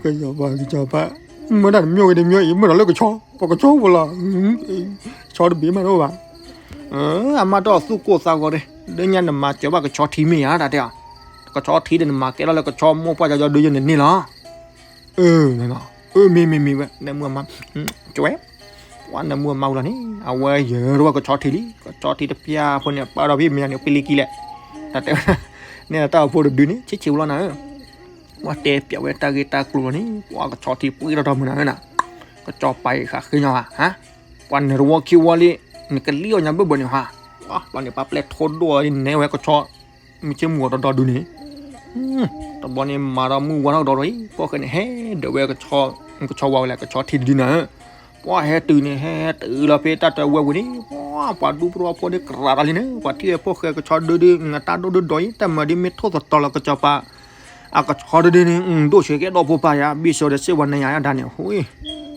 ကစီၤပၤ ကစီၤပၤ မ့ၢ်ဒၣ်တမံၤဂ့ၤတမံၤအံၤ မ့ၢ်ဒီးလၢကဆီ ပှၤကဆီပူၤလီၤ ဆီတဘ့ၣ်မးတအိၣ်ဘၣ် အမါတဲအီၤသူၣ်ကိၢ်သးဂီၤဒၣ်, ဒ်ညါနမၤစၢၤဘၣ်ကဆီထံမ့ၢ်ဧါ တၢ်တဲအီၤ, ကဆီထံဒီးနမၤကဲထီၣ်လၢကဆီမိၢ်ပှၢ်ကညီဒုးယဲန့ၣ်န့ၣ်လီၤ. အၢ မ့ၢ်မ့ၢ်မ့ၢ်ဝဲ နၢမူအမါ ကဝဲ ပှၤနၢမူအမါဝံၤလီၤန့ၣ် အဝဲယၢၤထီၣ်ဝဲကဆီထံလံ, ကဆီထံတပျၢ်ဖိန့ၣ် ပာ်ဒီးဖဲမ့ၢ်န့ၣ် ပ့လံကံလဲၣ်, တၢ်တဲဝဲဒၣ်, န့ၣ်တၢ်အိၣ်ဖှိၣ်တဒုန့ၣ် ဆ့ဆ့ဝံၤလီၤနၤဧၢ, ပှၤတဲပျးဝဲတၢ်ဂ့ၢ်တၢ်ကျိၤလီၤန့ၣ် ပှၤကဆီထံပှ့ၤထီၣ်ထီမုၢ်နၤဧၢနၤ, ကဆီပာ်ဃာ်ဃ့ညီဧါ, ပှၤနၢၤတဝီခံဝီလံ, နကလံၣ်အီၣ်ညါဘၢၣ်ဘၢၣ်န့ၣ်ဧါ, ပှၤလီၤန့ၣ် ပှၤပျဲၢ်ထိဒိၣ်အီၤန့ၢ်ဝဲကဆီ မုၢ်ဆ့ၣ်မုၢ်ဂီၤတဒီဒုန့ၣ်, တဘျီန့ၣ်မၤဒီးမုၢ်ဝါထီၣ်ကဒီးဒီးအံၤ ဖိၣ်ဃဲန့ၣ် ဟဲဒၢးဝဲ ကဆီဝါဝဲလဲၣ် ကဆီထံတဒုနၤဧၢ, ပှၤဟဲတုၤန့ၣ် ဟဲတုၤလီၤဖဲတၢ်တဝဲဝံၤန့ၣ် ပှၤပှၤဒူပရိဖီန့ၣ် ကြးတၢ်လံန့ၣ် ပှၤထံၣ်ဝဲဖိၣ်ဃဲကဆီဒုဒု နတၢ်ဒိၣ်ဒုဒီးအံၤ တၢ်မၤဒ်မ့ၢ်ထိၣ်သတီၤလီၤကဆီပၤ အကဆီဒုဒုန့ၣ် ဒိၣ်ဆံးကဲဒီဖိပၢ်ယါ ဘံၣ်စိဒီးစ့ၢ်ဝဲနၤယါဒၣ်န့ၣ် ဟူ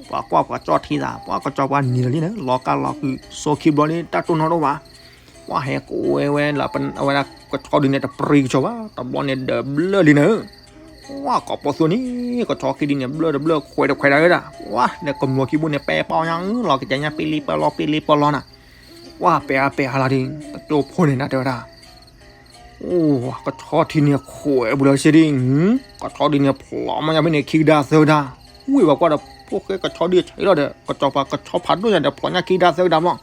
ပှၤကွၢ်ပှၤကၠီထံသး ပှၤကဆီပှၤနံၤလီၤလံန့ၣ် လီၤကါလီၤဃုာ် စိခံဘျီန့ၣ် တၢ်တိၢ်နီၣ်တအိၣ်ဘၣ် ပှၤဟဲကိးဝဲဝဲလၢ အဝဲဒၣ်ကဆီဒုန့ၣ် တပြံကဆီဘၣ် တဘျီန့ၣ်ဒီးဘျၢၣ်လံနၤဧၢ, ပှၤကိးပသူန့ၣ် ကဆီခံဒုန့ၣ် ဘျၢၣ်တဘျၢၣ်ခွဲးတခွဲးဒၣ်ဝဲဒၣ်, ပှၤဒီးကမျီခံဘိန့ၣ် ပဲပီညါအၢ လီၤကစၢ်ညါ ပ့လ့ပီလီ ပ့လ့ပီလီနၤ, ပှၤပဲအါပဲအါလီၤဒ် ပကၠိဖိန့ၣ်နတဲဝဲဒၣ် အိၣ် ကဆီထံန့ၣ်ခွဲးဘူးလီၤစ့ဒ်, ကဆီဒုန့ၣ်ဖျိးမးညါဖဲန့ၣ် ခံကဒါသၢကဒါ, ဝံၤပှၤကွၢ်ဒီး ဖိၣ်ဃဲကဆီဒုဆံးလီၤဒီး ကဆီပၤကဆီဖးဒိၣ်ညါဒီး ဖျိးညါခံကဒါသၢကဒါမး,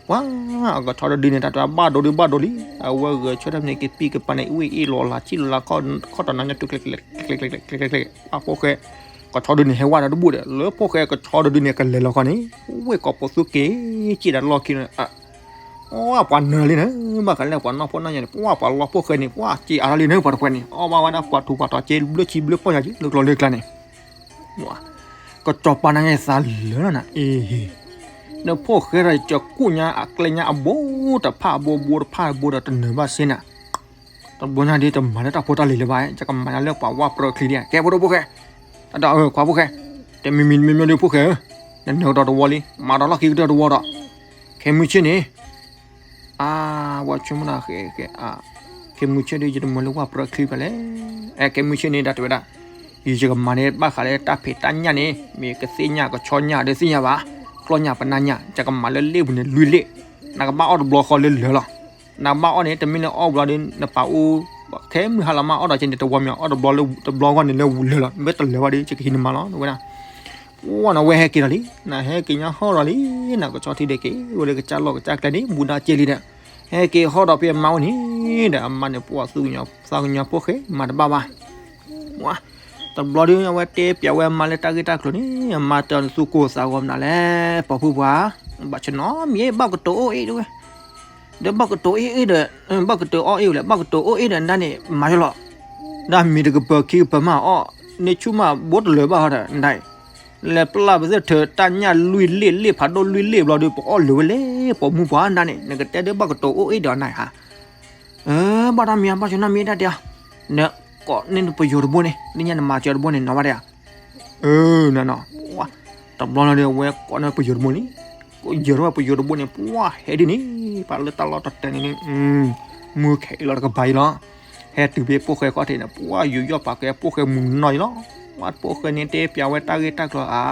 ပှၤ ကဆီတဒုန့ၣ် တၢ်တဲဘၣ်ဒိဒုဘၣ်ဒိလံ, အဝဲဂဲၤဆၢထၢၣ်ဖဲန့ၣ် ကပံၢ်ကပၤန့ၣ် အဝဲအ့ၣ်လီၤလၢ်ဆံၣ်လီၤလၢ် ခီၣ်တီၤနါညီတူၤကျဲကျဲကျဲကျဲကျဲကျဲ, ပှၤဖိၣ်ဃဲ ကဆီဒုန့ၣ်ဟဲဝဲဒီးတဘူၣ်ဒီး လၢဖိၣ်ဃဲကဆီတဒုန့ၣ် ကလဲၤလီၤခီန့ၣ် ဝ့ၢ်ကိးပသူက့ၤ က့ၣ်ဒီးလီၢ်ခံန့ၣ် ပှၤနၢၤလံနၤ, ဘၣ်ဃးလၢပှၤနီၢ်ဖိနီၢ်ယါန့ၣ် ပှၤပှၤလီဖိၣ်ဃဲန့ၣ် ပှၤစံးအါထီၣ်လံနၤ ပှၤတခွဲးန့ၣ် အီၣ်ဘၣ်ဝဲဒၣ်ပှၤထူးပှၤတီၤက့ ဘျၢၣ်ဆံဘျၢၣ်ပီၢ်ယါက့ လၢကျိၤလၢကျါန့ၣ်, ကဆီပၤနါယဲသးလၢာ်လီၤနၤ အ့ နဖိၣ်ဃဲဒီးကကူၣ်ညါအကျဲညါအဘိတဖၣ်အဘိဘိတဖၣ်အဘိဒီးတနၢၤဘၣ်စ့နၤ တဘျီညါဒ်တမၤလၢတၢ်ဖိတၢ်လံၤလၢၤဘၣ် ယကမၤညါလၢပှၤဝၢ်ပြၢချံဒ် ကဲဖိဒိၣ်ဖိၣ်ဃဲ, တၢ်ဒီးခွါဖိၣ်ဃဲ, တမံၤမံၤမံၤမံၤဒုးဖိၣ်ဃဲဧၢ, နနၢၤကဒီးတဝီလံ မၤဒီးလီၢ်ခံကတၢၢ်တဝီဒီး, ခဲမုၢ်ဆ့ၣ်န့ၣ် အါ, ဝဲဆိကမိၣ်နၤဃဲဃဲ, ခဲမုၢ်ဆ့ၣ်ဒုးယတမၢလၢဝၢ်ပြၢချံဖဲလဲၣ်, အဲ ခဲမုၢ်ဆ့ၣ်န့ၣ် တၢ်တဲဝဲဒၣ်, ယကမၤန့ၢ်ဘၣ်ဃးလၢတၢ်ဖံးတၢ်ညၣ်န့ၣ် မ့ၢ်ကသ့ၣ်ညါကဆီညၣ်ဒီးသ့ၣ်ညါဘၣ်, ကျီၢ်ညၣ်ပနၢ်ညၣ် ယကမၤလၢလ့ၣ်ပူၤန့ၣ်လွံၢ်လ့ၣ်, နကဘၣ်အီၣ်တဘျီဃီလၢလၢာ်လီၤ, နကဘၣ်အီၣ်န့ၣ် တမ့ၢ်လၢအီၣ်ဘျီဒီး နပာ်အူ ခဲမုၢ်ဟါလီၤမးအီၣ်ဒီးကဲန့ၣ် တဝီမ့ၢ်အီၣ်တဘျီလၢတဘျီဂီၢ်န့ၣ်လၢလၢာ်လီၤ မ့ၢ်တလၢာ်ဘၣ်ဒီး ယကဟံးန့ၢ်မးလီၤ ဝဲဒၣ် ပှၤနဝဲဟဲက့ၤဒီးလံ, နဟဲက့ၤညါဟီၣ်ဒီးလံ, နကဆီထံဒီးက့ၤဝဲလၢကစၢ်လီၢ်ကစၢ်ကျဲန့ၣ် မူဒါက့ၤလံဒီး, ဟဲက့ၤဟီၣ်ဒီးဖဲအမါဝဲန့ၣ်ဒီး အမါန့ၣ် ပှၤသူၣ်ကညီၤသးကညီၤဖိၣ်ဃဲ မၤတဘၣ်ဘၣ်, တဘျီဒီး အဝဲတဲပျးဝဲအမါလၢတၢ်ဂ့ၢ်တၢ်ကျိၤန့ၣ် အမါတဲအီၤနသူၣ်ကိၢ်သးဂီၤမနုၤလဲၣ် ပိာ်ဖုပှၤ, ဘၣ်ဆၣ်နီၤမ့ၢ် ဘၣ်ကတိၤအိၣ်အ့ၣ်တဝဲ ဒီးဘၣ်ကတိၤအ့ၣ်အ့ၣ်ဒီး ဘၣ်ကတိၤအီၣ်အ့ၣ်ဝဲလဲၣ် ဘၣ်ကတိၤအိၣ်အ့ၣ်ဒီးနဒါန့ၣ် မၤယလီၤ, ဒၣ်မံၤတကပၤခံကပၤမးအီၣ်, န့ၢ်ဆူၣ်မးဘိတလၢာ်ဘၣ်ဟီဒီး နဒါအံၤ, လဲၤပျၢ်ပသ့ၣ်ထၢၣ်တၢ်ညၣ်လွံၢ်လ့ၣ် လ့ၣ်ဖးဒိၣ်လွံၢ်လ့ၣ်ဘျီဒီး ပအီၣ်လၢာ်ဝဲလဲၣ် ပိာ်မုၣ်ပှၤနဒါန့ၣ် နကတဲဒီးဘၣ်ကတိၤအိၣ်အ့ၣ်ဒီးနဒါအံၤဧါ ဘၣ်တၢ်မံၤဧါ ဘၣ်ဆၣ်နီၤမ့ၢ်တၢ်တဲအီၤ, နကိးန့ၢ်ပယိၤတဘိန့ၣ် လၢညါနမၤစၢၤတဘိန့ၣ် နီၤဘၣ်တဲဧါ, အၢ နနီၤ, တဘျီလီၤဒီး အဝဲကိးန့ၢ်ပယိၤတဘိန့ၣ်, ယၢၤထီၣ်ဝဲပယိၤတဘိန့ၣ် ပှၤဟဲဒ်န့ၣ်, ပှၤလၢတၢ်လီၢ်တတဲန့ၣ်န့ၣ်, မုၢ်ခဲအံၤလီၤတကပၤအံၤလီၤ, ဟဲတုၤဖဲဖိၣ်ဃဲခီၣ်ထံးန့ၣ် ပှၤယူးယီၣ်ပာ်ကဲဖိၣ်ဃဲမုၢ်နီၢ်အံၤလီၤ, ပှၤဖိၣ်ဃဲန့ၣ်တဲပျးဝဲတၢ်ဂ့ၢ်တၢ်ကျိၤ အါ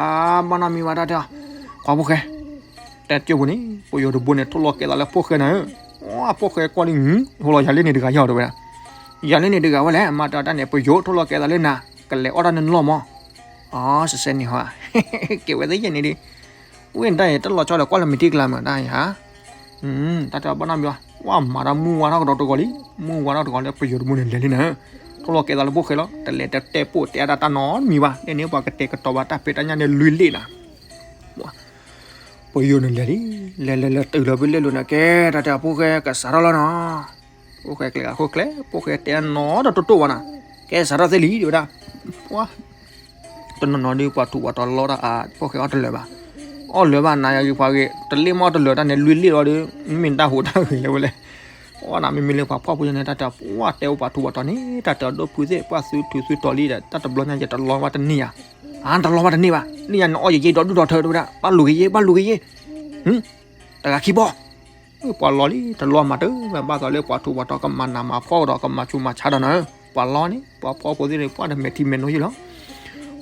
ဘၣ်နီတမံၤဘၣ်တၢ်တဲအီၤ, ခွါဖိၣ်ဃဲ တဲကၠိပူၤန့ၣ် ပယိၤတဘိန့ၣ် ထိၣ်လီၤကဲသးလၢဖိၣ်ဃဲနၤဧၢ, ဖိၣ်ဃဲကွၢ်လံ, ဟိလီၤယၤလၢန့ၣ်တဂၤယီၤတဲဝဲဒၣ်, ယၤလၢန့ၣ်တဂၤဝဲလဲၣ် မၤတၢ်တၢ်န့ၣ် ပယိၤထိၣ်လီၤကဲသးလၢနၤ, ကလဲၤအီၣ်တၢ်နလီၢ်မး, အီ စဲးစဲးန့ၣ်ဟီ, ကဲဝဲသ့ၣ်ယဲၢ်န့ၣ်ဒ်, ဝ့ၢ်ဒၣ်အံၤ တၢ်လီၤဆီဒီးကွၢ်လၢမ့ၢ်ထံၣ်ကျါမး တၢ်အံၤဧါ, တၢ်တဲဘၣ်နီတမံၤဘၣ်, ဝဲမၤတၢ်မုၢ်ဝါထီၣ်ကဒီးတဂီၤလံ, မုၢ်ဝါထီၣ်တဂီၤလၢပယိၤတဘိန့ၣ်လဲၤလံနၤဧၢ, ထိၣ်လီၤကဲသးလၢဖိၣ်ဃဲလီၤ, တလဲၤတတဲပိာ်တဲအါတၢ်တၢ်နီတမံၤဘၣ်, ဒ်န့ၣ်ပှၤကတဲာ်ကတီၤဘၣ်တၢ်ဖံးတၢ်ညၣ်န့ၣ်လွံၢ်လ့ၣ်နၤ ပယိၤန့ၣ်လဲၤလံ, လဲၤလဲၤလဲၤတုၤလီၤဖဲလဲၣ်လိၤန့ၣ် ကဲတၢ်တဲအဖိၣ်ဃဲကစးထီၣ်လီၤနီၤ, ဖိၣ်ဃဲကျဲၤဂၤခိၣ်ကျဲၤ, ဖိၣ်ဃဲတဲအနီတတိၢ်တိၢ်ဘၣ်နၤ, ကဲစးထီၣ်သ့လံတဲဝဲဒၣ်, ပှၤ တနီၤနီၤဒုးပှၤထူးပှၤတီၤလီတၢ်အါ, ဖိၣ်ဃဲအီၣ်တလၢာ်ဘၣ်, အီၣ်လၢာ်ဘၣ်နၤယၤဂ့ၤပှၤဂ့ၤ, တလ့ၣ်မ့ၢ်အီၣ်တလၢာ်တၢ်န့ၣ်လွံၢ်လ့ၣ်လီၤဒီး, မ့ၢ်တၢ်ဟူးတၢ်ဂဲၤလၢၤဝဲလဲၣ်, ပှၤနၤမ့မ့ၢ်လၢပှၤဖှီၣ်ဖိန့ၣ် တၢ်တဲပှၤတဲအိၣ်ပှၤထူးပှၤတီၤန့ၣ် တၢ်တဲအီၤဒိၣ်ဖုသ့ၣ် ပှၤသုထူးသုတီၤလံဒီး တၢ်တဘျီညါယတလီဘၣ်တန့ၢ်ဧါ, အါတလီဘၣ်တန့ၢ်ဘၣ်, လၢညါနအီၣ်ယယ့ဒီးဒူၣ်ဒီးထၢတဲဝဲဒၣ်, ဘၣ်လူၤက့ၤယ့ ဘၣ်လူၤက့ၤယ့, တဂၤခံဘီ ပှၤလီၤလံ တလီမၤတၢ်ဘၣ် ဘၣ်သးလၢပှၤထူးပှၤတီၤကမၤနးမၤဖှီၣ်ဒီး ကမၤဆူးမၤဆါဒီးနၤ, ပှၤလီၤန့ၣ် ပှၤဖှီၣ်ဖိသ့ၣ်န့ၣ် ပှၤတမဲာ်ထံမဲာ်နိယ့ၣ်လီၤ,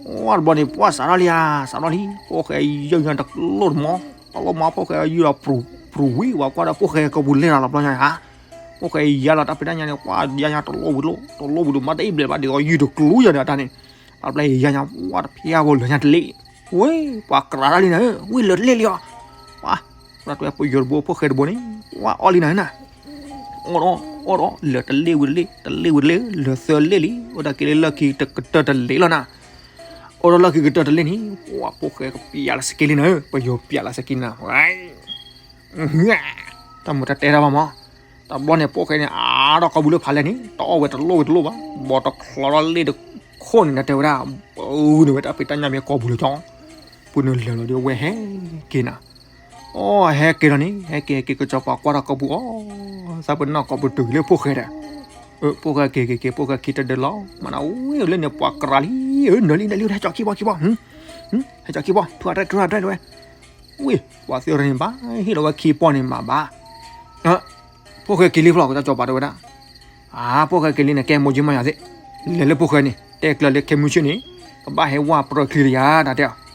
အိၣ်တဘျီန့ၣ် ပှၤစးထီၣ်လံဧါ စးထီၣ်လံ, ဖိၣ်ဃဲယုၢ်ညါတလိၣ်တမီၤ, တလိၣ်မီၤဖိၣ်ဃဲယုၢ်ဒီး ပှၤပျဲၢ်ဝံၤ ပှၤကွၢ်ဒီးဖိၣ်ဃဲကီၢ်ပူၤလဲၤလီၤလီၤဘျီညါဧါ, ဖိၣ်ဃဲယါလီၤတၢ်ဖံးတၢ်ညၣ်န့ၣ် ကွၢ်ယါညါတလိၣ်ဝံၤတလိၣ် တလိၣ်ဝံၤတလိၣ် မ့ၢ်တအံၣ်ဘျဲၣ်ဘၣ်ဒ်သိးယုၢ်တကျူယၤဒီးတၢ်န့ၣ်, တၢ်ပျဲၢ်ယါညါ ဝါတဖျါဘိလၢညါတလ့ၣ်, ဝ့ၢ် ပှၤကြၤတၢ်လံနၤဧၢ, ဝ့ၢ်လၢာ်တလ့ၣ်လံအီၤ, ပှၤ တၢ်တဲပယီၤတဘိဖိၣ်ဃဲတဘိန့ၣ် ဝါအီၣ်လံနၤဧၢနၤ အီၣ်ဒီး အီၣ်ဒီး လၢာ်တလ့ၣ်ဝံၤတလ့ၣ် တလ့ၣ်ဝံၤတလ့ၣ် လၢာ်သၢလ့ၣ်လံ, အိၣ်ဒၣ်က့ၤလၢလီၢ်ခံကတၢၢ်တလ့ၣ်လီၤနၤ, အိၣ်ဒီးလီၢ်ခံကတၢၢ်တလ့ၣ်န့ၣ် ပှၤဖိၣ်ဃဲကပျးလီၤစက့လံနၤဧၢ, ပယီၤပျးလီၤစက့နၤ, တၢ်မုာ်တၢ်တဲတၢ်ဘၣ်မး, တဘျီန့ၣ် ဖိၣ်ဃဲန့ၣ် အါထီၣ်ကီၢ်ပူၤလၢဖးလဲၢ်န့ၣ် တအီၣ်ဝဲတလိၣ်ဝံၤတလိၣ်ဘၣ်, ဘီတချီထီၣ်လ့ၣ်တခိၣ်န့ၣ် တၢ်တဲဝဲဒၣ်, ပအုန့ၣ်ဝဲတၢ်ဖံးတၢ်ညၣ်မ့ၢ်ကီၢ်ပူၤလၢကၠီ ပှၤနုာ်လီၤလီၤဒီးဝဲဟဲက့ၤနၤ, အီၣ်ဟဲက့ၤလီၤန့ၣ် ဟဲက့ၤဟဲက့ၤ ကစီၤပၤကွၢ်ထီၣ်ကီၢ်ပူၤအီၤ, သးပ့ၤနီၣ်ကီၢ်ပူၤတုၤလၢဖိၣ်ဃဲဒီး, အၢ ဖိၣ်ဃဲက့ၤက့ၤက့ၤ ဖိၣ်ဃဲခံတဒၢလီၤ, မၤနၤဝဲလၢန့ၣ် ပှၤကြၤလံ, အၢ နၢၤလံနၢၤလံ ဟဲကၠီခံဘီခံဘီ, ဟဲကၠီခံဘီ ထူအတြဲၣ် ထူအတြဲၣ်တဲဝဲ, ဝ့ၢ် ပှၤသ့ၣ်ရန့ၣ် ဘၣ်ဟ့ၣ်လီၤဝဲခံပီၢ်န့ၣ်မၤဘၣ်, ဖိၣ်ဃဲက့ၤလံဖျီၣ် ကစီၤပၤတဲဝဲဒၣ်, အါ ဖိၣ်ဃဲက့ၤလံန့ၣ် ကဲမိၢ်ကၠံမီၢ်ယၤသ့ၣ်, လဲၤလၢဖိၣ်ဃဲန့ၣ် တဲကျၢၤလၢခဲမုၢ်ဆ့ၣ်န့ၣ် ကဘၣ်ဟဲဝၢ်ပြၢချံတယၤ တၢ်တဲအီၤ,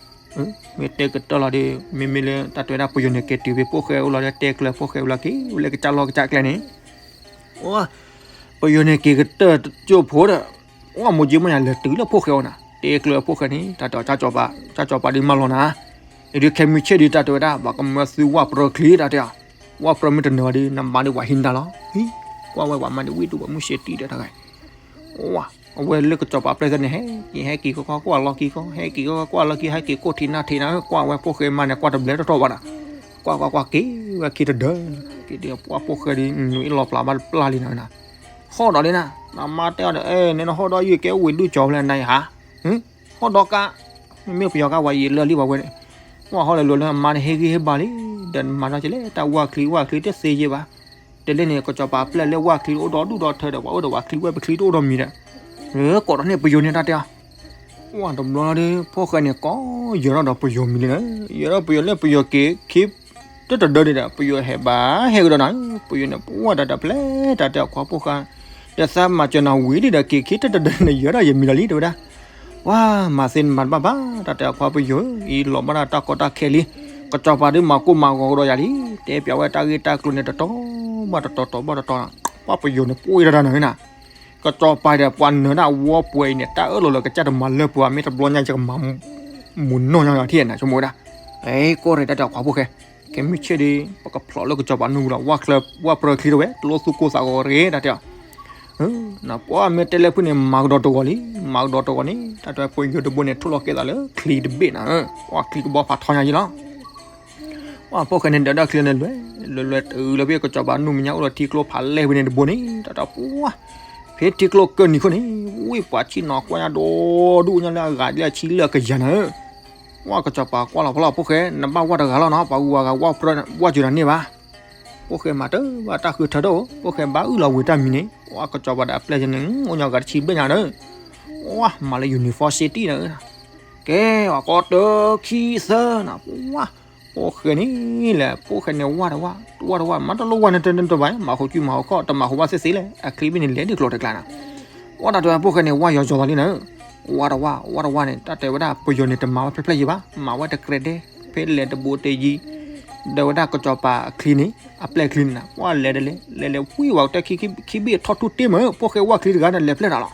မ့ၢ်တဲကတၢၢ်လီၤဒီး မ့မ့ၢ်လၢတၢ်တဲဝဲဒၣ် ပယီၤန့ၣ်က့ၤတုၤဖဲဖိၣ်ဃဲအိၣ်လီၤဒီး တဲကျၢၤဖိၣ်ဃဲအိၣ်လီၤက့ၤ လၢကစၢ်လီၢ်ကစၢ်ကျဲန့ၣ် ပယီၤန့ၣ်က့ၤကတၢၢ်ကၠိဖိဒီး ဝဲမိၢ်ကၠံမီၢ်ယၤလဲၤတုၤလၢဖိၣ်ဃဲအအိၣ်နၤ တဲကျၢၤဖိၣ်ဃဲန့ၣ် တၢ်တဲအီၤ ကၢ်ကၠီၤပၤ ကၢ်ကၠီၤပၤဒ်မၤလီၤနၤ, အဒုးခဲမုၢ်ဆ့ၣ်ဒုး တၢ်တဲဝဲဒၣ် ပှၤကမၢသုဝၢ်ပြၢချံတၢ်တဲအီၤ, ဝၢ်ပြၢမ့ၢ်တနၢၤဘၣ်ဒီး နမါဒုးပှၤဟံးနတၢ်လီၤ, ဟံး ကွၢ်ဝဲပှၤမါဒုးဝံၣ်ဒူၣ်ပှၤမုၢ်ဆ့ၣ်တံၢ်ဒီးတၢ်ဂၤ ဝဲလၢကစီၤပၤပျဲၢ်သ့ၣ်န့ၣ် ဟဲက့ၤဟဲက့ၤကီကီၢ်ကွၢ်လီၢ်ခံကီၢ် ဟဲက့ၤကီကီၢ်ကွၢ်လီၢ်ခံ ဟဲက့ၤကိၢ်ထံးနၢ်ထံးနၤ ကွၢ်ဝဲဖိၣ်ဃဲမါန့ၣ် ကွၢ်တဘျဲတတီၢ်ဘၣ်ဒီး ကွၢ်ကွၢ်ကွၢ်က့ၤဝဲခံတဒၢ, က့ၤဒုးပှၤဖိၣ်ဃဲဒုး နွံအ့ၣ်လီၤပျၢ်ဘၣ်တပျၢ်လံနၤ, ဟီၣ်ဒီးလံနၤ နမါတဲအီၤဒီး အဲ နဟီၣ်ဒီးယကဲအိၣ်ဝံၤဒူၣ်ကၠီဖဲလဲၣ်နၤယဟါ, ဟီၣ်ဒီးကါ, မ့မ့ၢ်ပယီၤကါဝဲယံာ်လၢလံပှၤဝဲန့ၣ်, ကွၢ်ဟီၣ်လၢလိၤလၢအမါန့ၣ် ဟ့ၣ်ဂံၢ်ဟ့ၣ်ဘါလံ, ဒီးနမၤထီၣ်ကလဲၣ် တၢ်ဝၢ်ချံဝၢ်ချံတသ့ယဲဘၣ်, တလၢန့ၣ် ကစီၤပၤပျဲၢ်လၢဝၢ်ချံအိၣ်ဒီးဒူၣ်ဒီးထၢဒီး ပှၤအိၣ်ဒီးပှၤချံဝဲပချံတအိၣ်ဒီးမံၤဒီး, ကိးဒီးန့ၣ်ပယီၤန့ၣ်တၢ်တဲအီၤ, ဝဲတဘျီဒီး ဖိၣ်ဃဲန့ၣ် ကိးယၢၤထီၣ်ဒီးပယီၤမံၤလံနၤ, ယၢၤထီၣ်ပယီၤလၢပယီၤက့ၤခံ တတဒၢန့ၣ်ဒီး ပယီၤဟဲဘၣ်ဟဲကဒီးနၤ, ပယီၤန့ၣ် ပှၢ်တၢ်တၢ်ပျဲၢ်တၢ်တဲအီၤ ခွါဖိၣ်ဃဲ, ဒီးသးမၤစၢၤနၤဝံၤလံဒီး က့ၤခံတတဒၢန့ၣ် ယၢၤထီၣ်ယမံၤလီၤလံ တဲဝဲဒၣ်, ဝဲ မၤသ့နမၤတဘၣ်ဘၣ် တၢ်တဲအီၤ ခွါပယီၤဧၢ, အံၤလီၤဘၣ်ဒၣ်တၢ်ကီတၢ်ခဲလံ, ကစီၤပၤဒုးမၤကိၢ်မၤဂီၤကဒီးယၤလံ, တဲပျးဝဲတၢ်ဂ့ၢ်တၢ်ကျိၤန့ၣ် တတီၤဘၣ်တတီၤ တတီၤဘၣ်တတီၤ, ပှၢ်ပယီၤန့ၣ် ပှၢ်တၢ်တၢ်နၤနၤ ကစီၤပၤဒီးပှၤနၢၤဒၣ်ဝီပှဲၤအံၤန့ၣ် တၢ်အၢၣ်လီၤလၢကစၢ်တမၤလၢပှဲၤဘၣ် မ့ၢ်တဘျီညါယကမၤ မူၤနီၢ်ညီထံၣ်နၤ ဆိကမိၣ်ဝဲဒၣ်, အဲ ကိးရဲၣ်တၢ်တဲအီၤ ခွါဖိၣ်ဃဲ, ခဲမုၢ်ဆ့ၣ်ဒီး ပကဖျိးလၢကစီၤပၤနူပူၤလီၤ, ဝၢ်ပြၢချံတဝဲ တလိၣ်သူၣ်ကိၢ်သးဂီၤရ့ၣ် တၢ်တဲအီၤ, နပှၢ်မ့ၢ်တဲလၢဖုၣ်န့ၣ် မၤကဒီးတဂီၤလံ, မၤကဒီးတဂီၤန့ၣ် တၢ်တဲပယီၤတဘိန့ၣ် ထိၣ်လီၤကဲသးလၢချံတဘ့ၣ်နၤ, ပှၢ်ချံကဘီဖးထီညါယံလီၤ ပှၢ်ဖိၣ်ဃဲန့ၣ် ဒၢးဒၢးချံန့ၣ်လွဲၤ လွဲၤလွဲၤတုၤလၢဖဲကစီၤပၤနူမညါအိၣ်ဒီးထံကျိဖးလဲၢ်ဖဲန့ၣ်တဘိန့ၣ် တၢ်တဲပှၢ်, ဖဲထံကျိကၢၢ်နံၤခိၣ်န့ၣ် ဝံၢ်ပှၤဆံၣ်နီၤကွၢ်ညါဒီဒူၣ်ညါလၢအဂၤ လၢအဆံလၢအကယၤနၤဧၢ, ပှၢ်ကစီၤပၤကွၢ်လီၤဖီလီၤ ဖိၣ်ဃဲ နဘၣ်ဝၢ်တဂၤလီၤနီၤ ပှၤဂုၤပှၤဂၤဝၢ်ပြၢဝၢ်စၢၤနၤန့ၢ်ဘၣ် ဖိၣ်ဃဲမၤတၢ်ဘၣ်တၢ်ဃုထၢဒီး ဖိၣ်ဃဲဘၣ်အုၣ်လီၤဝံၤတၢ်မံၤန့ၣ် ပှၢ်ကစီၤပၤဒီးအပျဲၢ်န့ၣ် အိၣ်ညီဂၤတဆံဘျဲၣ်ညါဒီး ပှၢ်မၤလၢ university န့ၣ် ကဲ ပှၤကိးတၢ်ခံသၢနၤ ပှၢ် ဖိၣ်ဃဲန့ၣ်လဲၣ် ဖိၣ်ဃဲန့ၣ်ဝၢ်တဝၢ် တဝၢ်တဝၢ် မၤတလိၣ်ဝၢ်န့ၣ်တန့ၢ်တဘၣ် မၤဃိးကုမၤဃိးခီၣ် တမၤဃိးဘၣ်သ့သ့လဲၣ် အချံဘ့ၣ်န့ၣ်လဲၤဒ်ကျိၤတကျါနၤ ပှၢ်တၢ်တဲဝဲဖိၣ်ဃဲန့ၣ် ဝၢ်ယီၤယီၤသးလံနၤ ဝၢ်တဝၢ် ဝၢ်တဝၢ်န့ၣ် တၢ်တဲဝဲဒၣ် ပယီၤန့ၣ် တမၤဝဲဖျဲၣ်ဖျဲၣ်ယံၤဘၣ် မၤဝဲတကြဲးဒဲး ဖဲလဲၤတဘိတယံၤ ဒီးဝဲဒၣ်ကစီၤပၤအချံန့ၣ် အပျဲၢ်ချံန့ၣ်နၤ ပှၢ်လဲၤဒ်လဲၣ် လဲၤလဲၤဝံၢ်ဝဲတၢ်ခံခံဘ့ၣ်ထီၣ်ထူၣ်တ့ၢ်မး ဖိၣ်ဃဲဝၢ်ချံတဂၤန့ၣ် လဲၤဖျဲၣ်တၢ်လီၤ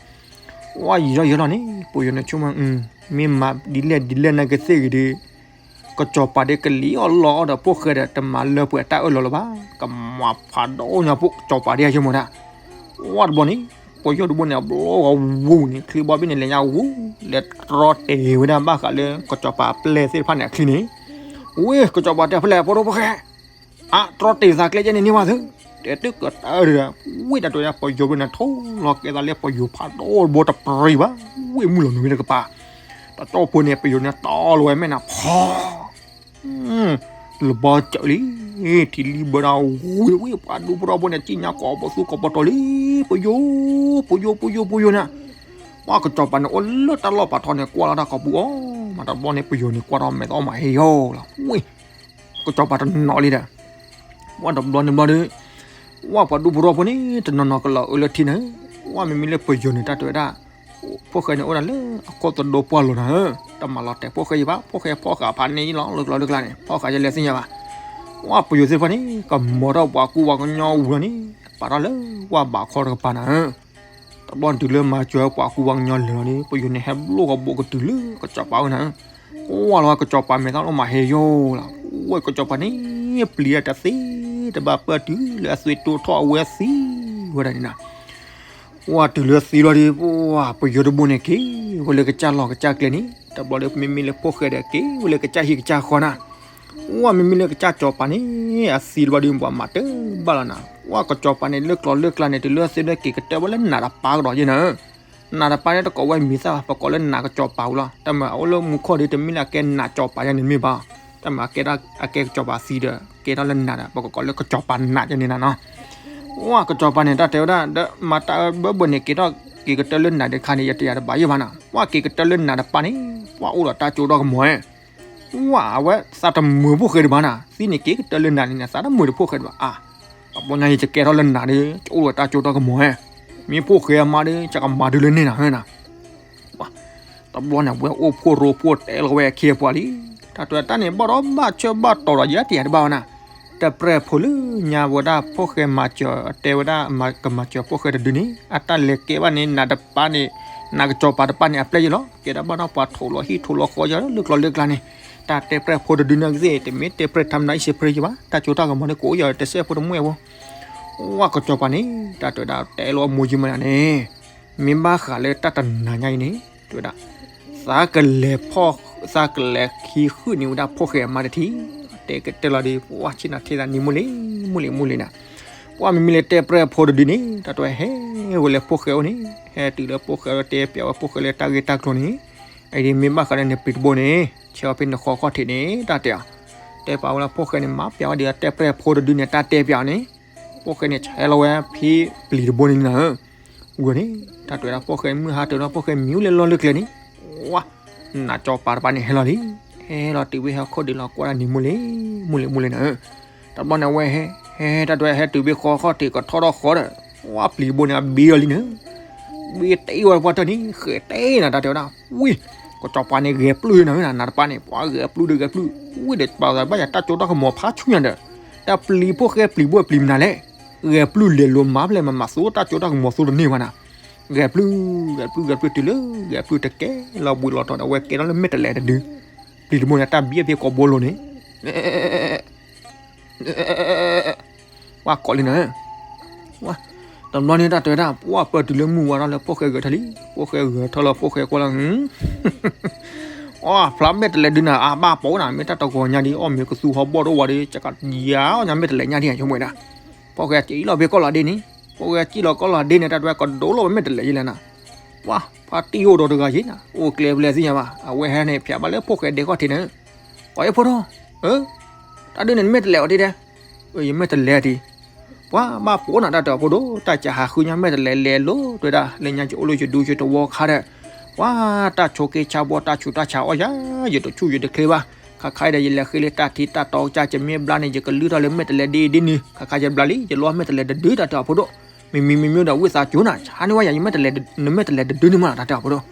ပှၢ်ယံာ်ယီၤယီၤလီၤန့ၣ် ပယီၤန့ၣ်ဆိကမိၣ် မ့ၢ်မၤဒ်လဲၣ်ဒ်လဲၣ်နာ်က့ၤသ့ၣ်ဂ့ၤဒီး ကစီၤပၤဒ်ကလံၤအီၣ်လီအီၣ်ဒီးဖိၣ်ဃဲဒီး တမၤလၢပှဲၤတၢ်အၢၣ်လီၤလၢၤဘၣ် ကမၤဖးဒိၣ်ညါဖိကစီၤပၤဒ်အဆိကမိၣ်ဒၣ် ဝၢ်တဘျီန့ၣ် ပယီၤတဘိန့ၣ် အဘျီဂီၤဝူၤန့ၣ် ချံဘီဘ့ၣ်န့ၣ် လဲၤညါဝူၤ လဲၤတြီတ့ၢ်ဝဲဒၣ်ဘၣ်ဃးလၢ ကစီၤပၤအပျဲၢ်သ့ၣ်တဖၣ်န့ၣ် အချံန့ၣ် ဝ့ၢ် ကစီၤပၤတဲဖဲလဲၣ် ဖိဒိၣ်ဖိၣ်ဃဲ အတြီတ့ၢ်သးကျဲကဲန့ၣ်န့ၢ်ဝဲသု တဲတကတၢၢ်ဒီး ဝ့ၢ်တၢ်တဲဝဲဒၣ် ပယီၤဘိန့ၣ် ထိၣ်လီၤကဲသးလၢပယီၤဖးဒိၣ်တဘိတပြံၤဘၣ် ဝ့ၢ်မုၢ်လီၤနုာ်မ့ၢ်တကပၤ တၢ်ကၠီၣ်ဖိန့ၣ် ပယီၤန့ၣ်တီလီၤဝဲမဲာ်နၤ ဖီ လဘီကၢလံ ထံလံဘၢဒၣ်ဝံၤဝံၤ ပှၤဒူဖိထီဘိန့ၣ် စံၣ်ညါကိးပသူကိးပတီၤလံ ပယိၤ ပယိၤ ပယိၤ ပယိၤန့ၣ် ပှၤကစီၤပၤန့ၣ် အိၣ်လၢတၢ်လီၢ်ပာ်ထီန့ၣ် ကွၢ်လီၤတၢ်ကီၢ်ပူၤအီၤ မၤတဘျီန့ၣ် ပယိၤန့ၣ် ကွၢ်ထီၣ်မဲာ်သီမးဟ့ၣ်ယီၤလီၤ ဝ့ၢ် ကစီၤပၤတနီၤလံဒီး ဝဲတဘျီန့ၣ်ဘျီဒီး ဝဲပှၤဒူဖိထီဖိန့ၣ် တနီၤနီၤကလီၤအၢလၢထံန့ၣ် ဝဲမ့မ့ၢ်လၢပယိၤန့ၣ် တၢ်တဲဝဲဒၣ် ဖိၣ်ဃဲန့ၣ် အိၣ်ဒၣ်လၢအခိၣ်သဒိပှၢ်လိၤနၤဧၢ တမၤလီၤတဲာ်ဖိၣ်ဃဲယံၤဘၣ် ဖိၣ်ဃဲဖီၣ်ဃာ်ဖးန့ၢ်လီၤ လၢကျီလၢကျါန့ၣ် ဖီၣ်ဃာ်ယလဲၤသ့ၣ်ညါဘၣ် ပှၤပယိၤသ့ၣ်တဖၣ်န့ၣ် ကမီၤထီၣ်ပှၤကူပှၤကညီဝံၤလီၤန့ၣ် ပာ်ထီၣ်လၢဝၢ်ဘးခီတကပၤနၤဧၢ. တဘျီတုၤလၢမၤစၢၤပှၤကူပှၤကညီလၢာ်လီၤန့ၣ် ပယိၤန့ၣ်ဟဲဘျိၣ်ဃီဘိးကတုၤလၢကစီၤပၤအအိၣ်နၤဧၢ. ကွၢ်လီၤကစီၤပၤမဲာ်သၣ်အိၣ်မးဟဲယိာ်လီၤ. ဝဲကစီၤပၤန့ၣ် ပျံၤတၢ်တသ့တဘၣ် ပၢၢ်တုၤလၢအသွံၣ်တိၢ်ထီၣ်အဝဲသံဝဲဒၣ်န့ၣ်နၤ. ဝဲတုၤလၢသံလီၤဒီး ပှၤပယိၤတဘိန့ၣ်က့ၤဝဲလၢကစၢ်လီၢ်ကစၢ်ကျဲန့ၣ် တဘျီဒီးမ့မ့ၢ်လၢဖိၣ်ဃဲဒီးက့ၤဝဲလၢကစၢ်ဟံၣ်ကစၢ်ဃီနၤ. ဝဲမ့မ့ၢ်လၢကစၢ်စီၤပၤန့ၣ် အသံတဘျီဒီးပှၤမၤတဘၣ်လီၤနၤ. ဝဲကစီၤပၤန့ၣ်လၢကျီလၢကျါန့ၣ် တုၤလၢအသ့ဒီးက့ၤကတၢၢ်ဝဲလၢနးတပၤကဒီးယဲနၤဧၢ. နးတပၤန့ၣ်တကိးဝဲမံၤသၣ်ဘၣ် ပကိးလၢနးကစီၤပၤဝံၤလီၤ. တၢ်မၤအအိၣ်လၢမူခိၣ်ဒီး တမ့ၢ်လၢအကဲနးစီၤပၤယဲန့ၣ်မ့ၢ်ဘၣ်. တၢ်မၤအကဲကစီၤပၤသံဒီး ကဲထီၣ်လၢနးဒီး ပကကိးလၢကစီၤပၤနးယဲန့ၣ်နၤနီၤ. ဝဲကစီၤပၤန့ၣ် တၢ်တဲဝဲဒၣ် ဒီးမၤတၢ်အၢဘၢဘၢန့ၣ် က့ၤထီၣ်က့ၤကတၢၢ်လၢနးတခါန့ၣ် ယတယာ်တဘၣ်ယဲဘၣ်နၤ. ဝဲက့ၤကတၢၢ်လၢနးတပၤန့ၣ် ပှၤအိၣ်ဒီးတၢ်ကၠိထီၣ်ကမီၤဧဲ ဝဲအဝဲသးတမုာ်ဖိၣ်ဃဲတဘၣ်နၤ, သံန့ၣ်က့ၤကတၢၢ်လၢနၤန့ၣ် သးတမုာ်တဖိၣ်ဃဲတဘၣ်ဧါ. အဘျီညါအံၤ ယကဲထီၣ်လၢနၤဒီး ကအိၣ်ဒီးတၢ်ကၠိထီၣ်ကမီၤဧဲ, မ့ၢ်ဖိၣ်ဃဲအမါဒီး ယကမၤဒုးလၢန့ၣ်နၤဧၢနၤ. တဘျီန့ၣ် ဝဲအိၣ်ဖှိၣ်ရိဖှိၣ်တဲလီၤဝဲအခ့အပှၤလံ, တၢ်တဲတၢ်န့ၣ် ဘၣ်ဒီးဘၣ်ဆၢဘၣ်တီၤဒီး ယဲတယာ်တဘၣ်ဝဲနၤ. တပျဲၢ်ဖိလၢညါဝဲဒၣ်ဖိၣ်ဃဲမၤစၢၤ တဲဝဲဒၣ် ကမၤစၢၤဖိၣ်ဃဲတဒုန့ၣ် အတၢ်လဲၤကဲဘၣ်န့ၣ် နးတပၤန့ၣ် နးကစီၤပၤတပၤန့ၣ် အပျဲၢ်ယဲလီၤ. ကဲဒၣ်ဘၣ်နီၢ်ပှၤထိးလီၤဟံၣ်ထိးလီၤဃီယဲလၢကျီလၢကျါန့ၣ်, တၢ်တဲပျဲၢ်ဖိတဒုန့ၣ်ကသ့ၣ် တမ့ၢ်တဲပျဲၢ်ထါမနၤအံၣ်စ့ဖရ့ယဲဘၣ်, တၢ်ကၠိတၢ်ကမီၤန့ၣ် ကအိၣ်ယဲတစဲးဖိတမှဲၣ်ဖိ ဝဲကစီၤပၤန့ၣ် တၢ်တဲဝဲဒၣ် တဲလီၤအမိၢ်ယံမးယၤန့ၣ်, မ့ၢ်ဘၣ်ဃးလၢတၢ်တနၤညါအံၤန့ၣ် တဲဝဲဒၣ် သးကလဲၤဖီၣ် သးကလဲၤခံဃုာ်န့ၢ်ဝဲဒၣ်ဖိၣ်ဃဲအမါတထံၣ်, တဲကတဲလီၤဒီး ပှၤဆ့ၣ်နီၤထံသးနံၤမုၢ်လံ မုၢ်လံ မုၢ်လံနၤ, ပှၤမ့မ့ၢ်လၢတဲပျဲၢ်ဖိတဒုန့ၣ် တၢ်တဲဝဲဟဲဝဲလၢဖိၣ်ဃဲအိၣ်န့ၣ်, ဟဲတုၤလၢဖိၣ်ဃဲတဲပျဲဝဲဖိၣ်ဃဲလၢတၢ်ဂ့ၢ်တၢ်ကျိၤန့ၣ်, အံၤဒ်မ့ၢ်ဘၣ်ဃးလၢနပျံၤတဘိန့ၣ် ဆဲးအီၤဖဲနဃီခီၣ်ထံးန့ၣ် တၢ်တဲအီၤ, တဲပာ်ဝဲလၢဖိၣ်ဃဲန့ၣ် မၤပျဲဝဲဒီးတဲပျဲၢ်ဖိတဒုန့ၣ် တၢ်တဲပျဲအီၤန့ၣ်, ဖိၣ်ဃဲန့ၣ် ဆဲးလီၤဝဲဖဲပျံၤတဘိန့ၣ်နၤဧၢ ဝံၤန့ၣ် တၢ်တဲဝဲဒၣ်ဖိၣ်ဃဲမုၢ်ဟါတၢၤဒီးဖိၣ်ဃဲမံၤအိၣ်လၢလီၢ်လၢကျဲန့ၣ်, ဝါ, နးကစီၤပၤတပၤန့ၣ်ဟဲလီၤလံ, ဟဲလီၤတုၤဖဲဟဲခိၣ်ဒံးလီၤကွၢ်ဒၣ်နံၤမုၢ်လံ, မုၢ်လံ မုၢ်လံနၤဧၢ, တဘျီန့ၣ်အဝဲဟဲ, ဟဲ တၢ်တဲဝဲဟဲတုၤဖဲဃီခီၣ်ထံးကထီၣ်ထီၣ်ဃီဒီး, ဝါ ပျံၤတဘိန့ၣ် အဘ့အီၤလံနၤ, ဘ့တ့အီၤပှၤတၢၢ်န့ၣ် ဃဲၤတဲနၤ တၢ်တဲဝဲဒၣ်, ဝံၤ, ကစီၤပၤန့ၣ်ဂဲၤပျုၢ်နၤဧၢနၤ နးတပၤန့ၣ် ပှၤဂဲၤပျုၢ်ဒီးဂဲၤပျုၢ်, ဝံၤဒီးပာ်သးဘၣ်ယၤ တၢ်ကၠိတၢ်ကမီၤဖးဆူညါဒီး, တၢ်ပျံၤဖိၣ်ဃဲပျံၤဘိပျံၤမနုၤလဲၣ်, ဂဲၤပျုၢ်လဲၤလိာ်မၤဖျဲၣ်မၤမၤသူတၢ်ကၠိတၢ်ကမီၤသူတန့ၢ်ဘၣ်နၤ, ဂဲၤပျုၢ်, ဂဲၤပျုၢ် ဂဲၤပျုၢ်တုၤလၢ ဂဲၤပျုၢ်တကဲလီၤဘှံးလီၤတီၤဒီး အဝဲကဲထီၣ်လၢမဲာ်တလဲးတဒု, ပျံၤတဘိန့ၣ် တၢ်ဘံၣ်အဖဲကိးဘိလိၤန့ၣ် ဝါကိးလံနၤ, ဝါ, တဘျီန့ၣ်တၢ်တဲဝဲဒၣ် ပှၤပၢၢ်တုၤလၢမုၢ်ဝါထီၣ်လၢဖိၣ်ဃဲဂဲၤထီၣ်လံ, ဖိၣ်ဃဲဂဲၤထီၣ်လၢဖိၣ်ဃဲကွၢ်လၢ, အီ ဖျါမဲာ်တလဲးဒုနၤ အါဘၣ်ပိာ်နၤ မ့ၢ်တၢ်တဂီၤညါဒ် အီၣ်မ့ၤကသူဟီဘီၣ်တအိၣ်ဝဲဒီး ကယၤအီၣ်ညါမဲာ်တလဲးညါဒ် ဆိကမိၣ်ဝဲဒၣ်, ဖိၣ်ဃဲစံၣ်လီၤဖဲကီၢ်လီၤဒ့န့ၣ်, ဖိၣ်ဃဲစံၣ်လီၤကီၢ်လီၤဒ့န့ၣ် တၢ်တဲဝဲကဒိလီၤဝဲမဲာ်တလဲးယဲလဲၣ်နၤ, ပှၤ ဖါတံၢ်အိၣ်ဒီးတဂၤယဲနၤ အိၣ်ကျဲဖဲလဲၣ်သ့ၣ်ညါဘၣ် အဝဲဟဲန့ၣ် ဖျါဘၣ်လၢဖိၣ်ဃဲဒဲခီၣ်ထံးန့ၣ်, ကိးယဲဖိဒိၣ်, တၢ်ဒုန့ၣ်နမဲာ်တလဲးအီၤဒ်ဒဲး, ယမဲာ်တလဲးဒံး, ပှၤဘၣ်ပိာ်နၤတၢ်တဲအီၤဖိဒိၣ် တၢ်ကဟးဃုညါမဲာ်တလဲးလဲၤလိၤတဲဒၣ် လၢညါယအိၣ်လၢယဒူယတဝီခါဒီး, ပှၤတၢ်ဆိးက့ဆါဘီတၢ်ဆူးတၢ်ဆါအီၣ်ယၤ ယတဆူၣ်ယတချ့ဘၣ်, ခါခါအံၤဒီး ယလဲၤဃ့လၢတၢ်ထံတၢ်တီကစၢ် ယမ့ၢ်ဘျါန့ၣ် ယကလုၢ်ထီၣ်လၢမဲာ်တလဲးဒ်ဒ်န့ၣ် ခါခါယဘျါလံ ယလိၣ်မဲာ်တလဲးတဒု တၢ်တဲအီၤဖိဒိၣ်, မ့မ့ၢ်မ့မ့ၢ်ဒီး ဝံသးစူၤနၤ ဆါန့ၢ်ဝဲယၤ ယမဲာ်တလဲး နမဲာ်တလဲးတဒုန့ၣ်မး တၢ်တဲအီၤဖိဒိၣ်,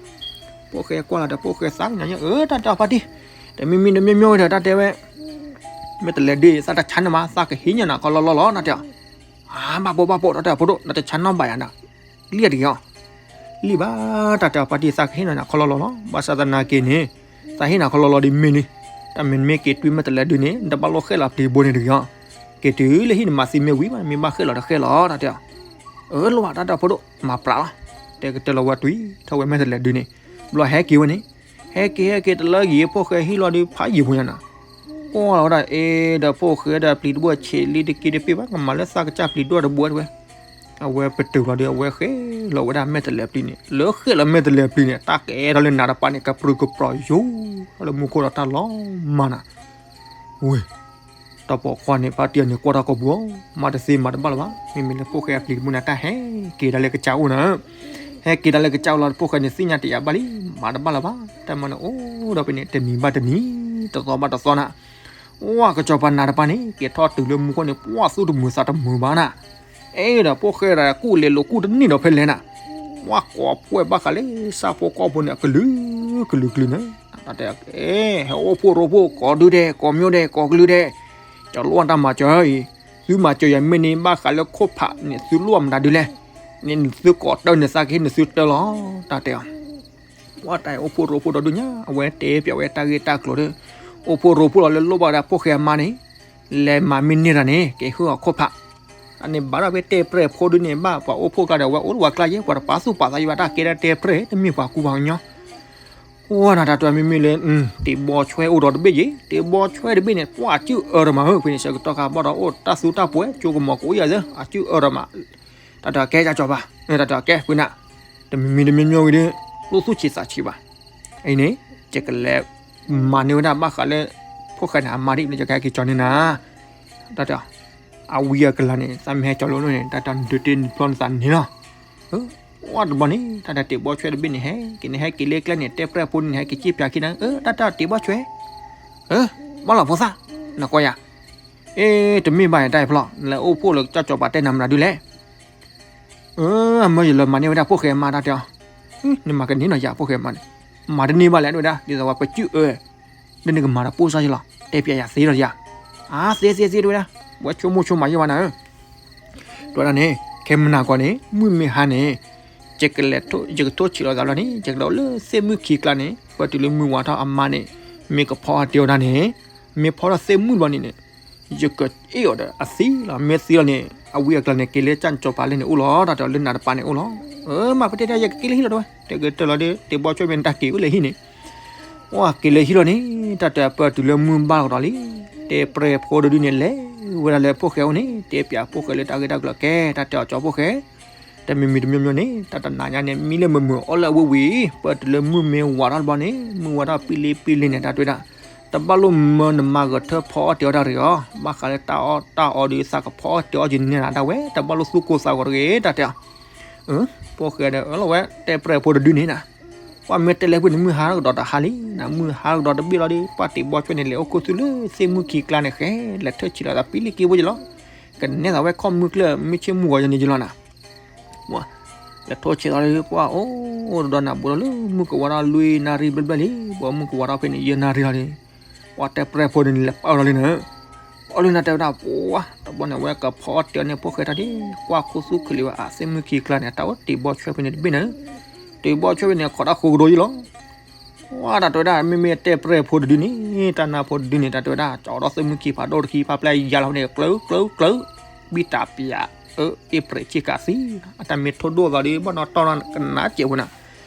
ဖိၣ်ဃဲကွၢ်လီၤဒီး ဖိၣ်ဃဲသးကညီၤယဲ အၢ တၢ်တဲအီၤဖါတံၢ်, တမံၤမံၤတမံၤမံၤဝဲဒီး တၢ်တဲဝဲ မဲာ်တလဲးဒု သးတဆါန့ၢ်မး သးကဟ့ၣ်ညါနၤခီလီၤလီၤလီၤ တၢ်တဲအီၤ, အါ ဘၣ်ပိာ်ဘၣ်ပိာ် တၢ်တဲအီၤဖိဒိၣ် နတဆါနီတဘၣ်ယၤ နလံၣ်တဂ့ၤအီၤ, လံၣ်ဘၣ် တၢ်တဲအီၤဖါတံၢ် သးကဟ့ၣ်နၤနၤခီလီၤလီၤလီၤ ဘၣ်ဆၣ်သနာ်က့န့ၣ်, သးဟ့ၣ်နၤခီလီၤလီၤဒ်မ့ၢ်န့ၣ်, တၢ်မ့ၢ်နမ့ၢ်က့ၤတွံၢ်မဲာ်တလဲးဒုန့ၣ် နတဘၣ်လိၣ်ဃဲလီၤပျံၤဘိန့ၣ်တဂ့ၤအီၤ, က့ၤတုၤလၢဟံၣ်နမၤသံမ့ၢ်ဝံၤဘၣ် မ့ၢ်ဘၣ်ဃဲလီၤတဃဲလီၤ တၢ်တဲအီၤ, အၢ လိၣ်ဘၣ် တၢ်တဲအီၤဖိဒိၣ် မၤပြးလီၤ, တဲကတဲလီၤဝဲတွံၢ်ထီၣ်ဝဲမဲာ်တလဲးဒုန့ၣ်, ဘျီဟဲက့ၤဝဲန့ၣ် ဟဲက့ၤဟဲက့ၤတလၢဂ့ၤ ဖိၣ်ဃဲဟံၣ်လီၤဒုး ဖးယံာ်ဖိညါနၤ, ကွၢ်လီၤဝဲဒၣ် အ့ ဒီးဖိၣ်ဃဲဒီးပျံၤတဘိဆံးလံတက့တပ့ၢ်ဘၣ် ကမၤလၢသးကစၢ်ပျံၤဒိၣ်တဘိတဝဲ, အဝဲပတုာ်လီၤဒုး အဝဲဃဲလီၤဝဲဒၣ်မဲာ်တလဲးပျံၤန့ၣ် လၢဃဲလီၤမဲာ်တလဲးပျံၤန့ၣ် တၢ်ကဲထီၣ်လၢနးတပၤန့ၣ် ကပြုၢ်ကပြီၤယိာ်ထီၣ်လၢမူခိၣ်ဒီးတၢ်လီၤမၢ်နၤ, ဝ့ၢ် တၢ်ပိာ်ခွါန့ၣ် ဖါတံၢ်အီၤန့ၣ် ကွၢ်တၢ်ကိာ်ပူၤအီၤ မၤတသ့မၤတဘၣ်လၢၤဘၣ်, မ့မ့ၢ်လၢဖိၣ်ဃဲအပျံၤတဘိန့ၣ် တၢ်ဟဲက့ၤဒၣ်လၢကစၢ်အိၣ်နၤ, ဟဲက့ၤဒၣ်လၢကစၢ်အိၣ်လီၤ ဖိၣ်ဃဲန့ၣ်သ့ၣ်ညါတယာ်ဘၣ်လံ, မၤတဘၣ်လၢၤဘၣ်, တၢ်မၤန့ၣ်အိၣ်ဒီးဖဲန့ၣ် တနံၤဘၣ်တနံၤ, တသီဘၣ်တသီနၤ, ဝါ ကစီၤပၤနးတပၤန့ၣ် က့ၤထီၣ်တုၤလၢမူခိၣ်န့ၣ် ပှၢ်သူၣ်တမုာ်သးတမုာ်ဘၣ်နၤ, အဲ ဒီးဖိၣ်ဃဲဒီး ကူၣ်လဲၤလိာ်ကူၣ်တန့ၢ်ဒီးဖဲလဲၣ်နၤ, ဝါ ကိးဖှဲၣ်ဘၣ်ဃးလၢ ဆၣ်ဖိကီၢ်ဖိန့ၣ် အကလုာ်ကလုာ်ကလုာ်နၤ, တၢ်တဲ အဲ ဟဲအိၣ်ဖှိၣ်ရိဖှိၣ် ကိးဒုဒဲး ကိးမျိၢ်ဒဲး ကိးကလုာ်ဒဲး, က ကၠီၤလိၣ်တၢ်မၤစၢၤအံၤ, သုမၤစၢၤယၤမ့ၢ်န့ၣ် ဘၣ်ဃးလၢခိၣ်ဖးန့ၣ် သုလိၣ်မတၤဒုလဲၣ်, န့ၣ်သုကိးတၢၢ်န့ၣ် သးကဟ့ၣ်နသုတၢၢ်လီၤ တၢ်တဲအီၤ. ဝဲတၢ်အိၣ်ဖှိၣ်ရိဖှိၣ်ဒီဒုညါ အဝဲတဲပၠးဝဲတၢ်ဂ့ၢ်တၢ်ကျိၤဒီး အိၣ်ဖှိၣ်ရိဖှိၣ်လီၤလၢလိၣ်ဘၣ်ဝဲဒၣ်ဖိၣ်ဃဲအမါန့ၣ် လဲၤမၤမ့ၢ်န့ၢ်တၢ်န့ၣ် ကဟ့ၣ်အီၤခိၣ်ဖး အန့ၣ်ဘၣ်ဒီးဖဲတဲပြဲၢ်ဖိဒုန့ၣ် ဘၣ်ပှၤအိၣ်ဖှိၣ်ကျါဒီး ဝဲအိၣ်လၢပှၤကျါယဲ ပှၤတပာ်သူၣ်ပာ်သးယဘၣ်တၢ်ကဲဒၣ်တဲပြဲၢ် တမ့ၢ်ပှၤကူပှၤကညီ ဝဲဒၣ်တၢ်တမံၤမံၤလၢ တ့ၢ်ဘီဆွဲအိၣ်ဒီးတဘ့ၣ်ယဲ တ့ၢ်ဘီဆွဲတဘ့ၣ်န့ၣ် ပှၤအစုအၢဒီးမးဧၢ ဖဲန့ၣ်ဆၢကတီၢ်ခါဘၣ်ဒီးအိၣ်တၢ်သူတၢ်ပှဲၤ ကၠိကမီၤကအိၣ်ယၤသၢ အစုအၢဒီးမး တၢ်တကဲကၠီၤပၤ တၢ်တကဲကွံာ်နၤ တမံၤမံၤတမံၤမံၤဝံၤဒီး လိၣ်သူၣ်ဆံးသးဆံးဘၣ်. အံၤန့ၣ် ယကလဲၤမၤန့ၢ်ဝဲဒၣ်ဘၣ်ဃးလၢ ဖိၣ်ဃဲန့ၣ် အမါဒ်လဲၣ် ယကဟဲက့ၤကၠီၤန့ၢ်နၤ တၢ်တဲ အဝံအကလၤန့ၣ် သးမ့ၢ်ဟဲကၠီၤလိာ်န့ၣ် တၢ်တဒုးတ့ၢ်နဖျီနသးန့ၣ်လီၤ. အၢ တဘျီန့ၣ် တၢ်တၢ်တ့ၢ်ဘီဆွဲတဘ့ၣ်န့ၣ် ဟဲက့ၤန့ၣ် ဟဲက့ၤလၢကျဲန့ၣ် တဲပြဲၢ်ဖိန့ၣ် ဟဲက့ၤစံၣ်ပၠးခံနၤ အၢ တၢ်တၢ်တ့ၢ်ဘီဆွဲ အၢ ဘၣ်လီၤဖိသၣ် နကွၢ်ယၤ အ့ တမ့ၢ်ဘၣ်ယတၢ်အံၤဖျီ နလဲၤအိၣ်ဖှိၣ်လၢကၠီၤကၠီၤပၤတဲနၤမနုၤဒုလဲၣ် အၢ အမၢယလၢမၤန့ၢ်ဝဲဒၣ်ဖိၣ်ဃဲအမါတၢ်တဲအီၤ, နမၤကန့ၢ်နီၤယၤဖိၣ်ဃဲအမါန့ၣ်, မၤတန့ၢ်ဘၣ်လဲၣ် တဲဝဲဒၣ် ဒ်သိးဝဲပစုၢ်အၢ, လၢနကမၤတၢ်ပိၢ်စၢ်ယလီၤ, တဲပျးယၤသ့လီၤယၤ, အါ သ့သ့သ့ တဲဝဲဒၣ်, ဝဲဆိကမိၣ်ဆိကမးယဲၢ်ဝဲနၤဧၢ, တဲဝဲဒၣ်န့ၣ် ခဲမုၢ်နၤကီးန့ၣ် မုၢ်မ့ၢ်ဟါန့ၣ် ယကလဲၤ ယကထိၣ်ဆံးလီၤသးလီၤန့ၣ် ယကလဲၤအိၣ်လၢသ့ၣ်မုၣ်ခံကျါန့ၣ် ပၢၢ်တုၤလၢမုၢ်ဝါထီၣ်အမါန့ၣ် မ့ၢ်ကဖီအီၣ်တ့ၢ်အီၣ်တၢ်န့ၣ်, မ့ၢ်ဖီထီၣ်သ့ၣ်မုၣ်ဘျီန့ၣ်န့ၣ် ယကအ့ၣ်အီၤဒီးအသံလီၤ, မ့ၢ်သံလီၤန့ၣ် အဝံအကျါန့ၣ် က့ၤလၢကၠီၤကၠီၤပၤလၢန့ၣ်အိၣ်လီၤ, တၢ်တဲလၢနၤတပၤန့ၣ်အိၣ်လီၤ, အၢ မ့ၢ်ပတဲတၢ်ယကက့ၤလၢဟံၣ်လီၤတဲဝဲ, တဲကတၢၢ်လီၤဒီး တ့ၢ်ဘီဆွဲမ့ၢ်နတၢ်က့ၤအိၣ်လၢဟံၣ်န့ၣ်, ဝဲက့ၤလၢဟံၣ်လီၤန့ၣ် တၢ်တဲပၢၢ်တုၤလၢမုၢ်ဘၣ်ကဒီးလံ, တဲပြဲၢ်ဖိတဒုန့ၣ်လဲၤဝဲဒၣ်လၢဖိၣ်ဃဲအိၣ်န့ၣ် တဲပျးဖိၣ်ဃဲလၢတၢ်ဂ့ၢ်တၢ်ကျိၤကဲ တၢ်တဲအီၤကၠီၤဖိၣ်ဃဲ တမံၤမံၤတမံၤမံၤန့ၣ် တၢ်တနၤညါန့ၣ် မံလၢမုာ်မုာ်အီၣ်လၢအဝံၣ်ဝံၣ်, ပၢၢ်တုၤလၢမုၢ်မ့ၢ်ဝါထီၣ်တဘျီန့ၣ် မုၢ်ဝါထီၣ်ပံလံပံလံန့ၣ် တၢ်တဲဝဲဒၣ်, တဘၣ်လိၣ်မၢနမၤဂဲၤထၢၣ်ဖီအီၣ်တ့ၢ်အီၣ်တၢ်တဂ့ၤအီၤ, ဘၣ်ဃးလၢတၢ်အီၣ်တၢ်အီဒီးသးကဖီအီၣ်တ့ၢ်အီၣ်က့ၤန့ၣ်နၤဒၣ်ဝဲ တဘၣ်လိၣ်သူၣ်ကိၢ်သးဂီၤတဂ့ၤ တၢ်တဲအီၤ အၢ ဖိၣ်ဃဲဒီးအၢၣ်လီၤဝဲတဲပြဲၢ်ဖိတဒုန့ၣ်နၤ, ပှၤမ့ၢ်တဲလၢပှၤန့ၣ် မုၢ်ဟါကဒီးတဟါလံနၤ, မုၢ်ဟါကဒီးတဘ့ၣ်လီၤဒီး ပှၤတ့ၢ်ဘီဆွဲန့ၣ် လဲၤအိၣ်ခိၣ်သူလၢသ့ၣ်မုၣ်ခံကျါန့ၣ် ဃဲလဲၤထၢၣ်ဆံးလီၤသးပံလံက့ၤဖိယလီၤ, ကနဲၣ်သးဝဲခီၣ်မုၢ်ကျၢၢ် မုၢ်ဆ့ၣ်မုၢ်ဂီၤယန့ၣ်ယလီၤနၤ လဲၤထိၣ်ဆံးလီၤဒီး ပှၤအိၣ်တဒီးနၤ ဘူးဒီးလၢမုၢ်ကဝါထီၣ်လွံၢ်နၣ်ရံၣ်ဘျဲၣ်ဘျဲၣ်လံ, ဘူးမုၢ်ကဝါထီၣ်ဖဲန့ၣ် ယဲၢ်နၣ်ရံၣ်လီၤဒီး ပှၤတဲပြဲၢ်ဖိန့ၣ် လဲၤပာ်အီၤလီၤလံနၤ, ပာ်အီၤလံနၤတဲဝဲဒၣ် ပှၤ တဘျီန့ၣ် အဝဲကဖီအီၣ်တ့ၢ်အီၣ်န့ၢ်ဖိၣ်ဃဲတၢ်ဒ် ကွၢ်ခိၣ်သူၣ်ခုလံဝဲ အသ့ၣ်မုၣ်ခံကျါန့ၣ် တၢ်အိၣ်တ့ၢ်ဘီဆွဲဖဲန့ၣ်တဘ့ၣ်နၤ, တ့ၢ်ဘီဆွဲဖဲန့ၣ် ခိးတၢ်ဃိကဒီးယလီၤ ဝဲဒၣ်တဲဝဲဒၣ် မ့မ့ၢ်တဲပြဲၢ်ဖိတဒုန့ၣ် တၢ်နါဖိတဒုန့ၣ် တၢ်တဲဝဲဒၣ် ကၠီဒီးသ့ၣ်မုၣ်ခံဖးဒိၣ်တခံဖးပျဲယၤလီၤဖဲန့ၣ် ကျၢၤကျၢၤကျၢၤ ဘံၣ်တၢ်ပၠး အၢ အ့ၣ်ပြဲးဆ့ကၤသံ အတၢ်မ့ၢ်ထိၣ်ဒိၣ်သးဒီး ဘၣ်နီၣ်တီၢ်နီၣ်ကနၣ်စဲးဖိနၤ,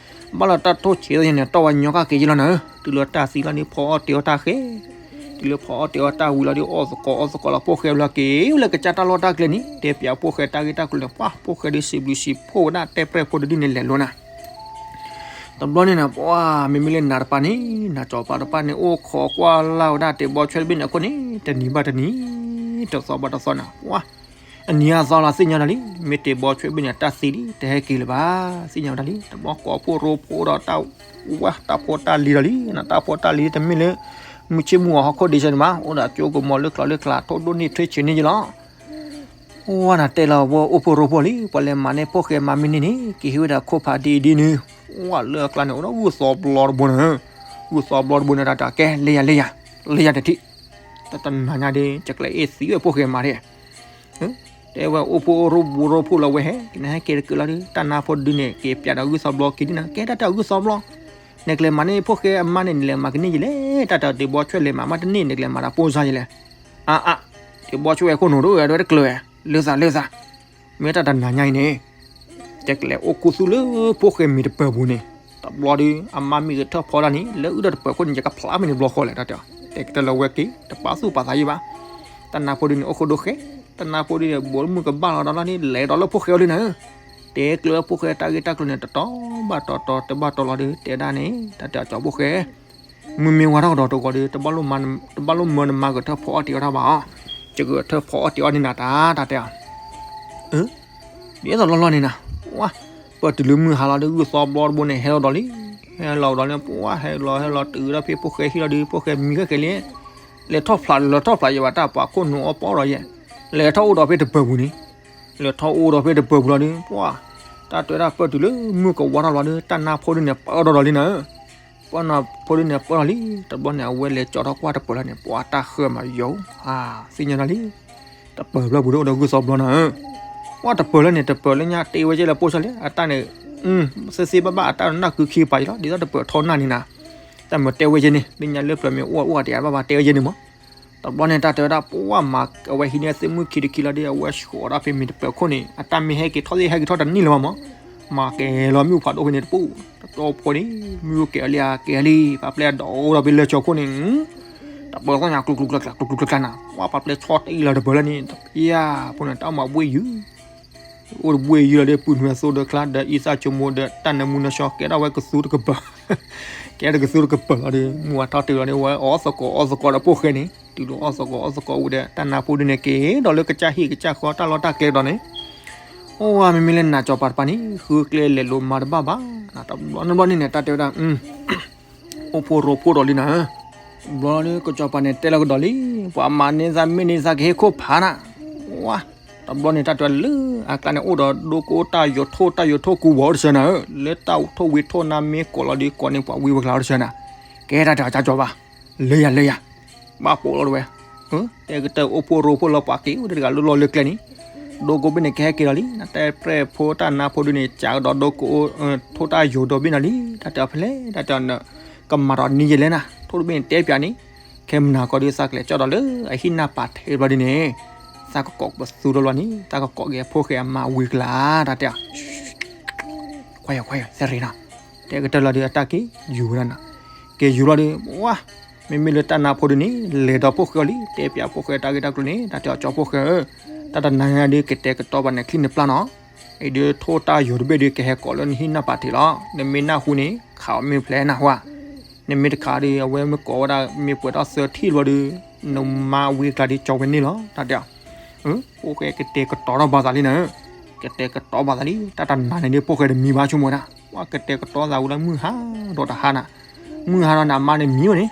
ဘၣ်လီၤတၢ်ထိၣ်ဆံးသ့ၣ်န့ၣ် တီၢ်ဝဲညီကၣ်က့ၤယလီၤနၤ, တုၤလၢတၢ်သံလီၤဒီး ဖီအီၣ်တ့ၢ်အီၣ်တၢ်ဃဲ တုၤလၢဖီအီၣ်တ့ၢ်အီၣ်တၢ်ဝံၤလီၤဒီး အီၣ်သကိးအီၣ်သကိးလီၤ ဖိၣ်ဃဲလီၤက့ၤ လၢကစၢ်တၢ်လီၢ်တၢ်ကျဲန့ၣ် တဲပၠးဖိၣ်ဃဲတၢ်ဂ့ၢ်တၢ်ကျိၤန့ၣ် ပှၤဖိၣ်ဃဲဒီးစံးဘျုးစံးဖှိၣ်ဝဲဒၣ်တဲပြဲၢ်ဖိတဒုန့ၣ်လဲၤလိၤနၤ တဘျီန့ၣ်နၤ ပှၤ မ့မ့ၢ်လၢနၤတပၤန့ၣ် နၤကၠီၤပၤတပၤန့ၣ် အိၣ်ခိးကွၢ်လၢ်ဝဲဒၣ်တ့ၢ်ဘီဆွဲတဘ့ၣ်န့ၣ်အခိၣ်န့ၣ် တနံၤဘၣ်တနံၤ တသီဘၣ်တသီနၤ ပှၤ အနံၤအသီလီၤသ့ၣ်ညါဒီးလံ မ့ၢ်တ့ၢ်ဘီဆွဲတဘ့ၣ်န့ၣ် တၢ်သံဒ် တဟဲက့ၤလၢၤဘၣ် သ့ၣ်ညါဝဲဒၣ်လံ တဘျီကိးဖှိၣ်ရိဖှိၣ်ဒီးတၢ်ဝဲတၢ်ဖိတၢ်လံၤဒီးလံ တၢ်ဖိတၢ်လံၤတမ့ၢ်လၢ မုၢ်ဆ့ၣ်မုၢ်ဂီၤဟီၣ်ခိၣ်ဒ့ဆၢန့ၣ်ဘၣ် အိၣ်ဒီးကၠိကမီၤလၢကျီလၢကျါ ထိၣ်ဒိၣ်န့ၢ်ထြ့ဆံးန့ၢ်ယလီၤ ဝဲနၤတဲလီၤဝဲအိၣ်ဖှိၣ်ရိဖှိၣ်လံ ပှၤလဲၤမၤန့ၢ်ဖိၣ်ဃဲမၤမ့ၢ်န့ၢ်န့ၣ် ကဟ့ၣ်ဝဲဒၣ်ခိၣ်ဖးဒ်အံၤဒ်နုၤ, ဝဲလၢအကျါန့ၣ်အိၣ်ဒီးဂုၢ်သီဘျီတဘိနၤ, ဂုၢ်သီဘျီတဘိန့ၣ် တၢ်တၢ်ကဲ လၢယၤလၢယၤ လၢယၤတထံၣ်, တၢ်တနၤညါဒီး ယကျဲအ့ၣ်သံဝဲဖိၣ်ဃဲမၤဒၣ်, တဲဝဲအိၣ်ဖှိၣ်ရိဖှိၣ်လီၤဝဲဟဲ ကနဟဲက့ၤတကၢၢ်လီၤဒီး တၢ်နါဖိတဒုန့ၣ် က့ၤပၠးဒီးဂုၢ်သီဘျီက့ၤဒ်နၤ ကဲတၢ်တၢ်ဂုၢ်သီဘျီ, နကလဲၤမၤန့ၢ်ဖိၣ်ဃဲအမါန့ၣ် နလဲၤမၤကန့ၢ်ယလဲၣ်, တၢ်တၢ်တ့ၢ်ဘီဆွဲလဲၤမၤမးတန့ၢ် နကလဲၤမၤတၢ်ပိၢ်စၢ်ယလဲၣ် အါအါ, တ့ၢ်ဘီဆွဲဝဲခိၣ်နူာ်ဒိၣ်ဝဲတကျၢၤဝဲ, လၢသးလၢသး, မ့ၢ်တၢ်တနၤညါအံၤန့ၣ်, ယကလဲၤအိၣ်ခူသူၣ်လၢဖိၣ်ဃဲမ့ၢ်တပၢၢ်ပူၤန့ၣ်, တဘျီဒီး အမါမ့ၢ်ဂဲၤထၢၣ်ဖီတၢ်န့ၣ် လၢအုၣ်ဒီးတပၢၢ်ခိၣ်န့ၣ် ယကဖျါမ့ၢ်န့ၣ်ဘျီဃီလဲၣ် တၢ်တဲ, တဲကတၢၢ်လၢဝဲက့ၤ တပာ်သူၣ်ပာ်သးယံၤဘၣ်, တၢ်နါဖိဒုန့ၣ် အိၣ်ခိၣ်ဒိၣ်ဃဲ, တၢ်နါဖိဒုန့ၣ် ဘိးမုၢ်ကဘၣ်လီၤဒီးလီၤန့ၣ် လဲၤဒီးလၢဖိၣ်ဃဲအိၣ်လံနၤဧၢ, တဲကျၢၤဖိၣ်ဃဲတၢ်ဂ့ၢ်တၢ်ကျိၤန့ၣ် တတီၤဘၣ်တီၤတီၤ တဘၣ်တီၤလီၤဒီး တဲဒၣ်န့ၣ် တၢ်တဲအကၠီဖိၣ်ဃဲ မုၢ်မ့ၢ်ဝါထီၣ်ကဒီးတဂီၤဒီး တဘၣ်လိၣ်မၢနမၤဂဲၤထၢၣ်ဖီအီၣ်တ့ၢ်အီၣ်တၢ်ဘၣ်အီၤ, ယဂဲၤထၢၣ်ဖီအီၣ်တ့ၢ်အီၣ်န့ၢ်နၤတၢ် တၢ်တဲအီၤ, ဒ်သိးလီၢ်လီၢ်န့ၣ်နၤ, ဝါ, ပၢၢ်တုၤလၢမုၢ်ဟါလီၤဒီး ဂုၢ်သီဘျီတဘိန့ၣ် ဟဲလီၤဒီးလံ, ဟဲလီၤဒီးလံ ပှၤဟဲလီၤဟဲလီၤတုၤဒီးဖဲဖိၣ်ဃဲဟံၣ်လီၤဒီး ဖိၣ်ဃဲမံၤဃဲက့ၤလံ, လဲၤထီၣ်ဖျးလဲၤထီၣ်ဖျးယဘၣ်တၢ်ပှၤခိၣ်နူာ်အီၣ်ပီဒီးယဲ, လဲၤထီၣ်အိၣ်ဒီးဖဲတပၢၢ်ပူၤန့ၣ်, လဲၤထီၣ်အိၣ်ဒီးဖဲတပၢၢ်ပူၤလီၤဒီး ပှၤ, တၢ်တဲဒၣ်ပၢၢ်တုၤလၢမုၢ်ကဝါထီၣ်လီၤဒီး တၢ်နါဖိဒုန့ၣ် ပၢၢ်ဒီးဒီးလံနၤဧၢ ပှၢ်နၢဖိဒုန့ၣ်ပၢၢ်လီၤလံ, တဘျီန့ၣ် အဝဲလဲၤကၠီထီၣ်ကွၢ်တပၢၤလၢန့ၣ် ပှၢ်တၢ်ဃၢမးယိာ်, သ့ၣ်ညါနၤလံ, တပၢၤဖျၢၣ်ပူၤဒီးအိၣ်ဒီးဂုၢ်သီဘျီနၤဧၢ, ပှၢ်တပၢၤလၢန့ၣ် တပၢၤလၢညါတဲဝဲကဲလၢပိၢ်ဆၢလဲၣ်, အတၢ်န့ၣ် သ့သ့ဘၣ်ဘၣ် အတၢ်နၢ်ကုခံပာ်ယံၤလီၤ, ဒ်သိးတပၢၤထီနၢ်န့ၣ်နၤ, တၢ်မၤတဲဝဲကဲန့ၣ် သ့ၣ်ညါလၢပျၢၤမ့ၢ်အိၣ်အိၣ်အတယၤဘၣ်ဘၣ် တဲဝဲကဲန့ၣ်မး, တဘျီန့ၣ် တၢ်တဲဝဲဒၣ် ပှၢ်မၤအဝဲဟံးန့ၢ်သ့ၣ်မုၣ်ခံတခံလီၤဒီး အဝဲဆှီးဒၣ်ဖဲမ့ၢ်တပၢၤခိၣ်န့ၣ် အတၢ်မ့ၢ်ဟဲက့ၤထီၣ်သ့ၣ်ဟဲက့ၤထီၣ်တနံၣ်လၢၤဘၣ်မး, မၤကဲၤလီၤမ့ၣ်အူဖးဒိၣ်ဖဲန့ၣ်တပူၤ, တတီဖိန့ၣ် မ့ၣ်အူကဲၤလံဧါ ကဲၤလံ, ပာ်ပျဲၢ်ဒီးအိၣ်ဒီးဖဲလၢၢ်ကၠီခိၣ်န့ၣ် တပၢၤသီၣ်ညါ ကျူကျူကျါကျါ ကျူကျူကျါကျါနၤ, ပှၢ်ပာ်ပျဲၢ်ဆီတအံၣ်လီၤတပၢၤလၢန့ၣ် တပျၢ်ဖိန့ၣ် တၢ်မၤဘှ့ၣ်ယုၢ် အိၣ်တဘှ့ၣ်ယုၢ်လီၤဒီး ပုၢ်နွဲၣ်သိဒီးချါဒီးအံသၣ်ကၠိမိၢ်ဒီးတၢ်နၢမူနၢဆှီ ကဲထီၣ်ဝဲကသူတကပၤ, ကဲထီၣ်ကသူတကပၤလီၤဒီး မုၢ်ဝါထီၣ်တုၤလီၤဒီး ဝဲအီၣ်သကိးအီၣ်သကိးဒီးဖိၣ်ဃဲန့ၣ် တုၤလီၤအီၣ်သကိးအီၣ်သကိးဝံၤဒီး တၢ်နါဖိဒုန့ၣ်က့ၤဒီးလၢကစၢ်ဟံၣ်ကစၢ်ဃီတၢ်လီၢ်တၢ်ကျဲဒီးန့ၣ်, အိၣ်ဝဲမ့မ့ၢ်လၢနၤကၠီၤပၤတပၤန့ၣ် ဃုကျဲလဲၤလိာ်မၤတဘၣ်ဘၣ်, တဘျီန့ၣ်ဘျီန့ၣ်န့ၣ် တၢ်တဲဝဲဒၣ် အိၣ်ဖှိၣ်ရိဖှိၣ်ဒီးလံနၤဧၢ, ဘျီလၢကစီၤပၤန့ၣ်တဲလီၤကဒီးလံ, ပှၤမၤန့ၢ်သးမ့ၢ်န့ၢ်သးကဟ့ၣ်ခိၣ်ဖးနၤ, ဝါ, တဘျီန့ၣ်တၢ်တဲလၢအကျါန့ၣ် အိၣ်ဒီးဒိကိတၢ်ယိာ်ထိၣ်တၢ်ယိာ်ထိၣ်ကူဝီၤအိၣ်တဆၢနၤဧၢ, လၢတၢ်ထိၣ်ဝံၤထိၣ်နၤမ့ၢ်ကိးလီၤဒီးကိးန့ၢ်ပှၤဝံဝဲကျါအိၣ်တဆၢနၤ, ကဲတၢ်တဲအီၤကၠီၤပၤ, လၢယၤလၢယၤ, ဘၣ်ပိာ်လီၤတဝဲ တဲကတၢၢ်အိၣ်ဖှိၣ်ရိဖှိၣ်လၢပှၤက့ၤအိၣ်တဂၤလၢလီၢ်လၢကျဲန့ၣ်, ဒိကိဘ့ၣ်န့ၣ်ကဟဲက့ၤလီၤလံ, နတဲပြဲၢ်ဖိတၢ်နါဖိဒုန့ၣ် ကးကဒီးဒိကိ ထိၣ်တၢ်ယိာ်ဒီးဘ့ၣ်နၤလံ, တၢ်တဲအီၤဖဲလဲၣ်, တၢ်တဲအီၤ ကမၤဒီးနံၤယဲလဲၣ်နၤ, ထိၣ်တဘ့ၣ်န့ၣ်တဲပၠးန့ၣ်, ခဲမုၢ်နၤကီးဒုးသးကလဲၤကၠီၣ်ဒီးလၢအဟံၣ်နၢ်ပာ်ထံးဘျီဒုန့ၣ်, သးကကိးပသူလီၤလီၤန့ၣ် တၢ်ကကိးက့ၤအဖိၣ်ဃဲအမါဝံကျါ, တၢ်တဲအီၤ ခွါယီၤခွါယီၤ သရ့နၤ, တဲကတၢၢ်လီၤဒီးအတၢ်က့ၤယူၤဝဲဒၣ်နၤ, က့ၤယူၤလီၤဒီး ဝါ, မ့မ့ၢ်လၢတၢ်နါဖိဒုန့ၣ် လဲၤဒီးဖိၣ်ဃဲအီၤလံ, တဲပၠးဖိၣ်ဃဲတၢ်ဂ့ၢ်တၢ်ကျိၤန့ၣ်, တၢ်တဲအီၤကၠီဖိၣ်ဃဲဧၢ, တၢ်တနၤညါဒုးကတဲာ်ကတီၤဘၣ်နချံနပျၢ်နီၤ, အံၤဒုးထိၣ်တၢ်ယိာ်တဘ့ၣ်ဒုးကဟဲကိးလၢနဟံၣ်နၢ်ပာ်ထံးလီၤ, နမ့ၢ်နၢ်ဟူန့ၣ် ခးအီၤမ့ၢ်ဖျဲးနၢ်ဟူဧါ, နမ့ၢ်တခးဒီး အဝဲမ့ၢ်ကိးဝဲဒၣ် မ့ၢ်ပှဲၤထီၣ်သၢထံၣ်ဘျီဒုး နမါဝံကျါဒုးကၠီဝဲန့ၣ်လီၤ, တၢ်တဲအီၤ ဖိၣ်ဃဲကတဲာ်ကတီၤထီၣ်ဘၣ်သးလံနၤ, ကတဲာ်ကတီၤဘၣ်သးလံ, တၢ်တနၤန့ၣ်ဒုး ဖိၣ်ဃဲတမံဘၣ်ဆိကမိၣ်ဝဲဒၣ်, ပှၤကတဲာ်ကတီၤသးဝံၤလၢမုၢ်ဟါဒီးတဟါနၤ, မုၢ်ဟါဒီးန့ၣ် အမါန့ၣ်မံဝဲန့ၣ်,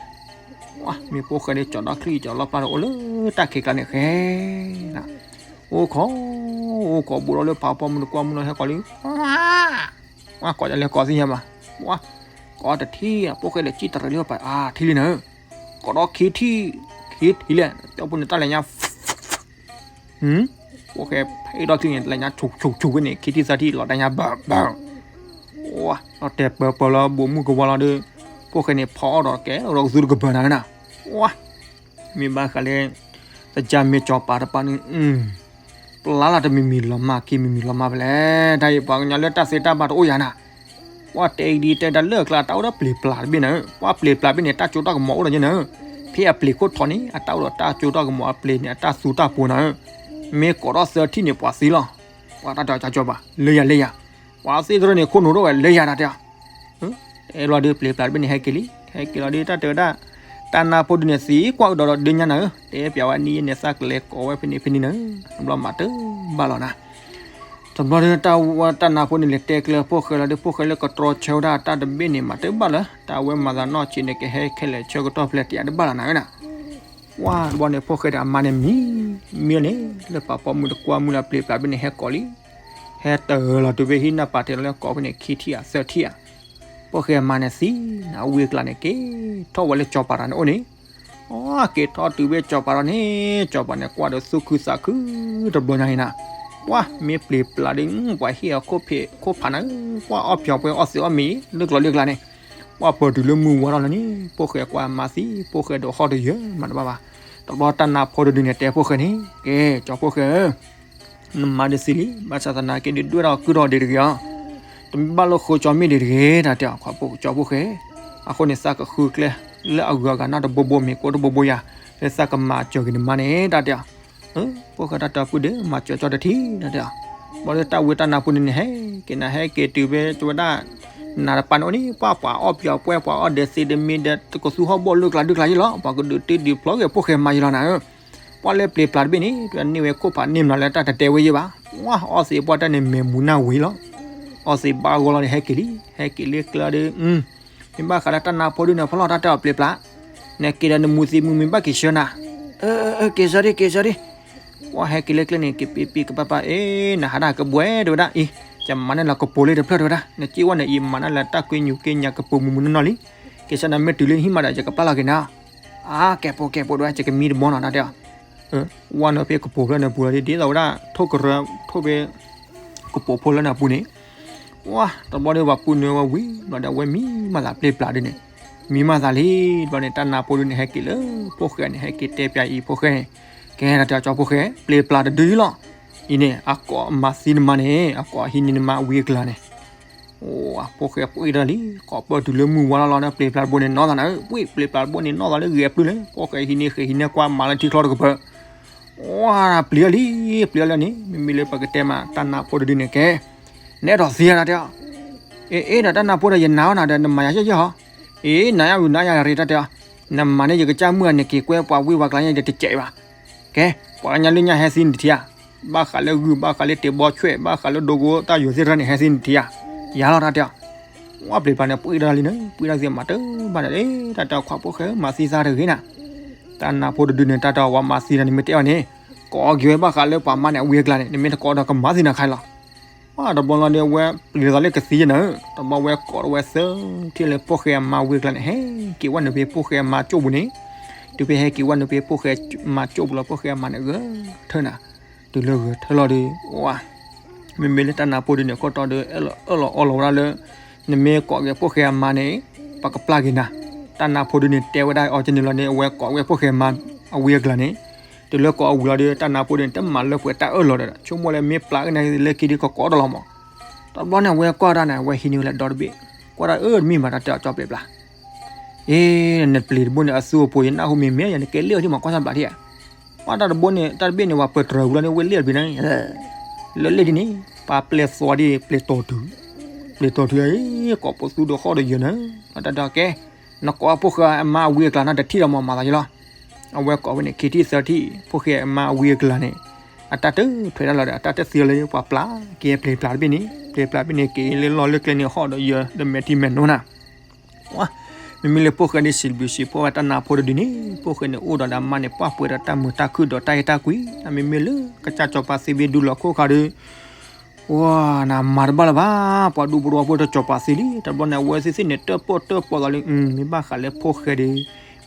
ပှၤမ့ၢ်ဖိၣ်ဃဲဒုးကၠီဒီးချံကၠီလီၤပျၢ်ဒီး အိၣ်လၢတၢ်ခံးကျါန့ၣ်ဃဲနၤ, အိၣ်ခိး, အိၣ်ခိးဘူးဒီးလၢပှၤပိာ်မုၣ်တကွၢ်မုၢ်လီၤဟဲကိးလံ, ပှၤကိးယၤလဲၤကိးသ့ၣ်ညါဘၣ်, ပှၤ ကိးတထံၣ် ဖိၣ်ဃဲလဲၤစံၣ်တရံးလံပှၤ အါ ထံၣ်လံနၤ, ကိးဒီးခံထံၣ်, ခံထံၣ်လဲၣ် တဲဖိန့ၣ်တၢ်လဲၤညါ ဖိၣ်ဃဲဖဲအ့ၣ်ထီၣ်ချံန့ၣ် လဲၤညါဆူးဆူးဆူးဝဲန့ၣ် ခံထံၣ်သၢထံၣ်လီၤတၢ်ညါဘၣ်ဘၣ်, ဝါ, ဒီးတဲပၢၤပၢၤလီၤ ဘူးမုၢ်ကဝါလီၤဒီး, ဖိၣ်ဃဲန့ၣ်ဖီအီၣ်ဒီးကဲလီၤကသူတကပၤနၤနၤ, ဝါ, မ့ၢ်ဘၣ်ဃးလၢ သကၢ်မ့ၢ်ကၠီၤပၤတပၤန့ၣ် ပျၢ်လၢတမံၤမံၤလီၤမၢ် က့ၤမံၤမံၤလီၤမၢ်ဖဲလဲၣ်, တၢ်အံၤပှၤကညီလၢတၢ်သ့တၢ်ဘၣ်တအိၣ်ယၤနၤ, ပှၤတဲဒ်တဲတၢ်လၢအကျါတၢ်အိၣ်ဒီးပျ့ၤပျၢ်တဘ့ၣ်နၤ, ပှၤပျ့ၤပျၢ်တဘ့ၣ်န့ၣ် တၢ်ကၠိတၢ်ကမီၤအိၣ်ဒီးယဲနၤ, ဖဲအပျ့ၤခိၣ်ထီးန့ၣ် အတၢ်အိၣ်ဒီးတၢ်ကၠိတၢ်ကမီၤအပျ့ၤန့ၣ် အတၢ်သူတၢ်ပှီၤနၤ, မ့ၢ်ကိးထီၣ်သၢထံၣ်န့ၣ် ပှၤသံလီၤ, ပှၤတၢ်တဲကၠီၤကၠီၤပၤ လၢယၤလၢယၤ, ပှၤသ့ၣ်တရၢန့ၣ် ခိၣ်နူာ်ထီၣ်ဝဲလၢယၤတၢ်တဲ တဲဘျီဒီး ပျ့ၤပျၢ်တဘ့ၣ်န့ၣ် ဟဲက့ၤလံ, ဟဲက့ၤလီၤဒီး တၢ်တဲဝဲဒၣ်, တၢ်နါဖိဒုန့ၣ် သံကွၢ်ကဒီးဒီးဒုးညါနၤဧၢ, တဲပၠးဝဲနံၤယဲန့ၣ် သးကလဲၤကိးဝဲဖဲန့ၣ်ဖဲန့ၣ်နၤ, တဘျီမၤတဘၣ်လီၤနၤ, တဘျီဒီး တၢ်ဝဲတၢ်နါဖိန့ၣ် လဲၤတဲကျဲဖိၣ်ဃဲလီၤဒီး ဖိၣ်ဃဲလၢကတြီဆၢဝဲဒၣ်တၢ်တဘ့ၣ်န့ၣ် မၤတဘၣ်လၢၤ, တၢ်ဝဲမၤသးနီၢ်ဆံးန့ၣ် ကဟဲခဲလၢာ်ဆၢကတီၢ်ဖျဲးတယးတဘၣ်လီၤနၤဧၢနၤ ဝါတဘျီန့ၣ် ဖိၣ်ဃဲဒီးအမါန့ၣ်မံ, မံန့ၣ် လၢပှၤပိာ်မုၣ်တကွၢ်မုၢ်လၢပျ့ၤပျၢ်ဘ့ၣ်န့ၣ် ဟဲကိးလံ, ဟဲတၢၢ်လီၤတုၤဖဲဟံၣ်နၢ်ပာ်ထံးလီၤလၢကိးဖဲန့ၣ် ခံထံၣ်ဧါသၢထံၣ်ဧါ, ဖိၣ်ဃဲအမါန့ၣ်သံ, အဝံအကျါန့ၣ် က့ၤထီၣ်ဝဲလၢကၠီၤပၤတၢ်န့ၣ်အိၣ်န့ၣ်, အက့ၤထီၣ်တုၤဖဲကၠီၤပၤတၢ်န့ၣ် ကၠီၤပၤန့ၣ် ကွၢ်ဒီးသူၣ်ခုသးခု, တဘျီညါအံၤနၤ, ပှၤမ့ၢ်ပျ့ၤပျၢ်ဒီး ပှၤဟ့ၣ်အခိၣ်ဖံးခိၣ်ဖးနၤ, ပှၤအီၣ်ပျီၤပှဲၤအီၣ်သ့အီၣ်မ့ၤ လၢကျိၤလၢကျါန့ၣ် ပှၤပၢၤတုၤလၢမုၢ်ဝါထီၣ်လီၤန့ၣ် ဖိၣ်ဃဲကွၢ်အမါသံ, ဖိၣ်ဃဲဒိးဟီၣ်တယၢၤမၤတဘၣ်ဘၣ်, တဘျီတၢ်နါဖိတဒုန့ၣ် တဲဖိၣ်ဃဲန့ၣ်, ကဲ ကၠီဖိၣ်ဃဲဧၢ, နမါဒုးသံလံ, ဘၣ်ဆၣ်သနာ်က့ဒုး ဒွဲၣ်ထီၣ်ကုၢ်ထီၣ်ဒံးတဂ့ၤအီၤ, တမ့ၢ်ဘၣ်လၢဃိကၠီမ့ၢ်ဒံးတဂ့ၤ တၢ်တဲအီၤ ကၠီဖိၣ်ဃဲ, အဃိန့ၣ် သးကဃုကျဲ လၢအဂုၤအဂၤနီတဘိဘိ မ့ၢ်ကိးတဘိဘိယၤ, လၢသးကမၤစၢၤက့ၤနမါန့ၣ် တၢ်တဲအီၤ ဖိၣ်ဃဲတၢ်တဲအီၤ ပုၢ်ဒီး မၤစၢၤကၠီတထံၣ် တၢ်တဲအီၤ, ဘျီဒီးတၢ်ဝံတၢ်နါဖိန့ၣ်န့ၣ် ဟဲက့ၤနၤ ဟဲက့ၤတုၤဖဲကၠိဝဲဒၣ် နၤတပၤန့ၣ်အိၣ်န့ၣ် ပှၤပှၤအီၣ်ပျီၤပှဲၤ ပှၤအီၣ်ဒဲးသ့တမံၤဒီး တကသူဟီၣ်ဘီၣ်လၢကျါဒုးကျါယဲလီၤ, ပှၤကဒုးတ့ဒုးဖျီက့ၤဖိၣ်ဃဲမါယဲလီၤနၤဧၢ, ပှၤလၢပျ့ၤပျၢ်တဘ့ၣ်န့ၣ် ဒုးန့ၢ်ဝဲခိၣ်ဖးန့ၢ်မနုၤလၢတၢ်တတဲဝဲယဲဘၣ်, ပှၤအီၣ်သ့ပှၢ်တၢ်န့ၣ် မဲာ်မူနၢ်ဝံၤလီၤ, အီၣ်သ့ဘၣ်ဂီၢ်လီၤဒီး ဟဲက့ၤလံ ဟဲက့ၤလၢကျါဒီး မ့ၢ်ဘၣ်ဃးလၢတၢ်နါဖိဒုန့ၣ် ဖီလီၤတၢ်တဲအီၤပျ့ၤပျၢ်, နက့ၤဒီးနမူသံမူမ့ၢ်ဘၣ်က့ၤဆၢနၤ, က့ၤဆၢဒံး က့ၤဆၢဒံး, ပှၤဟဲက့ၤလၢကျဲန့ၣ် က့ၤပ့ၤပ့ၤကပၤပၤ အ့ နဟးဒၣ်ကဘှဲတဲဝဲဒၣ်အံၤ, ယမၤန့ၢ်လၢကပိာ်လၢတဖျၢၣ်တဲဝဲဒၣ်, နက့ၤဝဲန့ၣ်အံၤ မၤန့ၢ်လၢတၢ်ကွ့ညူးကွ့ညါကပိာ်မုၢ်မုၢ်နီၢ်နီၢ်လံ, ကဲဆၢနၤမ့ၢ်တုၤလၢနဟံၣ်မးဒီး ယကပျၢ်လီၤက့ၤနၤ, အါ ကဲပိာ်ကဲပိာ်ဒီး ယကမံတဘီနီၤ တၢ်တဲအီၤ, ဝဲန့ၣ်ဖဲကပိာ်ဖျၢၣ်န့ၣ်ပူၤလီၤ ဒ်သိးဝဲဒၣ် ထိၣ်ကရၢ ထိၣ်ဖဲ ကပိာ်ဖိလၢန့ၣ်အပူၤန့ၣ်, ဝါ တဘျီဒီးပှၤပုၢ်နုာ်ဝဲဝံၤ ဘျီဒီးအဝဲမံမၤသးပျ့ၤပျါဒုန့ၣ်, မံမၤသးလံ, ဘျီန့ၣ် တၢ်နါဖိဒုန့ၣ် ဟဲက့ၤလၢဖိၣ်ဃဲန့ၣ် ဟဲက့ၤတဲပၠးအံၤ ဖိၣ်ဃဲန့ၣ်, ကဲတၢ်တဲအီၤ ကၠီဖိၣ်ဃဲ ပျ့ၤပျါတဒုလီၤ, အံၤန့ၣ် အကိးမၤသံနမါန့ၣ် အကိးဟံးန့ၢ်နမါအဝံအကျါန့ၣ် အိ ဖိၣ်ဃဲပှ့ၤတၢ်လံ, ကိးပၢၢ်တုၤလၢမုၢ်ဝါလီၤလီၤန့ၣ် ပျ့ၤပျါတဘိန့ၣ်နီၢ်သးနၤဧၢ, ပှ့ၤပျ့ၤပျါတဘိန့ၣ်နီၢ်သးလၢဂဲၤပျုၢ်လဲၣ်, ဖိၣ်ဃဲဟံးန့ၢ်ဃဲၤဟံးန့ၢ်ကွၢ်မၤလၢထံချီတကပၤ, အိ ပျံၤလံ, ပျံၤလၢန့ၣ် မ့မ့ၢ်လၢပကတဲမး တၢ်နါဖိတဒုန့ၣ်ကဲ, နအဲၣ်ဒိးသံနၤတဲအီၤ, အ့ အ့ ဒီးတၢ်နါဖိဒီးယနာ်အီၤနၤဒီး နမၤယၤယဲၢ်ယဲၢ်ဟီ, အ့ နၤယၤဝံၤနၤယၤရ့တၢ်တဲအီၤ, နမၤန့ၢ်ယကစၢ်မုၣ်အန့ၣ် က့ၤကွဲပှၤဝံပှၤကျါန့ၣ် ယတစဲးဘၣ်, ကဲ ပှၤကညီလၢညါဟဲသံနတထံၣ်ဧါ, ဘၣ်ဃးလၢဂုၢ် ဘၣ်ဃးလၢတ့ၢ်ဘီဆွဲၣ် ဘၣ်ဃးလၢဒိကိတၢ်ယိၤသ့ၣ်တဖၣ်န့ၣ် ဟဲသံနတထံၣ်ဧါ, ယၤလီၤတၢ်တဲအီၤ, ဝဲပျ့ၤပျါန့ၣ် ပှ့ၤတၢ်လံန့ၣ် ပှ့ၤတၢ်သံမၤတၢ်ဘၣ်န့ၣ် တၢ်တဲအီၤ ခွါဖိၣ်ဃဲဧၢ မၤသံသးတဂ့ၤနၤ, တၢ်နါဖိတဒုန့ၣ် တၢ်တဲအီၤ ဝဲမၤသံနၤန့ၣ် မ့ၢ်တအဲၣ်အီၤန့ၣ်, ကိးက့ၤဝဲဘၣ်ဃးလၢပှၤမါန့ၣ် အဝံအကျါန့ၣ် နမ့ၢ်တကိးဒီးကမၤသံနၤခါလီၤ ပှၤတဘျီလီၤဒီး အဝဲပျံၤသးလၢကသံယဲၢ်နၤ, တဘျီဝဲကိးဝဲသၢထံၣ်လၢဖိၣ်ဃဲအမါဝံအကျါန့ၣ် ဟဲက့ၤဝဲနုာ်ဖဲဖိၣ်ဃဲအမါကၠိပူၤန့ၣ်, တုၤဖဲဟဲက့ၤဝဲနုာ်ဖဲဖိၣ်ဃဲမါကၠိပူၤလီၤ ဖိၣ်ဃဲအမါန့ၣ် ဂဲၤထၢနၤ, တုၤလၢဂဲၤထၢလီၤဒီး ဝါ မ့မ့ၢ်လၢတၢ်နါဖိဒုန့ၣ် ခိၣ်တီဒီး အၢၣ်လီၤအီလီၤဝဲဒၣ်လၢ နမ့ၢ်ကိးက့ၤဖိၣ်ဃဲအမါန့ၣ် ပကပျၢ်က့ၤနၤ, တၢ်နါဖိဒုန့ၣ် တဲဝဲဒၣ်အီၤကန့ၣ်လီၤန့ၣ် အဝဲကိးဝဲဖိၣ်ဃဲမါအဝံအကျါန့ၣ်, တုၤလၢကိးအဝံၤလီၤဒီး တၢ်နါဖိဒုန့ၣ် တမၤလၢပှဲၤတၢ်အၢၣ်လီၤဒီး ဆိကမိၣ်လၢမ့ၢ်ပျၢ်က့ၤနၤလၢခံဒီး ကကိးတလီၤမး, တဘျီန့ၣ် အဝဲကွၢ်တၢ်န့ၣ် အဝဲဟံးန့ၢ်ဝဲလၢဒီတဘ့ၣ်, ကွၢ်တၢ်အၢ တမ့ၢ်ဘၣ်တၢ်တဲအီၤ ကၠီပျ့ၤပျါ အ့ နပျ့ၤတဘိန့ၣ် အသူအပိၤ ယနၢ်ဟူမ့ၢ်မ့ၢ် ယနကဲလ့ၣ်အီၤထံၣ်မး ကွၢ်ဆၣ်ဘျးထံၣ်ဧါ, ပှၤတၢ်တဘိန့ၣ် တၢ်တဘ့ၣ်န့ၣ် ပှၤပၢၢ်တြၢၤဝံၤလီၤန့ၣ် ဝဲလ့ၣ်အီၤတဘ့ၣ်န့ၣ်, လၢလ့ၣ်ဒ်န့ၣ် ပှၤပျဲၢ်သီဒ် ပျဲၢ်တီၤတုၤ, ပျဲၢ်တီၤတုၤအံၤ ကိးပသူဒီးဃီဒီးယၢၤနၤ, တၢ်တဲအီၤကဲ, နကိးဖိၣ်ဃဲအမါအဝံအကျါန့ၣ် တထံၣ်ဒီးမၤမၤသးယလီၤ, အဝဲကိးဝဲန့ၣ် ခံထံၣ်သၢထံၣ် ဖိၣ်ဃဲအမါအဝံအကျါန့ၣ်, အတၢ်တထွဲဒၣ်လီၤဒီး အတၢ်တသ့လၢပှၤပျၢ် က့ၤပျ့ၤပျါတဘ့ၣ်န့ၣ် ပျ့ၤပျါတဘ့ၣ်န့ၣ် က့ၤလၢလီၢ်လၢကျဲန့ၣ် ဟီၣ်ဒီးယၢၤဒီးမဲာ်ထံမဲာ်နိနၤ မ့မ့ၢ်လၢဖိၣ်ဃဲန့ၣ် စံးဘျုးစံးဖှိၣ်ဝဲတၢ်နါဖိတဒုန့ၣ် ဖိၣ်ဃဲန့ၣ် အိၣ်ဒီးအမါန့ၣ် ပှၢ်ပှဲၤဒီးတၢ်မုာ်တၢ်ခုၣ်ဒီးတၢ်အဲၣ်တၢ်ကွံ, မ့မ့ၢ်လၢကစၢ်စီၤပၤသံဘ့ၣ်ဒူလီၤခိၣ်ခါဒီး ဝါ နမၤတဘၣ်လၢၤဘၣ်, ပှၤဒူပဒူဖိတစီၤပၤသံလံ, တဘျီန့ၣ် အဝဲသ့ၣ်သ့ၣ်န့ၣ်တၢၣ်ပီၣ်တၢၣ်ပီသးလံ, မ့ၢ်ဘၣ်ဃးလၢဖိၣ်ဃဲဒီး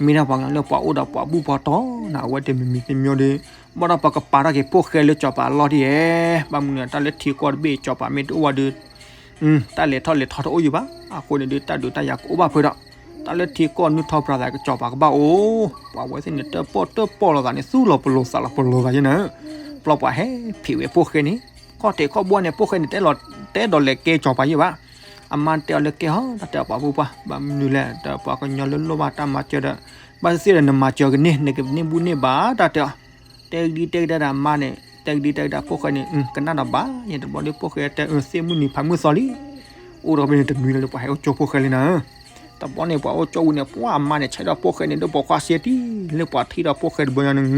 မ့ၢ်ဒၣ်ပှၤကညီလၢပှၤအိၣ်ဒီးပှၤဘူၣ်ပှၤတီၤနၤ, အဝဲတမံၤမံၤတမံၤဒီး ဘၣ်ဒီးပကပာ်ထီၣ်က့ၤဖိၣ်ဃဲလၢစီၤပၤအလီၢ်ဒ်ယဲၢ်, ဘၣ်မနုၤတၢ်လၢထံကီၢ်တဘ့ၣ် စီၤပၤမ့ၢ်တအိၣ်ဝဲဒီး တၢ်လဲၤထီၣ်လဲၤထီတအိၣ်ယံၤဘၣ်, အဃိန့ၣ်ဒီး တၢ်ဒုးတၢ်ယၤကအိၣ်ဘၣ်ဖုးဒီး တၢ်လၢထံကီၢ်နုၢ်ထီၣ်ပြၤသးကစီၤပၤကဘၣ်အိၣ်, ပှၤဝဲသ့ၣ်န့ၣ် တၢၣ်ပီၣ်တၢၣ်ပီလိာ်သးန့ၣ် သူၣ်လီၤပလိာ်သးလီၤပလိာ်သးယဲၢ်နၤ, ဘျီပှၤဟဲဖံးဝဲဖိၣ်ဃဲန့ၣ်, ခီၣ်ထံးခီၣ်ဘိန့ၣ် ဖိၣ်ဃဲန့ၣ် တဲလီၤတဲဒီးလဲၤကဲစီၤပၤယံၤဘၣ်, အမါတဲအီၤလၢကဲဟီ တၢ်တဲအီၤပှၤဖိပှၢ် ဘၣ်မနုၤလဲၣ် တၢ်ပှၤကညီလၢလိၣ်ဘၣ်တၢ်မၤစၢၤဒီး ဘၣ်သ့ၣ်သ့ၣ်ဒီးနမၤစၢၤကန့ၢ် နကန့ၢ်ဘူၣ်န့ၢ်ဘါတၢ်တဲအီၤ တဲကဒံတဲကဒါဒီးအမါန့ၣ် တဲကဒံတဲကဒါဖိၣ်ဃဲန့ၣ် ကနၣ်ဒီးဘၣ်ယဲၢ် တဘျီဒီးဖိၣ်ဃဲတဲအၢ သ့ၣ်မုၢ်နံၤဖးမုၢ်သီလံ, အိၣ်ဒီးဖဲန့ၣ်တနွံလၢပှၤဟဲအိၣ်ကၠိဖိၣ်ဃဲလံနၤ, တဘျီန့ၣ်ပှၤအိၣ်ကၠိဝံၤန့ၣ် ပှၤအမါန့ၣ် ဆဲးထီၣ်ဖိၣ်ဃဲန့ၣ် ဒိၣ်ပိာ်ခွါစ့တံၢ် လၢပှၤထံၣ်ဒီးဖိၣ်ဃဲတဘျီညါန့ၣ်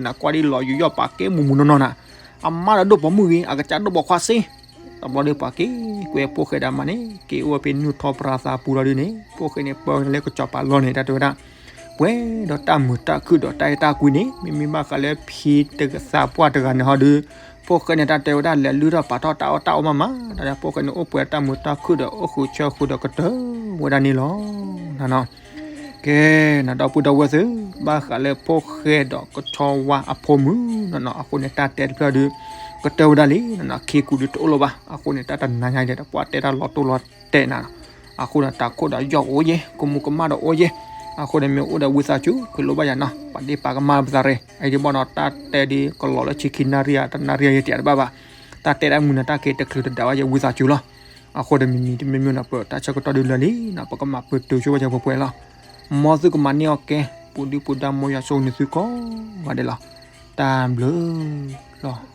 နကွၢ်ဒ်လီၤယူးယီၣ်ပာ်ကဲမူးမူးနီၢ်နီၢ်နၤ, အမါဒီးဒိၣ်ပိာ်မုၣ်ဂ့ၤ အကစၢ်ဒိၣ်ပိာ်ခွါစ့ တဘျီဒီးပှၤက့ၤကွဲဖိၣ်ဃဲဒီးအမါန့ၣ် က့ၤအိၣ်ဝဲဖဲနုၢ်ထီၣ်ပြၤသးပူၤလီၤဒုန့ၣ် ဖိၣ်ဃဲန့ၣ်ပၢဝဲလၢကစီၤပၤလီၢ်န့ၣ် တၢ်တဲဝဲဒၣ် ပှဲၤဒီးတၢ်မုာ်တၢ်ခုၣ်ဒီးတၢ်အဲၣ်တၢ်ကွံန့ၣ် မ့မ့ၢ်ဘၣ်ဃးလၢဖံသးပှၢ်တဂၤန့ၣ်ဟီဒီး ဖိၣ်ဃဲန့ၣ် တၢ်တဲဝဲဒၣ် လဲၤလုၢ်ထီၣ်ပာ်ထီၣ်တၢ်အီၣ်တၢ်အီမးမး တၢ်တဲဖိၣ်ဃဲန့ၣ် အိၣ်ပှဲၤတၢ်မုာ်တၢ်ခုၣ်ဒီးအိၣ်ဃုာ်ဆၢဃုာ်ဒီးကတၢၢ်ဝဲဒၣ်န့ၣ်လီၤ. ကဲ နဒီပုၢ်ဒီဝဲၢ်သ့ၣ် ဘၣ်ဃးလၢဖိၣ်ဃဲဒီးကဆီဝါအဖိမုၣ်နီၢ်နီၢ် အဃိန့ၣ် တၢ်တဲတဖျၢၣ်ဒီး ကတၢၢ်ဝဲဒၣ်လံနီၢ်နီၢ် ခ့ကူဒုးတအိၣ်လၢၤဘၣ် အဃိန့ၣ် တၢ်တနၤညါဒဲး ပှၤတဲတၢ်လီၤတိၢ်လီၤတဲာ်နၤ အဃိန့ၣ် တၢ်ခိၣ်ဒီးယီၢ်ကအိၣ်ယဲၢ် ကမူၤကမၣ်ဒီးအိၣ်ယဲၢ် အဃိန့ၣ် မ့ၢ်အိၣ်ဒီးဝံသးစူၤ ကွဲးလိာ်ဘၣ်ယၤနီၢ် ပှၤဒ့ပာ်ကမၣ်ပသးရ့ အအံၤဒ်ဘၣ်နီၢ် တၢ်တဲဒ်ကလီၤလၢဆံခံနၣ်ရံၣ်ဧါ တနၣ်ရံၣ်ဧါ ယတဲတဘၣ်ဘၣ် တၢ်တဲဒၣ်မုၢ်နၤတၢ်က့ၤတချုးတဒၣ်ဘၣ်ယဲၢ်ဝံသးစူၤလီၤ အဃိဒီးမံၤမံၤတမံၤမံၤနီၢ် ပတၢ်ဆၢကတီၢ်ဒုးလၢာ်လံနီၢ် ပကမၤပတုာ်ဆိဝဲယဲၢ်ပှဲၤပှဲၤလီၤ မ်သုကမၤန့ၢ်အီၣ်ကဲ ပူၤဒုပူၤဒါ မ်ယွၤဆိၣ်ဂ့ၤန့ၢ်သုကိးဂၤဒဲးလီၤ တၢ်ဘျုးလီၤ.